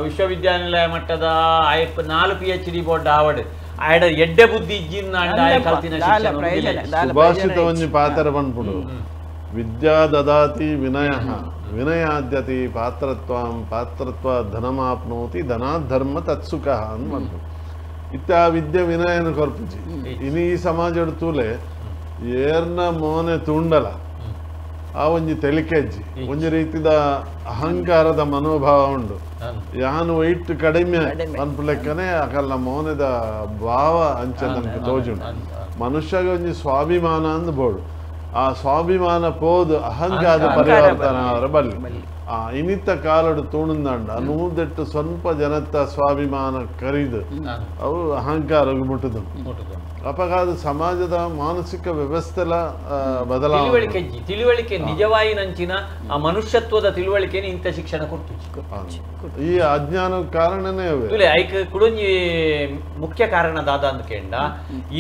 ವಿಶ್ವವಿದ್ಯಾನಿಲಯ ಮಟ್ಟದ ಆಯಪ್ಪ 4 PhD board ಆವಡ್ ಆಯಡ ಎಡ್ಡೆ ಬುದ್ಧಿ ಇಜ್ಜಿಂದಾಂಡ ಆಯ ಕಲ್ತಿನ ಶಿಕ್ಷಣ ಸುಭಾಷಿತ ಒಂಜಿ ಪಾತ್ರ ಬಂದ್ಬಿಡು ವಿದ್ಯಾ ದದಾತಿ ವಿನಯ ವಿನಯಾದ್ಯತಿ ಪಾತ್ರತ್ವಾಂ ಪಾತ್ರತ್ವ ಧನಮಾಪ್ನೋತಿ ಧನಾಧರ್ಮ ತತ್ಸುಖ ಅಂತ ಬಂದ್ಬಿಡು ಇತ್ತ ಆ ವಿದ್ಯೆ ವಿನಯನ ಕೊರ್ಪುಜಿ ಇನಿ ಈ ಸಮಾಜ ತೂಲೆ ಏರ್ನ ಮೋನೆ ತೂಂಡಲ ಆ ಒಂಜಿ ತೆಲಿಕೆಜ್ಜಿ ಒಂಜಿ ರೀತಿದ ಅಹಂಕಾರದ ಮನೋಭಾವ ಉಂಡು ಯಾನು ವೈಟ್ ಕಡಿಮೆ ಪನ್ಪುಲೆಕ್ಕನೆ ಅಕಲ್ನ ಮೌನದ ಭಾವ ಅಂಚ ನಮ್ಗೆ ತೋಜುಂಡು ಮನುಷ್ಯಗೆ ಒಂಜಿ ಸ್ವಾಭಿಮಾನ ಅಂದ್ ಬೋಡು ಆ ಸ್ವಾಭಿಮಾನ ಪೋದು ಅಹಂಕಾರ ಪರಿವರ್ತನ ಅವರ ಬಲ್ಲಿ ಆ ಇನಿತ ಕಾಲಡು ತೂಣುಂದಾಂಡ ನೂದೆಟ್ಟು ಸ್ವಲ್ಪ ಜನತ್ತ ಸ್ವಾಭಿಮಾನ ಕರಿದು ಅವು ಅಹಂಕಾರ ಮುಟ್ಟುದು ಅಪಗಾದ ಸಮಾಜದ ಮಾನಸಿಕ ವ್ಯವಸ್ಥೆಲ ಬದಲಾವಣೆ ತಿಳುವಳಿಕೆ ನಿಜವಾಗಿ ನಂಚಿನ ಆ ಮನುಷ್ಯತ್ವದ ತಿಳುವಳಿಕೆ ಇಂಥ ಶಿಕ್ಷಣ ಕೊಡ್ತು ಈ ಅಜ್ಞಾನ ಕಾರಣನೇ ಐಕ್ ಕುಡೊಂಜಿ ಮುಖ್ಯ ಕಾರಣ ದಾದ ಅಂದ್ಕೇಂಡ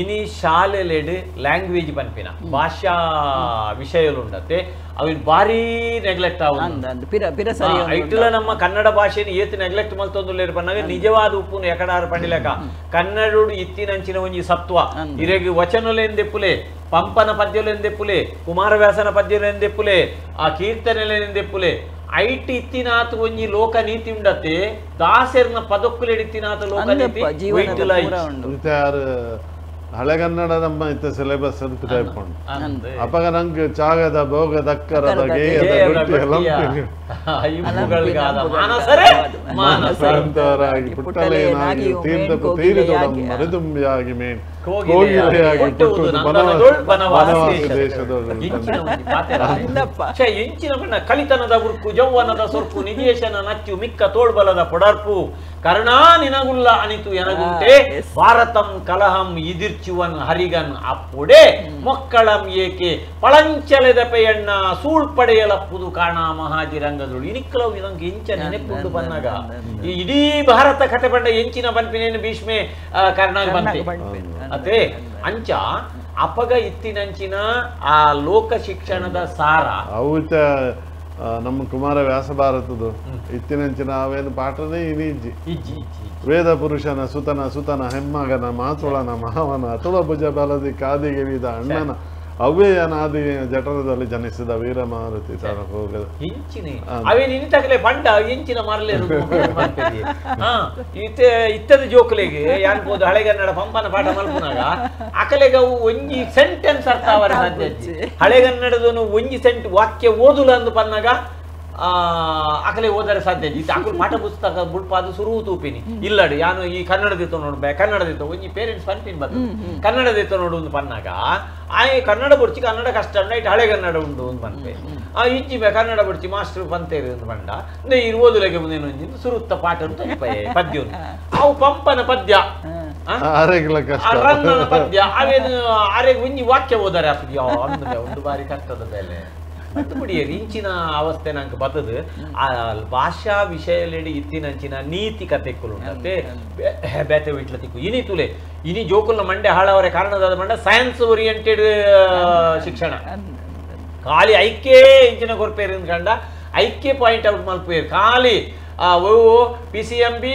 ಇನಿ ಶಾಲೆಲೆಡ್ ಲ್ಯಾಂಗ್ವೇಜ್ ಪನ್ಪಿನ ಭಾಷಾ ವಿಷಯಲುಂಡತೆ ಅವಿನ್ ಭಾರಿ ನೆಗ್ಲೆಕ್ಟ್ ಆವು ಐಟುಲ ನಮ್ಮ ಕನ್ನಡ ಭಾಷೆನ ಏತ್ ನೆಗ್ಲೆಕ್ಟ್ ಮಲ್ತೊಂದುಲ್ಲೇರು ಪನ್ನಾಗ ನಿಜವಾದ ಉಪ್ಪುನು ಎಕಡಾರು ಪಂಡಿಲೆಕ ಕನ್ನಡೋಡು ಇತ್ತಿನಂಚಿನ ಒಂಜಿ ಸತ್ವ ಇರೆಗ್ ವಚನಲೆಂದೆಪ್ಪುಲೆ ಪಂಪನ ಪದ್ಯಲೆಂದೆಪ್ಪುಲೆ ಕುಮಾರವ್ಯಾಸನ ಪದ್ಯಲೆಂದೆಪ್ಪುಲೆ ಆ ಕೀರ್ತನೆಲೆಂದೆಪ್ಪುಲೆ ಐಟ್ ಇತ್ತಿನಾತ ಒಂಜಿ ಲೋಕ ನೀತಿ ಉಂಡತೆ ದಾಸೆರ್ನ ಪದಕ್ಕುಲೆಡಿತ್ತಿನಾತ ಲೋಕ ನೀತಿ ಹಳೆಗನ್ನಡ ನಮ್ಮ ಇತ್ತ ಸಿಲೆಬಸ್ ಅಂತ ಟೈಪ್ ಅಪಗ ನಂಗೆ ಚಾಗದ ಭೋಗದ ಅಕ್ಕರದ ಗೇಯದ ಮಾನಸರಾಗಿ ಪುಟ್ಟಲೇನಾಗಿ ತೀರ್ದ ತೀರಿದೊಡಂ ಮರಿದುಂಬಿಯಾಗಿ ಮೇನ್ ಕೋಗಿಲೆಯಾಗಿ ಪುಟ್ಟುವುದು ಬನವಾಸಿ ದೇಶದೊಳು ಎಂಚಿನ ಬಣ್ಣ ಕಲಿತನದ ಉರ್ಕು ಜೌವನದ ಸೊರ್ಕು ನಿಜೇಶನ ನಚ್ಚು ಮಿಕ್ಕ ತೋಳ್ಬಲದ ಪೊಡರ್ಪು ಕರ್ಣಾ ನಿನಗುಲ್ಲ ಅನಿತು ಎನಗುಂಟೆ ಭಾರತಂ ಕಲಹಂ ಇದಿರ್ಚುವನ್ ಹರಿಗನ್ ಅಪ್ಪುಡೆ ಮೊಕ್ಕಳಂ ಏಕೆ ಪಳಂಚಲೆದ ಪೆಯಣ್ಣ ಸೂಳ್ಪಡೆಯಲಪ್ಪುದು ಕಾಣ ಮಹಾಜಿರಂಗದೊಳು ಇನಿಕ್ಕಲವು ಇದೊಂದು ಎಂಚ ನೆನೆಪುಂಡು ಬಂದಾಗ ಈ ಇಡೀ ಭಾರತ ಕಥೆ ಪಂಡ ಎಂಚಿನ ಬನ್ಪಿನೇನು ಭೀಷ್ಮೆ ಕರ್ಣಾಗ ಬಂತೆ ಅದೇ ಅಂಚ ಅಪಗ ಇತ್ತಿನಂಚಿನ ಆ ಲೋಕ ಶಿಕ್ಷಣದ ಸಾರ ಅವುಚ ನಮ್ಮ ಕುಮಾರ ವ್ಯಾಸ ಭಾರತದ ಇತ್ತಿನಂಚಿನ ಅವೇನು ಪಾಠನೇ ಇನಿಜ್ಜಿ ವೇದ ಪುರುಷನ ಸುತನ ಸುತನ ಹೆಮ್ಮಗನ ಮಾತುಳನ ಮಾವನ ಅತುಳ ಭುಜ ಬಲದಿ ಕಾದಿಗಿಳಿದ ಅಣ್ಣನ ಅವ್ಯಯನಾದಿ ಜಠರದಲ್ಲಿ ಜನಿಸಿದ ವೀರ ಮಾರುತಿ ತರ ಹೋಗದ ಎಂಚಿನ ಅವೇನು ಇನಿತಗಲೆ ಬಂಡ ಎಂಚಿನ ಮರಲೆ ಇತ್ತದ ಜೋಕುಲೆಗೆ ಯಾನ್ ಪೋದು ಹಳೆಗನ್ನಡ ಪಂಪನ ಪಾಠ ಮಲ್ಪುನಾಗ ಅಕಲೆಗ ಅವು ಒಂಜಿ ಸೆಂಟೆನ್ಸ್ ಅರ್ಥ ಅವರ ಸಾಧ್ಯ ಹಳೆಗನ್ನಡದನು ಒಂಜಿ ಸೆಂಟ್ ವಾಕ್ಯ ಓದುಲ ಅಂದು ಪನ್ನಾಗ ಅಕಲೆ ಓದರೆ ಸಾಧ್ಯ ಇತ್ತು ಅಕುಲು ಪಾಠ ಪುಸ್ತಕ ಬುಡ್ಪಾದು ಸುರು ತೂಪಿನಿ ಇಲ್ಲಡು ಯಾನು ಈ ಕನ್ನಡದಿತ್ತು ನೋಡು ಬೇ ಕನ್ನಡದಿತ್ತು ಒಂಜಿ ಪೇರೆಂಟ್ಸ್ ಪನ್ಪಿನ್ ಬರ್ತದೆ ಕನ್ನಡದಿತ್ತು ನೋಡು ಒಂದು ಪನ್ನಾಗ ಆ ಕನ್ನಡ ಬುಡ್ಚಿ ಕನ್ನಡ ಕಷ್ಟ ಉಂಡು ಇಟ್ಟು ಹಳೆಗನ್ನಡ ಉಂಡು ಒಂದು ಪನ್ಪೆ ಆ ಇಜ್ಜಿ ಬೇ ಕನ್ನಡ ಬುಡ್ಚಿ ಮಾಸ್ಟರ್ ಪಂತೇರಿ ಒಂದು ಪಂಡ ಇರು ಓದುಲೆಗೆ ಮುಂದೇನು ಒಂಜಿ ಸುರುತ್ತ ಪಾಠ ಅಂತ ಪದ್ಯ ಅವು ಪಂಪನ ಪದ್ಯ ರನ್ನನ ಪದ್ಯ ಅವೇನು ಆರೆಗೆ ಒಂಜಿ ವಾಕ್ಯ ಓದಾರೆ ಅಪ್ಪ ಅಂದ್ರೆ ಒಂದು ಬಾರಿ ಕಷ್ಟದ ಮೇಲೆ ಮತ್ತು ಬಿಡಿಯರಿ ಇಂಚಿನ ಅವಸ್ಥೆ ನಂಗೆ ಬತ್ತದು ಆ ಭಾಷಾ ವಿಷಯಲೆಡಿ ಇತ್ತಿನಂಚಿನ ನೀತಿ ಕತೆ ಉಂಟಂತೆ ಬೇತೆ ವಿಟ್ಲ ತಿಕ್ಕು ಇನಿ ತುಲೆ ಇನಿ ಜೋಕುಲ್ನ ಮಂಡೆ ಹಾಳವರೆ ಕಾರಣದಾದ ಮಂಡ ಸೈನ್ಸ್ ಓರಿಯೆಂಟೆಡ್ ಶಿಕ್ಷಣ ಖಾಲಿ ಐಕ್ಯೇ ಇಂಚಿನ ಕೊರ್ಪೇರು ಕಂಡ ಐಕ್ಯ ಪಾಯಿಂಟ್ ಔಟ್ ಮಲ್ಪೇರು ಖಾಲಿ ಓ P C M B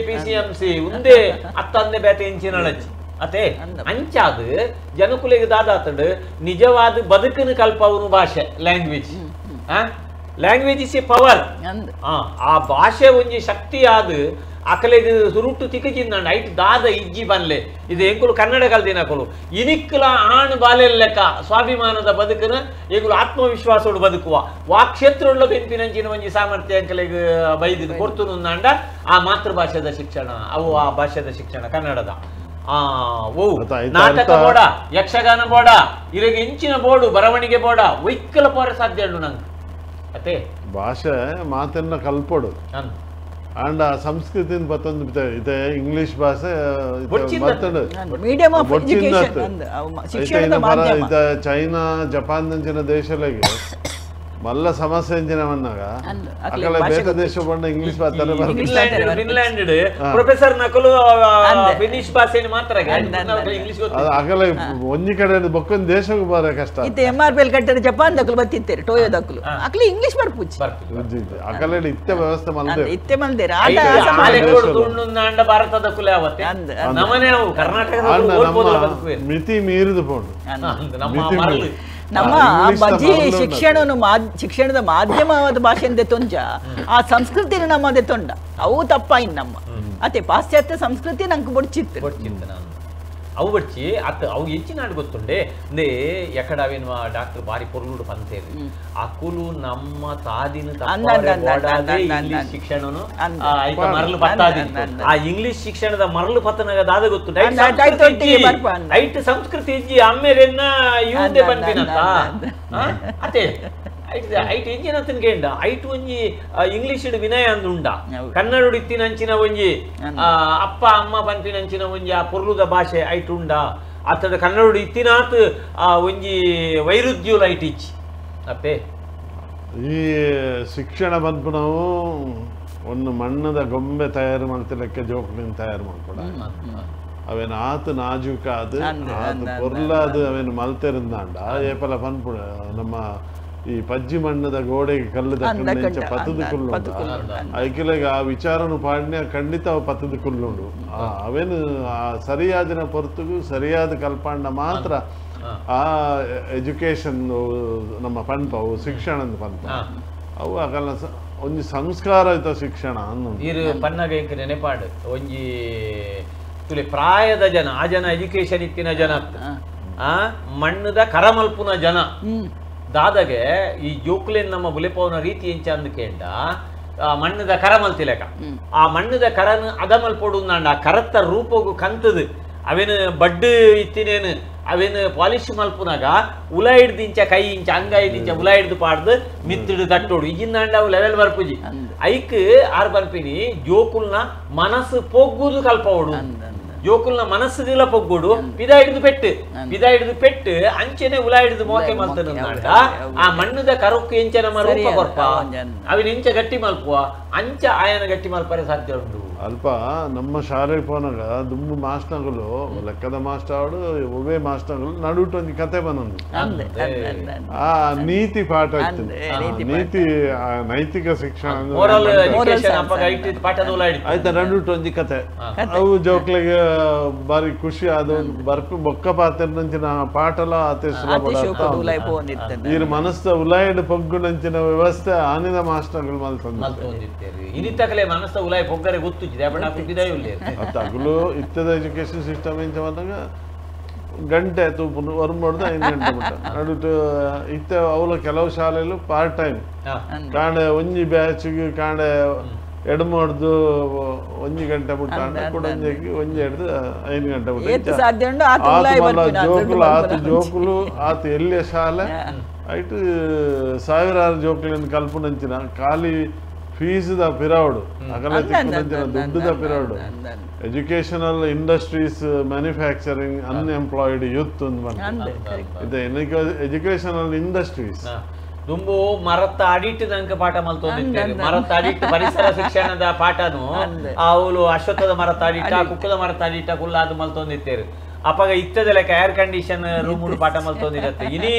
P C M C ಉಂದೇ ಅತ್ತಂದೆ ಬೇತೆ ಇಂಚಿನ ಅಳಚ್ಚಿ ಅತೆ ಅಂಚಾದ ಜನಕುಲೆಗೆ ದಾದಾತಡು ನಿಜವಾದ ಬದುಕಿನ ಕಲ್ಪವನು ಭಾಷೆ language language is a power ಆ ಭಾಷೆ ಒಂಜಿ ಶಕ್ತಿ ಆದ ಅಕಲೆಗೆ ಸುರುಟು ತಿಕ್ಕಜಿಂದ ಐಟ್ ದಾದ ಇಜ್ಜಿ ಬನ್ಲೆ ಇದು ಎಂಕುಲು ಕನ್ನಡ ಕಲ್ದಿನಕುಲು ಇನಿಕ್ಕಲ ಆಣ್ ಬಾಲೆಲ್ ಲೆಕ್ಕ ಸ್ವಾಭಿಮಾನದ ಬದುಕನ ಎಂಕುಲು ಆತ್ಮವಿಶ್ವಾಸೋಡು ಬದುಕುವ ವಾ ಕ್ಷೇತ್ರ ಬೆಂಪಿನಂಚಿನ ಒಂಜಿ ಸಾಮರ್ಥ್ಯ ಅಂಕಲೆಗೆ ಬೈದಿದ್ದು ಕೊಡ್ತು ಆ ಮಾತೃಭಾಷೆದ ಶಿಕ್ಷಣ ಅವು ಆ ಭಾಷೆದ ಶಿಕ್ಷಣ ಕನ್ನಡದ ನಾಟಕ ಬೋಡ ಯಕ್ಷಗಾನ ಬೋಡ ಇರಗೆ ಇಂಚಿನ ಬೋಡು ಬರವಣಿಗೆ ಬೋಡ ವೈಕಲ ಪೋರ ಸಾಧ್ಯ ಉಂಡು ನಂಗೆ ಅತೆ ಭಾಷೆ ಮಾತನ್ನ ಕಲ್ಪೊಡು ಅಂಡ್ ಆ ಸಂಸ್ಕೃತಿನ ಪತ್ತೊಂದು ಇದೆ ಇಂಗ್ಲಿಷ್ ಭಾಷೆ ಮೀಡಿಯಂ ಆಫ್ ಎಜುಕೇಶನ್ ಶಿಕ್ಷಣದ ಮಾಧ್ಯಮ ಚೈನಾ ಜಪಾನ್ ನಂಚಿನ ದೇಶಗಳಿಗೆ ಮಲ್ಲ ಸಮಸ್ಯೆ ಎಂಜಿನವನ್ನಾಗ ಅಕಲೆ ಬೇತೆ ದೇಶ ಬಂಡ ಇಂಗ್ಲಿಷ್ ಮಾತಾಡ ಫಿನ್ಲ್ಯಾಂಡ್ ಪ್ರೊಫೆಸರ್ ನಕಲು ಫಿನಿಶ್ ಭಾಷೆಯನ್ನು ಮಾತ್ರ ಇಂಗ್ಲಿಷ್ ಗೊತ್ತು ಅಕಲೆ ಒಂಜಿ ಕಡೆ ಬೊಕ್ಕೊಂದು ದೇಶಕ್ಕೆ ಬರ ಕಷ್ಟ ಇತ್ತೆ ಎಂ ಆರ್ ಪಿ ಎಲ್ ಕಟ್ಟರೆ ಜಪಾನ್ ದಕಲು ಬತ್ತಿತ್ತೇರೆ ಟೋಯೋ ದಕಲು ಅಕಲೆ ಇಂಗ್ಲಿಷ್ ಬರ್ಪುಜಿ ಅಕಲೆ ಇತ್ತೆ ವ್ಯವಸ್ಥೆ ಮಲ್ದೆ ಇತ್ತೆ ಮಲ್ದೇರ ಆಟ ಭಾರತದ ಕುಲೆ ಅವತ್ತೆ ನಮನೆ ಅವು ಕರ್ನಾಟಕದ ಮಿತಿ ಮೀರಿದ ಪೋಂಡು ನಮ್ಮ ಮರಳು ನಮ್ಮ ಬಜಿ ಶಿಕ್ಷಣ ಶಿಕ್ಷಣದ ಮಾಧ್ಯಮವಾದ ಭಾಷೆಯಿಂದ ತೊಂಜ ಆ ಸಂಸ್ಕೃತಿನ ನಮ್ಮದೇ ತೊಂಡ ಅವು ತಪ್ಪಾಯಿನ್ ನಮ್ಮ ಅದೇ ಪಾಶ್ಚಾತ್ಯ ಸಂಸ್ಕೃತಿ ನಂಗೆ ಬೊಡ್ಚಿತ್ತು. ಅವು ಬಡ್ಚಿ ಅತ್ ಅವು ಹೆಚ್ಚಿನಾಡು ಗೊತ್ತುಂಡೆ ಅಂದೇ ಎಕಡಾವೇನು ಡಾಕ್ಟರ್ ಬಾರಿ ಪೊರ್ಲುಡು ಪಂತೇರು ಅಕುಲು ನಮ್ಮ ತಾದಿನ ಇಂಗ್ಲಿಷ್ ಶಿಕ್ಷಣನು ಐತ ಮರಳು ಪತ್ತಾದಿ ಆ ಇಂಗ್ಲಿಷ್ ಶಿಕ್ಷಣದ ಮರಳು ಪತ್ತನಾಗ ದಾದ ಗೊತ್ತುಂಡೆ ಐಟ್ ಸಂಸ್ಕೃತಿ ಇಜ್ಜಿ ಅಮ್ಮೇರೆನ್ನ ಇವುದೇ ಪನ್ಪಿನಂತ ಅತೆ ಐಟ್ ಎಂಜಿನ ಕೇಂಡ ಐಟ್ ಒಂಜಿ ಇಂಗ್ಲಿಷ್ ವಿನಯ ಅಂದುಂಡ ಕನ್ನಡ ಇತ್ತಿನಂಚಿನ ಒಂಜಿ ಅಪ್ಪ ಅಮ್ಮ ಪನ್ಪಿನಂಚಿನ ಒಂಜಿ ಆ ಪೊರ್ಲುದ ಭಾಷೆ ಐಟ್ ಉಂಡ ಅತ್ತದ ಕನ್ನಡ ಇತ್ತಿನಾತ್ ಆ ಒಂಜಿ ವೈರುಧ್ಯುಲ ಐಟ್ ಇಚ್ಚಿ ಅತ್ತೆ ಈ ಶಿಕ್ಷಣ ಪನ್ಪುನವು ಒಂದು ಮಣ್ಣದ ಗೊಂಬೆ ತಯಾರು ಮಾಡ್ತಿರಕ್ಕೆ ಜೋಕ್ಲಿನ ತಯಾರು ಮಾಡ್ಕೊಡ ಅವೇನು ಆತು ನಾಜೂಕಾದ ಆತು ಪೊರ್ಲಾದ ಅವೇನು ಮಲ್ತಿರಂದಾಂಡ ಏಪಲ ಪನ್ಪುಣ ನಮ್ಮ ಈ ಪಜ್ಜಿ ಮಣ್ಣದ ಗೋಡೆಗೆ ಕಲ್ಲು ದಕ್ಕಂಚ ಪತ್ತದ ಕುಲ್ಲು ಐಕಿಲೆಗ ಆ ವಿಚಾರನು ಪಾಡ್ಯ ಖಂಡಿತ ಅವು ಪತ್ತದ ಕುಲ್ಲುಂಡು ಅವೇನು ಆ ಸರಿಯಾದಿನ ಪೊರ್ತುಗು ಸರಿಯಾದ ಕಲ್ಪಾಂಡ ಮಾತ್ರ ಆ ಎಜುಕೇಶನ್ ನಮ್ಮ ಪನ್ಪವು ಶಿಕ್ಷಣ ಪನ್ಪ ಅವು ಅಕಲ್ನ ಒಂಜಿ ಸಂಸ್ಕಾರಯುತ ಶಿಕ್ಷಣ ಅನ್ನು ಇರು ಪನ್ನಗ ಇಂಕ್ ನೆನೆಪಾಡು ಒಂಜಿ ತುಲೆ ಪ್ರಾಯದ ಜನ ಆ ಜನ ಎಜುಕೇಶನ್ ಇತ್ತಿನ ಜನ ಆ ಮಣ್ಣದ ಕರಮಲ್ಪುನ ಜನ ದಾದಗೆ ಈ ಜೋಕುಲೇನ್ ನಮ್ಮ ಬುಲೆಪವನ ರೀತಿ ಎಂಚ ಅಂದ್ ಕೇಂಡ ಆ ಮಣ್ಣದ ಕರ ಮಲ್ತಿಲೆಕ ಆ ಮಣ್ಣದ ಕರನು ಅದಮಲ್ಪೊಡು ಆ ಕರತ್ತ ರೂಪಗು ಕಂತದು ಅವೇನು ಬಡ್ಡು ಇತ್ತಿನೇನು ಅವೇನು ಪಾಲಿಶ್ ಮಲ್ಪುನಾಗ ಉಲ ಹಿಡ್ದಿಂಚ ಕೈ ಇಂಚ ಅಂಗ ಇಂಚ ಉಲ ಹಿಡ್ದು ಪಾಡ್ದು ಮಿತ್ತಿಡು ತಟ್ಟೋಡು ಇಜಿಂದಾಂಡ ಅವು ಲೆವೆಲ್ ಬರ್ಪುಜಿ ಐಕ್ ಆರ್ ಬರ್ಪಿನಿ ಜೋಕುಲ್ನ ಮನಸ್ಸು ಪೊಗ್ಗುದು ಕಲ್ಪವಡು ಜೋಕುಲ್ನ ಮನಸ್ಸುಗಳ ಪೊಗ್ಗುಡು ಪಿದ ಹಿಡಿದು ಪೆಟ್ಟು ಪಿದ ಹಿಡಿದು ಪೆಟ್ಟು ಅಂಚೆನೆ ಉಲ ಹಿಡಿದು ಮೋಕೆ ಮಲ್ತನ ಆ ಮಣ್ಣದ ಕರಕ್ಕು ಎಂಚ ನಮ್ಮ ರೂಪ ಕೊರ್ಪ ಅವಿನ ಎಂಚ ಗಟ್ಟಿ ಮಲ್ಪುವ ಅಂಚ ಆಯನ ಗಟ್ಟಿ ಮಲ್ಪರೆ ಸಾಧ್ಯ ಉಂಟು. ಅಲ್ಪ ನಮ್ಮ ಶಾಲೆ ಪೋನಾಗ ದುಂಬು ಮಾಸ್ಟರ್ಗಳು ಲೆಕ್ಕದ ಮಾಸ್ಟರ್ ಒವ್ವೇ ಮಾಸ್ಟರ್ಗಳು ನಡುಟು ಒಂಜಿ ಕತೆ ಬಂದೊಂದು ಆ ನೀತಿ ಪಾಠ ಇತ್ತು, ನೀತಿ ನೈತಿಕ ಶಿಕ್ಷಣ ಆಯ್ತಾ ನಡುಟು ಒಂಜಿ ಕತೆ ಅವು ಜೋಕ್ಲಿಗೆ ಬಾರಿ ಖುಷಿ ಆದ ಬರ್ಪು ಬೊಕ್ಕ ಪಾತ್ರ ಪಾಠಲ ಆತೆ ಸುಲಭ ಮನಸ್ಸ ಉಲಾಯಡ್ ಪೊಗ್ಗುನಂಚಿನ ವ್ಯವಸ್ಥೆ ಆನಿದ ಮಾಸ್ಟರ್ಗಳು ಮಲ್ತಂದು ಇನಿತಕಲೆ ಮನಸ್ಸ ಉಲಾಯ್ ಪೊಗ್ಗರೆ ಗೊತ್ತು ತಗುಲು ಇತ್ತದ ಎಜುಕೇಶನ್ ಸಿಸ್ಟಮ್ ಎಂಚ ಬಂದಾಗ ಗಂಟೆ ತೂಪುನು ಹೊರಮೊಡ್ದು 5 ಗಂಟೆ ಮುಟ್ಟ ನಡುಟು ಇತ್ತ ಅವಲ ಕೆಲವು ಶಾಲೆಲು ಪಾರ್ಟ್ ಟೈಮ್ ಕಾಂಡೆ ಒಂಜಿ ಬ್ಯಾಚ್ಗೆ ಕಾಂಡೆ ಎಡ್ಮೊಡ್ದು 1 ಗಂಟೆ ಮುಟ್ಟ ಕೊಡೊಂಜಿಗೆ ಒಂಜಿ ಹಿಡ್ದು 5 ಗಂಟೆ ಮುಟ್ಟ ಜೋಕುಲು ಆತು ಜೋಕುಲು ಆತು ಎಲ್ಲಿಯ ಶಾಲೆ ಐಟು ಸಾವಿರಾರು ಜೋಕುಲಿನ ಕಲ್ಪುನಂಚಿನ ಖಾಲಿ ಫೀಸ್ the ಪಿರವಡು ಅಗಲ ದುಡ್ಡುದ ಪಿರವಡು educational industries manufacturing unemployed youth ಇದು ಎಜುಕೇಶನಲ್ ಇಂಡಸ್ಟ್ರೀಸ್ ದುಂಬು ಮರತ್ತ ಅಡಿಟ್ಟು ನಂಗೆ ಪಾಠ ಮಲ್ತೊಂದಿದ್ದೇವೆ. ಮರತ್ತ ಅಡಿಟ್ಟು ಪರಿಸರ ಶಿಕ್ಷಣದ ಪಾಠನು ಅವಳು ಅಶ್ವತ್ಥದ ಮರತ್ತ ಅಡಿಟ್ಟ ಕುಕ್ಕದ ಮರತ್ತ ಅಡಿಟ್ಟ ಕುಲ್ಲಾದ ಮಲ್ತೊಂದಿತ್ತೇರು. ಅಪ್ಪಾಗ ಇತ್ತದ ಲೆಕ್ಕ ಏರ್ ಕಂಡೀಷನ್ ರೂಮ್ ಪಾಠ ಮಲ್ತೊಂದಿರತ್ತೆ. ಇನಿ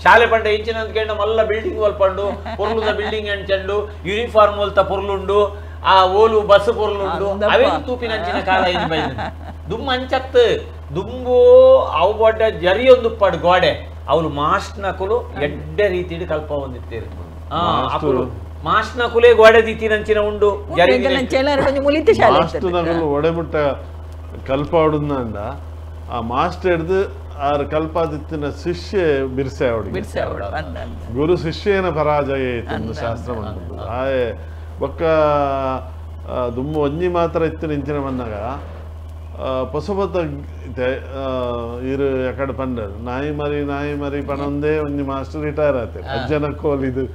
ಶಾಲೆ ಪಂಡ ಇಂಚಿನ ಕೇಂದ್ರ ಮಲ್ಲ ಬಿಲ್ಡಿಂಗ್ ಒಲ್ಪಂಡು ಪೊರ್ಲುದ ಬಿಲ್ಡಿಂಗ್ ಅಂಚಂಡು ಯೂನಿಫಾರ್ಮ್ ಒಲ್ತ ಪೊರ್ಲುಂಡು ಆ ಓಲು ಬಸ್ ಪೊರ್ಲುಂಡು ಅವೇ ತೂಪಿನಂಚಿನ ಕಾಲ ಇನಿ ಬೈದ ದುಮ್ಮ ಅಂಚತ್ತು ದುಂಬು ಅವು ಬೊಡ್ಡ ಜರಿಯೊಂದುಪ್ಪಾಡು ಗೋಡೆ ಅವಳು ಮಾಸ್ಟ್ನಕುಲು ಎಡ್ಡೆ ರೀತಿಡು ಕಲ್ಪ ಹೊಂದಿತ್ತೇರು. ಅಕುಲು ಮಾಸ್ಟ್ನಕುಲೇ ಗೋಡೆ ರೀತಿನಂಚಿನ ಉಂಡು ಮಾಸ್ಟ್ನಕುಲು ಒಡೆಮುಟ್ಟ ಕಲ್ಪ ಹೊಡುಂದ ಆ ಮಾಸ್ಟರ್ ಹಿಡ್ದು ಆರು ಕಲ್ಪಾದಿತ್ತಿನ ಶಿಷ್ಯ ಬಿರ್ಸೆ ಅವಡಿಗೆ ಗುರು ಶಿಷ್ಯನ ಪರಾಜಯ ಇತ್ತು ಶಾಸ್ತ್ರ ಮಾಡ್ಕೊಂಡು ಆಯೆ ಬೊಕ್ಕ ದುಮ್ಮು ಒಂಜಿ ಮಾತ್ರ ಇತ್ತು ನಿಂಚಿನ ಬಂದಾಗ ಹೊಸ ಹೊಸ ಇರು ಎಕಡೆ ಪಂಡ ನಾಯಿ ಮರಿ ನಾಯಿ ಮರಿ ಪಣೊಂದೇ ಒಂಜಿ ಮಾಸ್ಟರ್ ರಿಟೈರ್ ಆತೆ ಅಜ್ಜನ ಕೋಲಿದು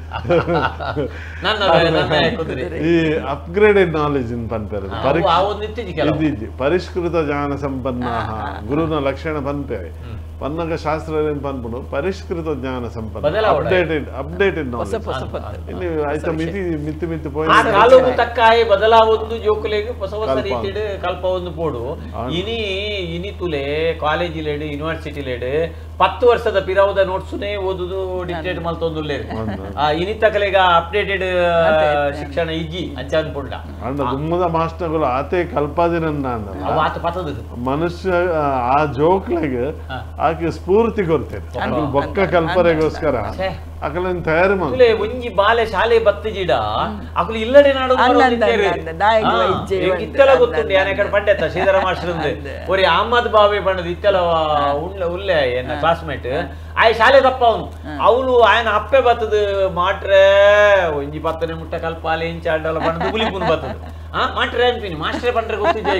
ಈ ಅಪ್ಗ್ರೇಡೆಡ್ ನಾಲೆಜ್ ಇನ್ ಪನ್ಪೇರು ಪರಿಷ್ಕೃತ ಜ್ಞಾನ ಸಂಪನ್ನ ಗುರುನ ಲಕ್ಷಣ ಪನ್ಪೇರೆ ಪನ್ನಗ ಶಾಸ್ತ್ರ ಪನ್ಪುನು ಪರಿಷ್ಕೃತ ಜ್ಞಾನ ಸಂಪನ್ನ ಅಪ್ಡೇಟೆಡ್ ಅಪ್ಡೇಟೆಡ್ ನಾಲೆಜ್ ಇನ್ನು ಆಯ್ತಾ ಮಿತಿ ಮಿತಿ ಮಿತಿ ಕಾಲವು ತಕ್ಕಾಯ ಬದಲಾವೊಂದು ಜೋಕುಲೆಗ್ ಹೊಸ ಹೊಸ ರೀತಿಡ್ ಕಲ್ಪ ಒಂದು ಪೋಡು. ಇನಿ ಇನಿ ತುಲೆ ಕಾಲೇಜ್ ಲೇಡು ಯೂನಿವರ್ಸಿಟಿ ಲೇಡು 10 ವರ್ಷದ ಪಿರವುದ ನೋಟ್ಸುನೇ ಓದುದು ಡಿಕ್ಟೇಟ್ ಮಲ್ತೊಂದುಲ್ಲೇರು. ಆ ಇನಿ ತಕಲೆಗ ಅಪ್ಡೇಟೆಡ್ ಶಿಕ್ಷಣ ಇಜ್ಜಿ ಅಂಚ ಅನ್ಪುಂಡ. ಅಂಡ ದುಮ್ಮದ ಮಾಸ್ಟರ್ಗಳು ಆತೆ ಕಲ್ಪಾದಿನನ್ನ ಆತ ಪತದ ಮನುಷ್ಯ ಆ ಜೋಕ್ಲೆಗ್ ಆಕೆ ಸ್ಫೂರ್ತಿ ಕೊಡ್ತೇನೆ ಬೊಕ್ಕ ಕಲ್ಪನೆಗೋಸ್ಕರ ಅಕಲನ್ ತಯಾರು ಮಾಡಿ ಒಂಜಿ ಬಾಲೆ ಶಾಲೆ ಬತ್ತಿಜಿಡ ಅಕಲು ಇಲ್ಲಡೆ ನಾಡು ಇತ್ತೆಲ್ಲ ಗೊತ್ತುಂಡು ಯಾನೆ ಕಡೆ ಪಂಡೆತ್ತ ಶ್ರೀಧರ ಮಾಸ್ಟರ್ ಒರಿ ಅಹಮದ್ ಬಾವೆ ಪಂಡದು ಇತ್ತೆಲ್ಲ ಉಳ್ಳೆ ಉಲ್ಲೆ ಎನ್ನ ಕ್ಲಾಸ್ಮೇಟ್ ಆಯ್ ಶಾಲೆ ತಪ್ಪ ಅವನು ಅವನು ಆಯನ ಅಪ್ಪೆ ಬತ್ತದು ಮಾಟ್ರೆ ಒಂಜಿ ಪತ್ತನೆ ಮುಟ್ಟ ಕಲ್ಪಾಲೆ ಇಂಚಾಡಲ ಪಂಡದು ಗುಲಿಪುನ್ ಬತ್ತದು ಆ ಮಾಟ್ರೆ ಅನ್ಪಿನಿ ಮಾಸ್ಟ್ರೆ ಪಂಡ್ರೆ ಗೊತ್ತಿದ್ದೆ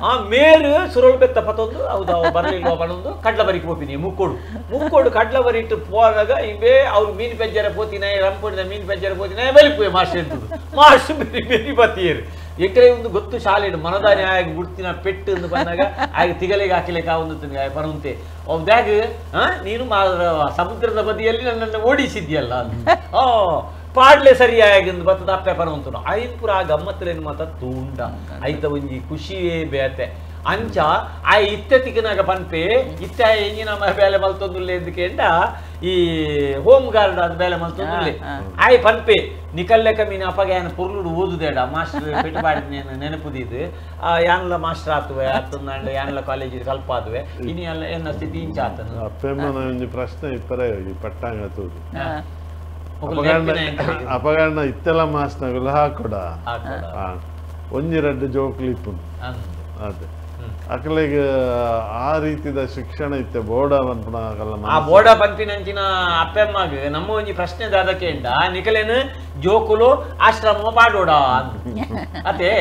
ಆ ಮೇರು ಸುರಳು ಬೆತ್ತ ಪತ್ತೊಂದು ಹೌದು ಬರಲಿಲ್ವ ಪನ್ನೊಂದು ಕಡ್ಲ ಬರಿಕ್ ಹೋಪಿನಿ ಮುಕ್ಕೋಡು ಮುಕ್ಕೋಡು ಕಡ್ಲ ಬರಿ ಇಟ್ಟು ಪೋದಾಗ ಇವೇ ಅವ್ರು ಮೀನು ಪೆಜ್ಜರ ಪೋತಿನ ರಂಪೊಡಿದ ಮೀನು ಪೆಜ್ಜರ ಪೋತಿನ ಬಲಿಪುವೆ ಮಾಸ್ಟರ್ ಎಂತದ್ದು ಮಾಸ್ಟರ್ ಬೆರಿ ಬೆರಿ ಬತ್ತಿಯರು ಎಕರೆ ಒಂದು ಗೊತ್ತು ಶಾಲೆ ಮನದ ನ್ಯಾಯ ಗುಡ್ತಿನ ಪೆಟ್ಟು ಎಂದು ಬಂದಾಗ ಆಗ ತಿಗಲಿಗೆ ಹಾಕಿಲಿಕ್ಕೆ ಒಂದು ಪರಂತೆ ಬ್ಯಾಗ್ ನೀನು ಸಮುದ್ರದ ಬದಿಯಲ್ಲಿ ನನ್ನನ್ನು ಓಡಿಸಿದ್ಯಲ್ಲ ಓ ಪಾಡ್ಲೆ ಸರಿಯಾಗಿ ಬತ್ತದ ಅಪ್ಪೆ ಪರವಂತನು ಐನ್ ಪುರ ಆ ಗಮ್ಮತ್ತಲೇನು ಮಾತ ತೂಂಡ ಐತ ಒಂಜಿ ಖುಷಿಯೇ ಬೇತೆ ಅಂಚ ಆ ಇತ್ತೆ ತಿಕ್ಕನಾಗ ಪನ್ಪೆ ಇತ್ತೆ ಎಂಜಿನ ಬೇಲೆ ಮಲ್ತೊಂದುಲ್ಲೆ ಎಂದಕೇಂಡ ಈ ಹೋಮ್ ಗಾರ್ಡ್ ಅದು ಬೇಲೆ ಮಲ್ತೊಂದುಲ್ಲೆ ಆಯ್ ಪನ್ಪೆ ನಿಕಲ್ಲೆಕ ಮೀನು ಅಪ್ಪಗೆ ಯಾನ ಪೊರ್ಲುಡು ಓದುದೇಡ ಮಾಸ್ಟರ್ ಪೆಟ್ಟು ಬಾಡಿದ ನೆನಪುದಿದ್ದು ಯಾನ್ಲ ಮಾಸ್ಟರ್ ಆತುವೆ ಆತಂದಾಂಡ ಯಾನ್ಲ ಕಾಲೇಜ್ ಕಲ್ಪಾದುವೆ ಇನಿ ಅಲ್ಲ ಎನ್ನ ಸ್ಥಿತಿ ಇಂಚ ಆತನು ಅಪ್ಪೆಮ್ಮನ ಒಂಜಿ ಪ್ರಶ್ನೆ ಇಪ್ಪರೆ ಈ ಪಟ್ಟಾಂಗ ತೂದು ಅಪಗಣ್ಣ ಇತ್ತೆಲ್ಲ ಮಾಸ್ನಗುಲ ಹಾಕೊಡ ಒಂಜಿ ರಡ್ಡು ಜೋಕ್ಲಿ ಇಪ್ಪು ಅದೇ ಅಕಲೆಗ್ ಆ ರೀತಿದ ಶಿಕ್ಷಣ ಇತ್ತೆ ಬೋರ್ಡ ಪನ್ಪುನ ಆ ಬೋರ್ಡ ಪನ್ಪಿನಂಚಿನ ಅಪ್ಪೆಮ್ಮಗ್ ನಮ್ಮ ಒಂಜಿ ಪ್ರಶ್ನೆ ದಾದಕೇಂಡ ನಿಕಲೇನು ಜೋಕುಲು ಆಶ್ರಮ ಪಾಡೋಡ ಅದೇ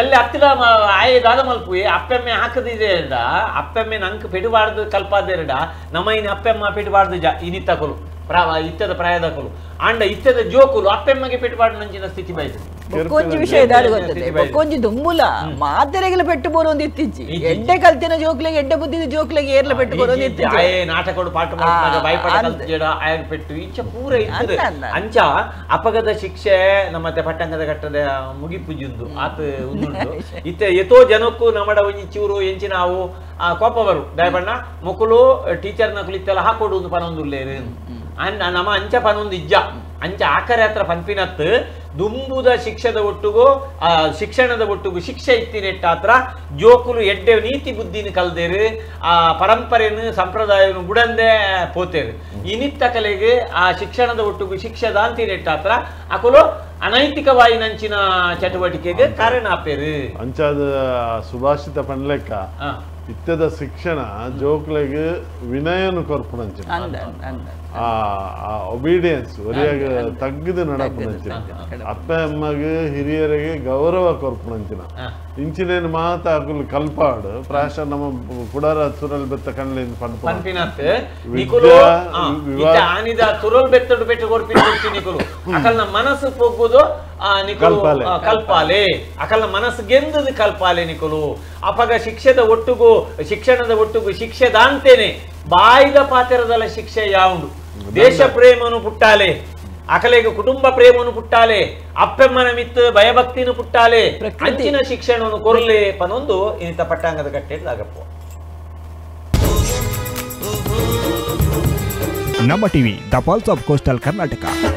ಎಲ್ಲಿ ಹತ್ತಿರ ಆಯೆ ದಾದ ಮಲ್ಪುವೆ ಅಪ್ಪೆಮ್ಮೆ ಹಾಕದಿದೆ ಅಪ್ಪೆಮ್ಮೆ ನಂಕ್ ಪೆಡುಬಾರ್ದು ಕಲ್ಪಾದೇರಡ ನಮ್ಮ ಇನ್ ಅಪ್ಪೆಮ್ಮ ಪೆಡುಬಾರ್ದು ಜ ಇನಿತ್ತಕುಲು ಇತ್ತದ ಪ್ರಾಯದಕುಲು ಅಂಡ ಇತ್ತದ ಜೋಕುಲು ಅಪ್ಪೆಮ್ಮಗೆ ಪೆಟ್ಟುಬಾರ್ದು ನಂಚಿನ ಸ್ಥಿತಿ ಬೈತು ಬೊಕ್ಕೊಂಜಿ ವಿಷಯ ದಾಡು ಗೊತ್ತದೆ ಬೊಕ್ಕೊಂಜಿ ದುಂಬುಲ ಮಾತೆರೆಗೆಲ್ಲ ಪೆಟ್ಟು ಬೋರೊಂದು ಇತ್ತಿಜ್ಜಿ ಎಡ್ಡೆ ಕಲ್ತಿನ ಜೋಕ್ಲೆಗೆ ಎಡ್ಡೆ ಬುದ್ಧಿದ ಜೋಕ್ಲೆಗೆ ಏರ್ಲ ಪೆಟ್ಟು ಬೋರೊಂದು ಇತ್ತಿಜ್ಜಿ ಆಯೆ ನಾಟಕಡು ಪಾಠ ಮಾಡ್ತಾಗ ಬಾಯ್ಪಾಠ ಕಲ್ತಿಜಡ ಆಯಗ್ ಪೆಟ್ಟು ಇಂಚ ಪೂರ ಇತ್ತದ ಅಂಚ ಅಪಗದ ಶಿಕ್ಷೆ ನಮ್ಮತ್ತೆ ಪಟ್ಟಂಗದ ಕಟ್ಟದ ಮುಗಿಪುಜುಂದು ಆತ ಉಂದುಂಡು ಇತ್ತೆ ಎತೋ ಜನಕ್ಕೂ ನಮ್ಮಡ ಒಂಜಿ ಚೂರು ಎಂಚಿನ ಅವು ಆ ಕೋಪ ಬರು ದಯಬಣ್ಣ ಮೊಕುಲು ಟೀಚರ್ ನಕುಲು ಇತ್ತೆಲ್ಲ ಹಾಕೊಡು ಒಂದು ಪನೊಂದುಲ್ಲೇರು ನಮ್ಮ ಅಂಚ ಪನೊಂದು ಇಜ್ಜ ಅಂಚ ಆಕರೆ ಹತ್ರ ಪನ್ಪಿನತ್ತು ದುಂಬುದ ಶಿಕ್ಷದ ಒಟ್ಟುಗು ಆ ಶಿಕ್ಷಣದ ಒಟ್ಟುಗು ಶಿಕ್ಷೆ ಇತ್ತಿನೆಟ್ಟಾತ್ರ ಜೋಕುಲು ಎಡ್ಡೆ ನೀತಿ ಬುದ್ಧಿನ ಕಲ್ದೇರು ಆ ಪರಂಪರೆಯನ್ನು ಸಂಪ್ರದಾಯವನ್ನು ಬುಡಂದೆ ಪೋತೇರು ಇನಿತ್ತ ಕಲೆಗೆ ಆ ಶಿಕ್ಷಣದ ಒಟ್ಟುಗು ಶಿಕ್ಷೆ ದಾಂತಿನೆಟ್ಟಾತ್ರ ಅಕುಲು ಅನೈತಿಕವಾಗಿ ನಂಚಿನ ಚಟುವಟಿಕೆಗೆ ಕಾರಣ ಆಪೇರು ಅಂಚಾದ ಸುಭಾಷಿತ ಪನ್ಲೆಕ್ಕ ಇತ್ತದ ಶಿಕ್ಷಣ ಜೋಕ್ಲೆಗ್ ವಿನಯನು ಕೊರ್ಪುನಂಚಿನ ಆ ಒಬಿಡಿಯನ್ಸ್ ಒರಿಯಾಗ ತಗ್ಗದು ನಡಪುನಂಚಿನ ಅಪ್ಪ ಅಮ್ಮಗ್ ಹಿರಿಯರಿಗೆ ಗೌರವ ಕೊರ್ಪುನಂಚಿನ ಇಂಚಿನೇನು ಮಾತ ಅಕುಲು ಕಲ್ಪಾಡು ಪ್ರಾಯಶಃ ನಮ್ಮ ಕುಡಾರ ಸುರಲ್ ಬೆತ್ತ ಕಣ್ಲೇನು ಪನ್ಪಿನತ್ ನಿಕುಲು ಆನಿದ ತುರಲ್ ಬೆತ್ತಡು ಬೆಟ್ಟು ಕೊರ್ಪಿನ ನಿಕುಲು ಅಕಲ್ನ ಮನಸ್ಸು ಪೊಗ್ಗುದು ನಿಕುಲು ಕಲ್ಪಾಲೆ ಅಕಲ್ನ ಮನಸ್ಸು ಗೆಂದದು ಕಲ್ಪಾಲೆ ನಿಕುಲು ಅಪಗ ಶಿಕ್ಷೆದ ಒಟ್ಟುಗು ಶಿಕ್ಷಣದ ಒಟ್ಟುಗು ಶಿಕ್ಷೆ ದಾಂತೇನೆ ಬಾಯ್ದ ಪಾತೆರದಲ್ಲ ಶಿಕ್ಷೆ ಯಾವುಂಡು ದೇಶ ಪ್ರೇಮನು ಪುಟ್ಟಾಲೆ ಅಕಲೆಗೆ ಕುಟುಂಬ ಪ್ರೇಮನು ಪುಟ್ಟಾಲೆ ಅಪ್ಪೆಮ್ಮನ ಮಿತ್ತು ಭಯಭಕ್ತಿನು ಪುಟ್ಟಾಲೆ ಅಂಚಿನ ಶಿಕ್ಷಣವನ್ನು ಕೊರಲೆ ಪನೊಂದು ಇನ್ನಿತ ಪಟ್ಟಾಂಗದ ಕಟ್ಟೆದಾಗಪ್ಪ. Namma TV, the pulse of coastal Karnataka.